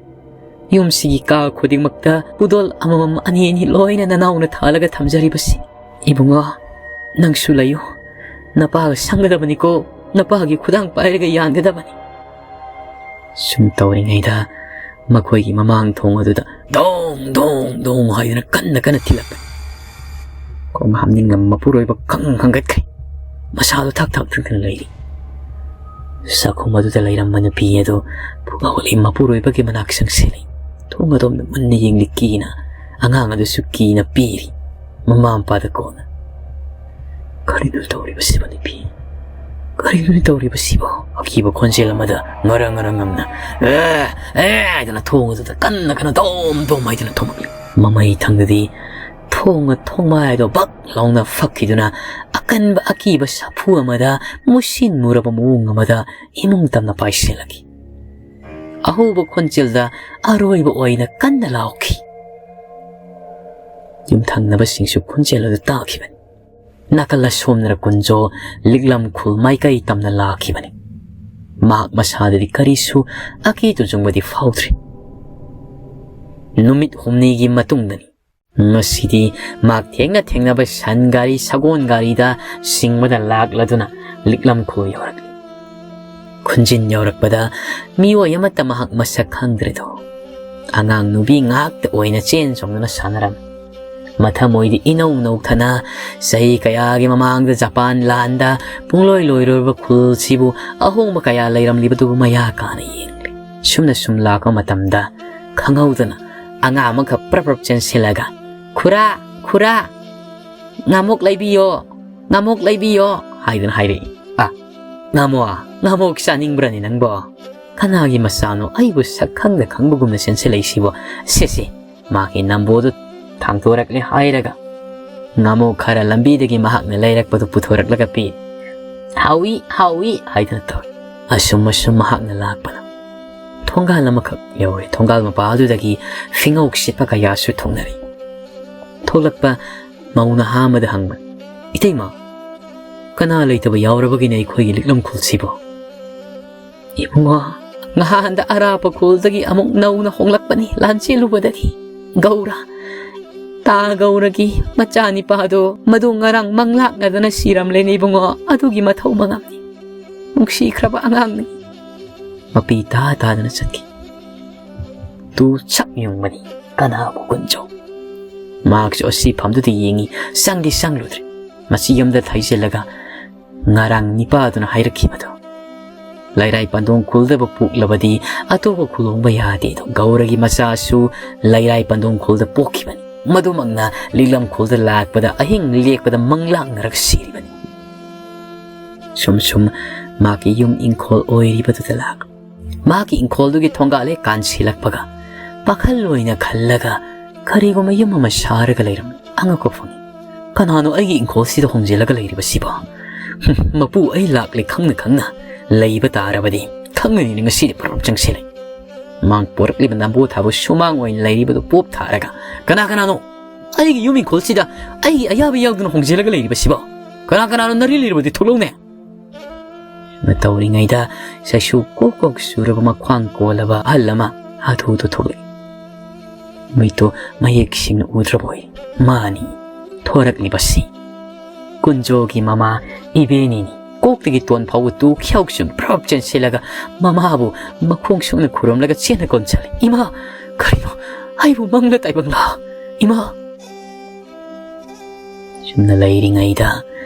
ꯌꯨꯝꯁꯤꯒꯤ ꯀꯥ ꯈꯨꯗꯤꯡꯃꯛꯇ ꯄꯨꯗꯣꯜ ꯑꯃꯃꯝ ꯑꯅꯤ ꯑꯅꯤ ꯂꯣꯏꯅ ꯅꯅꯥꯎꯅ ꯊꯥꯜꯂꯒ ꯊꯝꯖꯔꯤꯕꯁꯤ꯫ ꯏꯕꯨꯡꯉꯣ, ꯅꯪꯁꯨ ꯂꯩꯌꯨ꯫ ꯅꯄꯥꯒ ꯁꯪꯒꯗꯕꯅꯤꯀꯣ꯫ ꯅꯄꯥꯒꯤ ꯈꯨꯗꯥꯡ ꯄꯥꯏꯔꯒ ꯌꯥꯟꯒꯗꯕꯅꯤ꯫" ꯁꯨꯝ ꯇꯧꯔꯤꯉꯩꯗ ꯃꯈꯣꯏꯒꯤ ꯃꯃꯥꯡ ꯊꯣꯡ ꯑꯗꯨꯗ ꯗꯣꯡ ꯗꯣꯡ ꯗꯣꯡ ꯍꯥꯏꯗꯨꯅ ꯀꯟꯅ ꯀꯟꯅ ꯊꯤꯜꯂꯛꯄꯅꯤ꯫ ꯈꯣꯡ ꯍꯥꯝꯅꯤꯡꯂꯕ ꯃꯄꯨꯔꯣꯏꯕ ꯈꯪ ꯈꯪꯒꯠꯈ꯭ꯔꯦ꯫ ꯃꯁꯥꯗꯣ ꯊꯛ ꯊꯛ ꯊꯛꯇꯅ ꯂꯩꯔꯤ꯫ ꯆꯥꯛꯈꯨꯝ ꯑꯗꯨꯗ ꯂꯩꯔꯝꯕ ꯅꯨꯄꯤ ꯑꯗꯨ ꯄꯨꯛ ꯍꯧꯒꯠꯂꯤ, ꯃꯄꯨꯔꯣꯏꯕꯒꯤ ꯃꯅꯥꯛ ꯆꯪꯁꯤꯜꯂꯤ꯫ ꯊꯣꯡ ꯑꯗꯣꯝꯗ ꯃꯨꯟꯅ ꯌꯦꯡꯂꯤ, ꯀꯤꯅ꯫ ꯑꯉꯥꯡ ꯑꯗꯨꯁꯨ ꯀꯤꯅ ꯄꯤꯔꯤ꯫ ꯃꯃꯥ ꯃꯄꯥꯗ ꯀꯣꯟꯅ, "ꯀꯔꯤꯅꯣ ꯇꯧꯔꯤꯕꯁꯤꯕꯣ ꯅꯨꯄꯤ? ꯀꯔꯤꯅꯣ ꯇꯧꯔꯤꯕꯁꯤꯕꯣ?" ꯑꯀꯤꯕ ꯈꯣꯟꯖꯦꯜ ꯑꯃꯗ ꯉꯔꯪ ꯉꯔꯪ ꯉꯝꯅ, "ꯑꯦ, ꯑꯦ" ꯍꯥꯏꯗꯅ ꯊꯣꯡ ꯑꯗꯨꯗ ꯀꯟꯅ ꯀꯟꯅ ꯗꯣꯝ ꯗꯣꯝ ꯍꯥꯏꯗꯨꯅ ꯊꯣꯝꯃꯛꯂꯤ꯫ ꯃꯃꯩ ꯊꯪꯗꯗꯤ ꯊꯣꯡꯅ ꯊꯣꯡꯃꯥꯏꯗꯣ ꯕꯛ ꯂꯥꯎꯅ ꯐꯛꯈꯤꯗꯨꯅ ꯑꯀꯟꯕ ꯑꯀꯤꯕ ꯁꯥꯐꯨ ꯑꯃꯗ ꯃꯨꯁꯤꯟ ꯃꯨꯔꯕ ꯃꯑꯣꯡ ꯑꯃꯗ ꯏꯃꯨꯡ ꯇꯝꯅ ꯄꯥꯏꯁꯤꯜꯂꯛꯈꯤ꯫ ꯑꯍꯧꯕ ꯈꯣꯟꯖꯦꯜꯗ ꯑꯔꯣꯏꯕ ꯑꯣꯏꯅ ꯀꯟꯅ ꯂꯥꯎꯈꯤ꯫ ꯌꯨꯝꯊꯪꯅꯕꯁꯤꯡꯁꯨ ꯈꯣꯟꯖꯦꯜ ꯑꯗꯨ ꯇꯥꯈꯤꯕꯅꯤ꯫ ꯅꯥꯀꯜ ꯑꯁꯣꯝꯅ ꯀꯨꯟꯖꯣ ꯂꯤꯛꯂꯝ ꯈꯨꯜ ꯃꯥꯏꯀꯩ ꯇꯝꯅ ꯂꯥꯛꯈꯤꯕꯅꯤ꯫ ꯃꯍꯥꯛ ꯃꯁꯥꯗꯗꯤ ꯀꯔꯤꯁꯨ ꯑꯀꯤ ꯇꯨꯖꯨꯡꯕꯗꯤ ꯐꯥꯎꯗ꯭ꯔꯤ꯫ ꯅꯨꯃꯤꯠ ꯍꯨꯝꯅꯤꯒꯤ ꯃꯇꯨꯡꯗꯅꯤ꯫ ꯉꯁꯤꯗꯤ ꯃꯍꯥꯛ ꯊꯦꯡꯅ ꯊꯦꯡꯅꯕ ꯁꯟ ꯒꯥꯔꯤ, ꯁꯒꯣꯜ ꯒꯥꯔꯤꯗ ꯆꯤꯡꯕꯗ ꯂꯥꯛꯂꯗꯨꯅ ꯂꯤꯛꯂꯝ ꯈꯨꯜ ꯌꯧꯔꯛꯂꯤ꯫ ꯈꯨꯟꯖꯤꯟ ꯌꯧꯔꯛꯄꯗ ꯃꯤꯑꯣꯏ ꯑꯃꯠꯇ ꯃꯍꯥꯛ ꯃꯁꯛ ꯈꯪꯗ꯭ꯔꯦꯗꯣ꯫ ꯑꯉꯥꯡ ꯅꯨꯄꯤ ꯉꯥꯛꯇ ꯑꯣꯏꯅ ꯆꯦꯟ ꯆꯣꯡꯗꯨꯅ ꯁꯥꯟꯅꯔꯝꯃꯤ꯫ ꯃꯊꯃꯣꯏꯗꯤ ꯏꯅꯧ ꯅꯧꯊꯅ ꯆꯍꯤ ꯀꯌꯥꯒꯤ ꯃꯃꯥꯡꯗ ꯖꯄꯥꯟ ꯂꯥꯟꯗ ꯄꯨꯡꯂꯣꯏ ꯂꯣꯏꯔꯨꯔꯕ ꯈꯨꯜꯁꯤꯕꯨ ꯑꯍꯣꯡꯕ ꯀꯌꯥ ꯂꯩꯔꯝꯂꯤꯕꯗꯨꯕꯨ ꯃꯌꯥ ꯀꯥꯅ ꯌꯦꯡꯂꯤ꯫ ꯁꯨꯝꯅ ꯁꯨꯝ ꯂꯥꯛꯄ ꯃꯇꯝꯗ ꯈꯪꯍꯧꯗꯅ ꯑꯉꯥꯡ ꯑꯃꯈꯛ ꯄ꯭ꯔꯞ ꯄ꯭ꯔꯞ ꯆꯦꯟꯁꯤꯜꯂꯒ, "ꯈꯨꯔꯥ, ꯈꯨꯔꯥ, ꯉꯥꯃꯣꯛ ꯂꯩꯕꯤꯌꯣ, ꯉꯥꯃꯣꯛ ꯂꯩꯕꯤꯌꯣ" ꯍꯥꯏꯗꯨꯅ ꯍꯥꯏꯔꯛꯏ꯫ "ꯑ, ꯉꯥꯃꯣ, ꯉꯥꯃꯣꯛ ꯆꯥꯅꯤꯡꯕ꯭ꯔꯅꯦ ꯅꯪꯕꯣ? ꯀꯅꯥꯒꯤ ꯃꯆꯥꯅꯣ ꯑꯩꯕꯨ ꯁꯛ ꯈꯪꯗ ꯈꯪꯕꯒꯨꯝꯅ ꯆꯦꯟꯁꯤꯜꯂꯛꯏꯁꯤꯕꯣ? ꯁꯦ, ꯁꯦ, ꯃꯥꯒꯤ ꯅꯝꯕꯣꯗꯨ ꯊꯥꯡꯗꯣꯔꯛꯂꯦ" ꯍꯥꯏꯔꯒ ꯉꯥꯃꯣꯛ ꯈꯔ ꯂꯝꯕꯤꯗꯒꯤ ꯃꯍꯥꯛꯅ ꯂꯩꯔꯛꯄꯗꯨ ꯄꯨꯊꯣꯔꯛꯂꯒ ꯄꯤ꯫ "ꯍꯥꯎꯏ, ꯍꯥꯎꯏ" ꯍꯥꯏꯗꯨꯅ ꯇꯧꯏ꯫ ꯑꯁꯨꯝ ꯑꯁꯨꯝ ꯃꯍꯥꯛꯅ ꯂꯥꯛꯄꯅ ꯊꯣꯡꯒꯥꯜ ꯑꯃꯈꯛ ꯌꯧꯔꯦ꯫ ꯊꯣꯡꯒꯥꯜ ꯃꯄꯥ ꯑꯗꯨꯗꯒꯤ ꯐꯤꯉꯧ ꯁꯤꯠꯄ ꯀꯌꯥꯁꯨ ꯊꯣꯛꯅꯔꯤ꯫ ꯊꯣꯛꯂꯛꯄ ꯃꯧ ꯅꯍꯥ ꯑꯃꯗ ꯍꯪꯕꯅꯤ, "ꯏꯇꯩꯃ, ꯀꯅꯥ ꯂꯩꯇꯕ ꯌꯥꯎꯔꯕꯒꯤꯅꯦ ꯑꯩꯈꯣꯏꯒꯤ ꯂꯤꯛꯂꯝ ꯈꯨꯜꯁꯤꯕꯣ?" "ꯏꯕꯨꯡꯉꯣ, ꯉꯍꯥꯟꯗ ꯑꯔꯥꯞꯄ ꯈꯨꯜꯗꯒꯤ ꯑꯃꯨꯛ ꯅꯧꯅ ꯍꯣꯡꯂꯛꯄꯅꯤ, ꯂꯥꯟ ꯆꯦꯜꯂꯨꯕꯗꯒꯤ꯫ ꯒꯧꯔ, ꯇꯥ ꯒꯧꯔꯒꯤ ꯃꯆꯥꯅꯤꯄꯥꯗꯣ ꯃꯗꯨ ꯉꯔꯥꯡ ꯃꯪꯂꯥꯛꯅꯗꯅ ꯁꯤꯔꯝꯂꯦꯅꯦ ꯏꯕꯨꯡꯉꯣ, ꯑꯗꯨꯒꯤ ꯃꯊꯧ ꯃꯉꯝꯅꯤ꯫ ꯅꯨꯡꯁꯤꯈ꯭ꯔꯕ ꯑꯉꯥꯡꯅꯤ꯫" ꯃꯄꯤ ꯇꯥ ꯇꯥꯗꯅ ꯆꯠꯈꯤ꯫ ꯇꯨ ꯁꯛ ꯌꯨꯡꯕꯅꯤ ꯀꯅꯥꯕꯨ ꯀꯨꯟꯖꯧ꯫ ꯃꯍꯥꯛꯁꯨ ꯑꯁꯤ ꯐꯝꯗꯨꯗ ꯌꯦꯡꯉꯤ, ꯆꯪꯗꯤ ꯆꯪꯂꯨꯗ꯭ꯔꯦ꯫ ꯃꯆꯤ ꯑꯃꯗ ꯊꯩꯖꯤꯜꯂꯒ ꯉꯔꯥꯡ ꯅꯤꯄꯥꯗꯨꯅ ꯍꯥꯏꯔꯛꯈꯤꯕꯗꯣ, ꯂꯩꯔꯥꯏ ꯄꯟꯗꯣꯡ ꯈꯨꯜꯗꯕꯨ ꯄꯣꯛꯂꯕꯗꯤ ꯑꯇꯣꯞꯄ ꯈꯨꯜ ꯍꯣꯡꯕ ꯌꯥꯗꯦꯗꯣ, ꯒꯧꯔꯒꯤ ꯃꯆꯥꯁꯨ ꯂꯩꯔꯥꯏ ꯄꯟꯗꯣꯡ ꯈꯨꯜꯗ ꯄꯣꯛꯈꯤꯕꯅꯤ꯫ ꯃꯗꯨꯃꯛꯅ ꯂꯤꯛꯂꯝ ꯈꯨꯜꯗ ꯂꯥꯛꯄꯗ ꯑꯍꯤꯡ ꯂꯦꯛꯄꯗ ꯃꯪꯂꯥꯛꯅꯔꯒ ꯁꯤꯔꯤꯕꯅꯤ꯫ ꯁꯨꯝ ꯁꯨꯝ ꯃꯍꯥꯛꯀꯤ ꯌꯨꯝ ꯏꯪꯈꯣꯜ ꯑꯣꯏꯔꯤꯕꯗꯨꯗ ꯂꯥꯛꯂꯨ꯫ ꯃꯍꯥꯛꯀꯤ ꯏꯪꯈꯣꯜꯗꯨꯒꯤ ꯊꯣꯡꯒꯥꯜ ꯍꯦꯛ ꯀꯥꯟꯁꯤꯜꯂꯛꯄꯒ ꯄꯥꯈꯜ ꯑꯣꯏꯅ ꯈꯜꯂꯒ ꯀꯔꯤꯒꯨꯝꯕ ꯌꯨꯝ ꯑꯃ ꯁꯥꯔꯒ ꯂꯩꯔꯝꯃꯤ꯫ ꯑꯉꯛꯄ ꯐꯪꯏ꯫ "ꯀꯅꯥꯅꯣ ꯑꯩꯒꯤ ꯏꯪꯈꯣꯜꯁꯤꯗ ꯍꯣꯡꯖꯤꯜꯂꯒ ꯂꯩꯔꯤꯕꯁꯤꯕꯣ? ꯃꯄꯨ ꯑꯩ ꯂꯥꯛꯂꯦ ꯈꯪꯅ ꯈꯪꯅ ꯂꯩꯕ ꯇꯥꯔꯕꯗꯤ ꯈꯪꯒꯅꯤꯅꯦ ꯉꯁꯤꯗꯤ ꯄꯔꯞ ꯆꯪꯁꯤꯜꯂꯦ꯫" ꯃꯥꯡ ꯄꯣꯔꯛꯂꯤꯕ ꯅꯝꯕꯣ ꯊꯥꯕ ꯁꯨꯃꯥꯡ ꯑꯣꯏꯅ ꯂꯩꯔꯤꯕꯗꯨ ꯄꯣꯞ ꯊꯥꯔꯒ, "ꯀꯅꯥ ꯀꯅꯥꯅꯣ? ꯑꯩꯒꯤ ꯌꯨꯝ ꯏꯪꯈꯣꯜꯁꯤꯗ ꯑꯩꯒꯤ ꯑꯌꯥꯕ ꯌꯥꯎꯗꯅ ꯍꯣꯡꯖꯤꯜꯂꯒ ꯂꯩꯔꯤꯕꯁꯤꯕꯣ? ꯀꯅꯥ ꯀꯅꯥꯅꯣ ꯅꯔꯤ ꯂꯩꯔꯕꯗꯤ ꯊꯣꯛꯂꯛꯎꯅꯦ?" ꯇꯧꯔꯤꯉꯩꯗ ꯆꯩꯁꯨ ꯀꯣꯛ ꯀꯣꯛ ꯆꯨꯔꯕ ꯃꯈ꯭ꯋꯥꯡ ꯀꯣꯜꯂꯕ ꯑꯍꯜ ꯑꯃ ꯍꯥꯊꯨ ꯍꯥꯊꯨ ꯊꯣꯛꯂꯛꯏ꯫ ꯃꯤꯠꯇꯨ ꯃꯌꯦꯛ ꯁꯦꯡꯅ ꯎꯗ꯭ꯔꯕꯣꯏ꯫ ꯃꯥꯅꯤ ꯊꯣꯔꯛꯂꯤꯕꯁꯤ ꯀꯨꯟꯖꯣꯒꯤ ꯃꯃꯥ ꯏꯕꯦꯅꯤꯅꯤ꯫ ꯀꯣꯛꯇꯒꯤ ꯇꯣꯟ ꯐꯥꯎꯕ ꯇꯨ ꯈ꯭ꯌꯥꯎ ꯆꯨꯝ ꯄ꯭ꯔꯞ ꯆꯦꯟꯁꯤꯜꯂꯒ ꯃꯃꯥꯕꯨ ꯃꯈꯣꯡ ꯁꯨꯛꯅ ꯈꯨꯔꯨꯝꯂꯒ ꯆꯦꯟꯅ ꯀꯣꯟꯁꯤꯜꯂꯤ꯫ "ꯏꯃꯥ, ꯀꯔꯤꯅꯣ? ꯑꯩꯕꯨ ꯃꯪꯂ ꯇꯥꯏꯕꯪꯂꯥ? ꯏꯃꯥ!" ꯅ ꯂꯩꯔꯤꯉꯩꯗ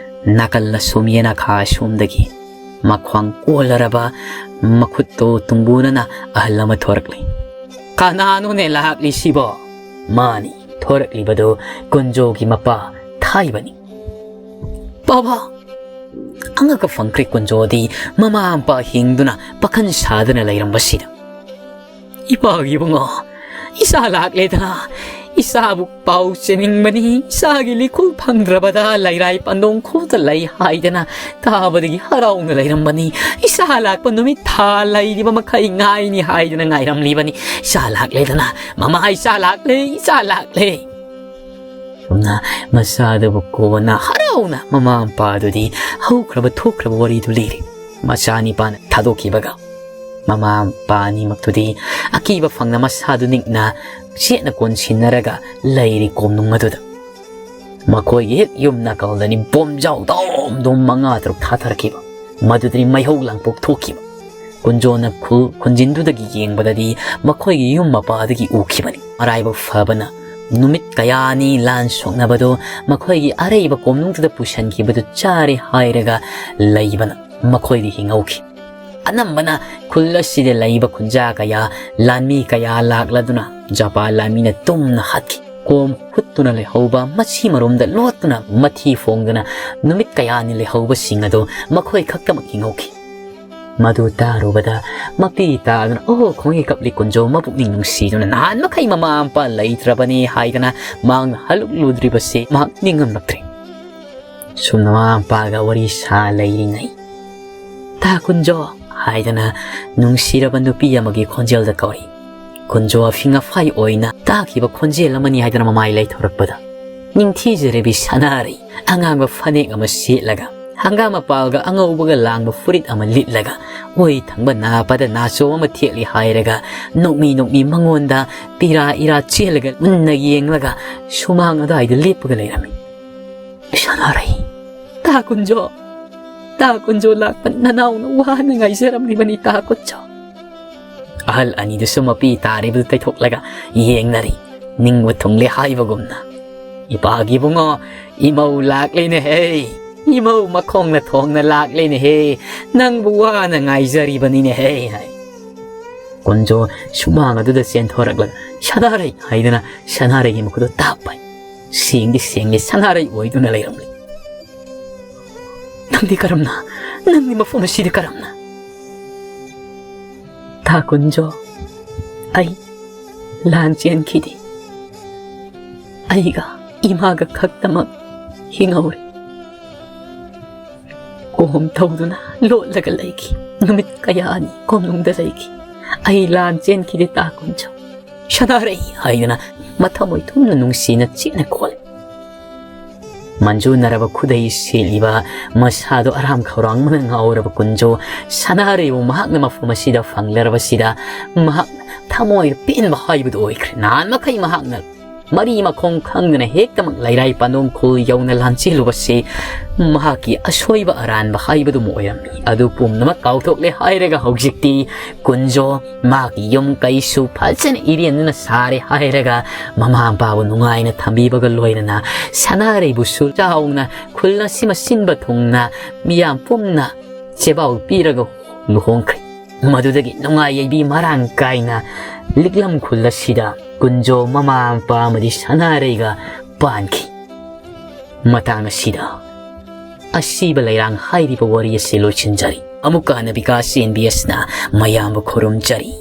ꯅꯥꯀꯜ ꯑꯁꯣꯝ ꯌꯦꯅꯈꯥ ꯑꯁꯣꯝꯗꯒꯤ ꯃꯈ꯭ꯋꯥꯡ ꯀꯣꯜꯂꯔꯕ ꯃꯈꯨꯠꯇꯣ ꯇꯨꯡꯕꯨꯅꯅ ꯑꯍꯜ ꯑꯃ ꯊꯣꯔꯛꯂꯤ꯫ "ꯀꯅꯥꯅꯣꯅꯦ ꯂꯥꯛꯂꯤꯁꯤꯕꯣ?" ꯃꯥꯅꯤ, ꯊꯣꯔꯛꯂꯤꯕꯗꯨ ꯀꯨꯟꯖꯣꯒꯤ ꯃꯄꯥ ꯊꯥꯏꯕꯅꯤ꯫ "ꯕꯥꯕꯥ!" ꯑꯉꯛꯄ ꯐꯪꯈ꯭ꯔꯦ ꯀꯨꯟꯖꯣꯗꯤ ꯃꯃꯥ ꯃꯄꯥ ꯍꯤꯡꯗꯨꯅ ꯄꯥꯈꯟ ꯁꯥꯗꯨꯅ ꯂꯩꯔꯝꯕꯁꯤꯗ꯫ "ꯏꯄꯥꯒꯤ ꯏꯕꯨꯡꯉꯣ, ꯏꯆꯥ ꯂꯥꯛꯂꯦꯗꯅ, ꯏꯆꯥꯕꯨ ꯄꯥꯎ ꯆꯦꯅꯤꯡꯕꯅꯤ, ꯏꯆꯥꯒꯤ ꯂꯤꯈꯨꯜ ꯐꯪꯗ꯭ꯔꯕꯗ ꯂꯩꯔꯥꯏ ꯄꯟꯗꯣꯡ ꯈꯨꯗ ꯂꯩ ꯍꯥꯏꯗꯅ ꯇꯥꯕꯗꯒꯤ ꯍꯔꯥꯎꯅ ꯂꯩꯔꯝꯕꯅꯤ꯫ ꯏꯆꯥ ꯂꯥꯛꯄ ꯅꯨꯃꯤꯠ ꯊꯥ ꯂꯩꯔꯤꯕ ꯃꯈꯩ ꯉꯥꯏꯅꯤ ꯍꯥꯏꯗꯅ ꯉꯥꯏꯔꯝꯂꯤꯕꯅꯤ꯫ ꯏꯆꯥ ꯂꯥꯛꯂꯦꯗꯅ, ꯃꯃꯥ, ꯏꯆꯥ ꯂꯥꯛꯂꯦ, ꯏꯆꯥ ꯂꯥꯛꯂꯦ!" ꯁꯨꯝꯅ ꯃꯆꯥꯗꯨꯕꯨ ꯀꯣꯟꯅ ꯍꯔꯥꯎꯅ ꯃꯃꯥ ꯃꯄꯥꯗꯨꯗꯤ ꯍꯧꯈ꯭ꯔꯕ ꯊꯣꯛꯈ꯭ꯔꯕ ꯋꯥꯔꯤꯗꯨ ꯂꯤꯔꯤ꯫ ꯃꯆꯥ ꯅꯤꯄꯥꯅ ꯊꯥꯗꯣꯛꯈꯤꯕꯒ ꯃꯃꯥ ꯃꯄꯥ ꯑꯅꯤꯃꯛꯇꯨꯗꯤ ꯑꯀꯤꯕ ꯐꯪꯅ ꯃꯁꯥꯗꯨ ꯅꯤꯛꯅ ꯆꯦꯠꯅ ꯀꯣꯟꯁꯤꯟꯅꯔꯒ ꯂꯩꯔꯤ ꯀꯣꯝꯅꯨꯡ ꯑꯗꯨꯗ꯫ ꯃꯈꯣꯏꯒꯤ ꯍꯦꯛ ꯌꯨꯝ ꯅꯥꯀꯜꯗꯅꯤ ꯕꯣꯝꯖꯥꯎ ꯗꯣꯝ ꯗꯣꯝ ꯃꯉꯥ ꯇꯔꯨꯛ ꯊꯥꯊꯔꯛꯈꯤꯕ꯫ ꯃꯗꯨꯗꯅꯤ ꯃꯩꯍꯧ ꯂꯥꯡꯄꯣꯛ ꯊꯣꯛꯈꯤꯕ꯫ ꯀꯨꯟꯖꯣꯅ ꯈꯨꯜ ꯈꯨꯟꯖꯤꯟꯗꯨꯗꯒꯤ ꯌꯦꯡꯕꯗꯗꯤ ꯃꯈꯣꯏꯒꯤ ꯌꯨꯝ ꯃꯄꯥꯗꯒꯤ ꯎꯈꯤꯕꯅꯤ꯫ ꯃꯔꯥꯏꯕꯛ ꯐꯕꯅ ꯅꯨꯃꯤꯠ ꯀꯌꯥꯅꯤ ꯂꯥꯟ ꯁꯣꯛꯅꯕꯗꯨ ꯃꯈꯣꯏꯒꯤ ꯑꯔꯩꯕ ꯀꯣꯝꯅꯨꯡꯗꯨꯗ ꯄꯨꯁꯤꯟꯈꯤꯕꯗꯨ ꯆꯥꯔꯦ ꯍꯥꯏꯔꯒ ꯂꯩꯕꯅ ꯃꯈꯣꯏꯗꯤ ꯍꯤꯡꯍꯧꯈꯤ꯫ ꯑꯅꯝꯕꯅ ꯈꯨꯜ ꯑꯁꯤꯗ ꯂꯩꯕ ꯈꯨꯟꯖꯥ ꯀꯌꯥ, ꯂꯥꯟꯃꯤ ꯀꯌꯥ ꯂꯥꯛꯂꯗꯨꯅ ꯖꯄꯥꯟ ꯂꯥꯟꯃꯤꯅ ꯇꯨꯝꯅ ꯍꯥꯠꯈꯤ꯫ ꯀꯣꯝ ꯍꯨꯠꯇꯨꯅ ꯂꯩꯍꯧꯕ, ꯃꯁꯤ ꯃꯔꯨꯝꯗ ꯂꯣꯠꯇꯨꯅ ꯃꯊꯤ ꯐꯣꯡꯗꯨꯅ ꯅꯨꯃꯤꯠ ꯀꯌꯥꯅꯤ ꯂꯩꯍꯧꯕꯁꯤꯡ ꯑꯗꯨ ꯃꯈꯣꯏ ꯈꯛꯇꯃꯛ ꯍꯤꯡꯍꯧꯈꯤ꯫ ꯃꯗꯨ ꯇꯥꯔꯨꯕꯗ ꯃꯄꯤ ꯇꯥꯗꯨꯅ, "ꯑꯣ, ꯈꯣꯡꯉꯤ ꯀꯞꯂꯤ ꯀꯨꯟꯖꯣ, ꯃꯄꯨꯛꯅꯤꯡ ꯅꯨꯡꯁꯤꯗꯨꯅ ꯅꯍꯥꯟ ꯃꯈꯩ ꯃꯃꯥ ꯃꯄꯥ ꯂꯩꯇ꯭ꯔꯕꯅꯤ ꯍꯥꯏꯗꯅ ꯃꯍꯥꯛꯅ ꯍꯜꯂꯨꯛꯂꯨꯗ꯭ꯔꯤꯕꯁꯤ ꯃꯍꯥꯛ ꯅꯤꯡꯉꯝꯂꯛꯇ꯭ꯔꯦ꯫" ꯁꯨꯝꯅ ꯃꯃꯥ ꯃꯄꯥꯒ ꯋꯥꯔꯤ ꯁꯥ ꯂꯩꯔꯤꯉꯩ, "ꯇꯥ ꯀꯨꯟꯖꯣ" ꯍꯥꯏꯗꯅ ꯅꯨꯡꯁꯤꯔꯕ ꯅꯨꯄꯤ ꯑꯃꯒꯤ ꯈꯣꯟꯖꯦꯜꯗ ꯀꯧꯔꯤ꯫ ꯀꯨꯟꯖꯣ ꯑꯐꯤꯡ ꯑꯐꯥꯏ ꯑꯣꯏꯅ ꯇꯥꯈꯤꯕ ꯈꯣꯟꯖꯦꯜ ꯑꯃꯅꯤ ꯍꯥꯏꯗꯨꯅ ꯃꯃꯥꯏ ꯂꯩꯊꯣꯔꯛꯄꯗ, ꯅꯤꯡꯊꯤꯖꯔꯕꯤ ꯁꯅꯥꯔꯩ ꯑꯉꯥꯡꯕ ꯐꯅꯦꯛ ꯑꯃ ꯁꯦꯠꯂꯒ, ꯍꯪꯒꯥꯝ ꯃꯄꯥꯜꯒ ꯑꯉꯧꯕꯒ ꯂꯥꯡꯕ ꯐꯨꯔꯤꯠ ꯑꯃ ꯂꯤꯠꯂꯒ, ꯑꯣꯏ ꯊꯪꯕ ꯅꯥꯄꯗ ꯅꯥꯆꯣꯝ ꯑꯃ ꯊꯦꯠꯂꯤ ꯍꯥꯏꯔꯒ, ꯅꯣꯛꯃꯤ ꯅꯣꯛꯃꯤ ꯃꯉꯣꯟꯗ ꯄꯤꯔꯥ ꯏꯔꯥ ꯆꯦꯜꯂꯒ ꯃꯨꯟꯅ ꯌꯦꯡꯂꯒ ꯁꯨꯃꯥꯡ ꯑꯗꯨꯋꯥꯏꯗ ꯂꯦꯞꯄꯒ ꯂꯩꯔꯝꯃꯤ꯫ "ꯁꯅꯥꯔꯩ, ꯇꯥ ꯀꯨꯟꯖꯣ, ꯇꯥ ꯀꯨꯟꯖꯣ ꯂꯥꯛꯄ ꯅꯅꯥꯎꯅ ꯋꯥꯅ ꯉꯥꯏꯖꯔꯝꯂꯤꯕꯅꯤ ꯇꯥ ꯀꯨꯟꯖꯣ꯫" ꯑꯍꯜ ꯑꯅꯤꯗꯨꯁꯨ ꯃꯄꯤ ꯇꯥꯔꯤꯕꯗꯨ ꯇꯩꯊꯣꯛꯂꯒ ꯌꯦꯡꯅꯔꯤ, ꯅꯤꯡꯕ ꯊꯨꯡꯂꯦ ꯍꯥꯏꯕꯒꯨꯝꯅ꯫ "ꯏꯄꯥꯒꯤ ꯏꯕꯨꯡꯉꯣ, ꯏꯃꯧ ꯂꯥꯛꯂꯦꯅꯦꯍꯦ, ꯏꯃꯧ ꯃꯈꯣꯡꯅ ꯊꯣꯡꯅ ꯂꯥꯛꯂꯦꯅꯦꯍꯦ, ꯅꯪꯕꯨ ꯋꯥꯅ ꯉꯥꯏꯖꯔꯤꯕꯅꯤꯅꯦꯍꯦ" ꯍꯥꯏ꯫ ꯀꯨꯟꯖꯣ ꯁꯨꯃꯥꯡ ꯑꯗꯨꯗ ꯆꯦꯟꯊꯣꯔꯛꯂꯒ "ꯁꯅꯥꯔꯩ" ꯍꯥꯏꯗꯨꯅ ꯁꯅꯥꯔꯩꯒꯤ ꯃꯈꯨꯠꯇꯨ ꯇꯥꯞꯄꯦ꯫ ꯁꯦꯡꯗꯤ ꯁꯦꯡꯂꯦ, ꯁꯅꯥꯔꯩ ꯑꯣꯏꯗꯨꯅ ꯂꯩꯔꯝꯂꯦ꯫ "ꯅꯪꯗꯤ ꯀꯔꯝꯅ? ꯅꯪꯗꯤ ꯃꯐꯝ ꯑꯁꯤꯗ ꯀꯔꯝꯅ?" "ꯊꯥ ꯀꯨꯟꯖꯣ, ꯑꯩ ꯂꯥꯟ ꯆꯦꯟꯈꯤꯗꯦ꯫ ꯑꯩꯒ ꯏꯃꯥꯒ ꯈꯛꯇꯃꯛ ꯍꯤꯡꯍꯧꯔꯦ꯫ ꯀꯣꯝ ꯇꯧꯗꯨꯅ ꯂꯣꯠꯂꯒ ꯂꯩꯈꯤ꯫ ꯅꯨꯃꯤꯠ ꯀꯌꯥꯅꯤ ꯀꯣꯅꯨꯡꯗ ꯂꯩꯈꯤ꯫ ꯑꯩ ꯂꯥꯟ ꯆꯦꯟꯈꯤꯗꯦ ꯊꯥ ꯀꯨꯟꯖꯣ꯫ ꯁꯅꯥꯔꯩ" ꯍꯥꯏꯗꯨꯅ ꯃꯊꯃꯣꯏ ꯊꯨꯝꯅ ꯅꯨꯡꯁꯤꯅ ꯆꯦꯠꯅ ꯀꯣꯜꯂꯤ꯫ ꯃꯟꯖꯨꯅꯔꯕ ꯈꯨꯗꯩ ꯁꯦꯠꯂꯤꯕ, ꯃꯁꯥꯗꯣ ꯑꯔꯥꯝ ꯈꯧꯔꯥꯡꯕꯅ ꯉꯥꯎꯔꯕ ꯀꯨꯟꯖꯣ ꯁꯅꯥꯔꯩꯕꯨ ꯃꯍꯥꯛꯅ ꯃꯐꯝ ꯑꯁꯤꯗ ꯐꯪꯂꯔꯕꯁꯤꯗ ꯃꯍꯥꯛ ꯊꯃꯣꯏꯗ ꯄꯦꯟꯕ ꯍꯥꯏꯕꯗꯨ ꯑꯣꯏꯈ꯭ꯔꯦ꯫ ꯅꯍꯥꯟ ꯃꯈꯩ ꯃꯍꯥꯛꯅ ꯃꯔꯤ ꯃꯈꯣꯡ ꯈꯪꯗꯅ ꯍꯦꯛꯇꯃꯛ ꯂꯩꯔꯥꯏ ꯄꯥꯟꯗꯣꯡ ꯈꯨꯜ ꯌꯧꯅ ꯂꯥꯟꯆꯦꯜꯂꯨꯕꯁꯤ ꯃꯍꯥꯛꯀꯤ ꯑꯁꯣꯏꯕ ꯑꯔꯥꯟꯕ ꯍꯥꯏꯕꯗꯨꯃ ꯑꯣꯏꯔꯝꯃꯤ꯫ ꯑꯗꯨ ꯄꯨꯝꯅꯃꯛ ꯀꯥꯎꯊꯣꯛꯂꯦ ꯍꯥꯏꯔꯒ ꯍꯧꯖꯤꯛꯇꯤ ꯀꯨꯟꯖꯣ ꯃꯍꯥꯛꯀꯤ ꯌꯨꯝ ꯀꯩꯁꯨ ꯐꯖꯅ ꯏꯔꯦꯟꯗꯨꯅ ꯁꯥꯔꯦ ꯍꯥꯏꯔꯒ ꯃꯃꯥ ꯃꯄꯥꯕꯨ ꯅꯨꯡꯉꯥꯏꯅ ꯊꯝꯕꯤꯕꯒ ꯂꯣꯏꯅꯅ ꯁꯅꯥꯔꯩꯕꯨꯁꯨ ꯆꯥꯎꯅ ꯈꯨꯜ ꯑꯁꯤꯃ ꯁꯤꯟꯕ ꯊꯨꯡꯅ ꯃꯤꯌꯥꯝ ꯄꯨꯝꯅ ꯆꯦꯕꯥꯎ ꯄꯤꯔꯒ ꯂꯨꯍꯣꯡꯈ꯭ꯔꯦ꯫ ꯃꯗꯨꯗꯒꯤ ꯅꯨꯡꯉꯥꯏ ꯌꯥꯏꯕꯤ ꯃꯔꯥꯡ ꯀꯥꯏꯅ ꯂꯤꯛꯂꯝ ꯈꯨꯜ ꯑꯁꯤꯗ ꯀꯨꯟꯖꯣ ꯃꯃꯥ ꯃꯄꯥ ꯑꯃꯗꯤ ꯁꯅꯥꯔꯩꯒ ꯄꯥꯟꯈꯤ꯫ ꯃꯇꯥꯡ ꯑꯁꯤꯗ ꯑꯁꯤꯕ ꯂꯩꯔꯥꯡ ꯍꯥꯏꯔꯤꯕ ꯋꯥꯔꯤ ꯑꯁꯤ ꯂꯣꯏꯁꯤꯟꯖꯔꯤ꯫ ꯑꯃꯨꯛꯀ ꯍꯟꯅ ꯕꯤꯀꯥꯁ ꯑꯦꯟ ꯕꯤ ꯑꯦꯁꯅ ꯃꯌꯥꯝꯕꯨ ꯈꯨꯔꯨꯝꯖꯔꯤ꯫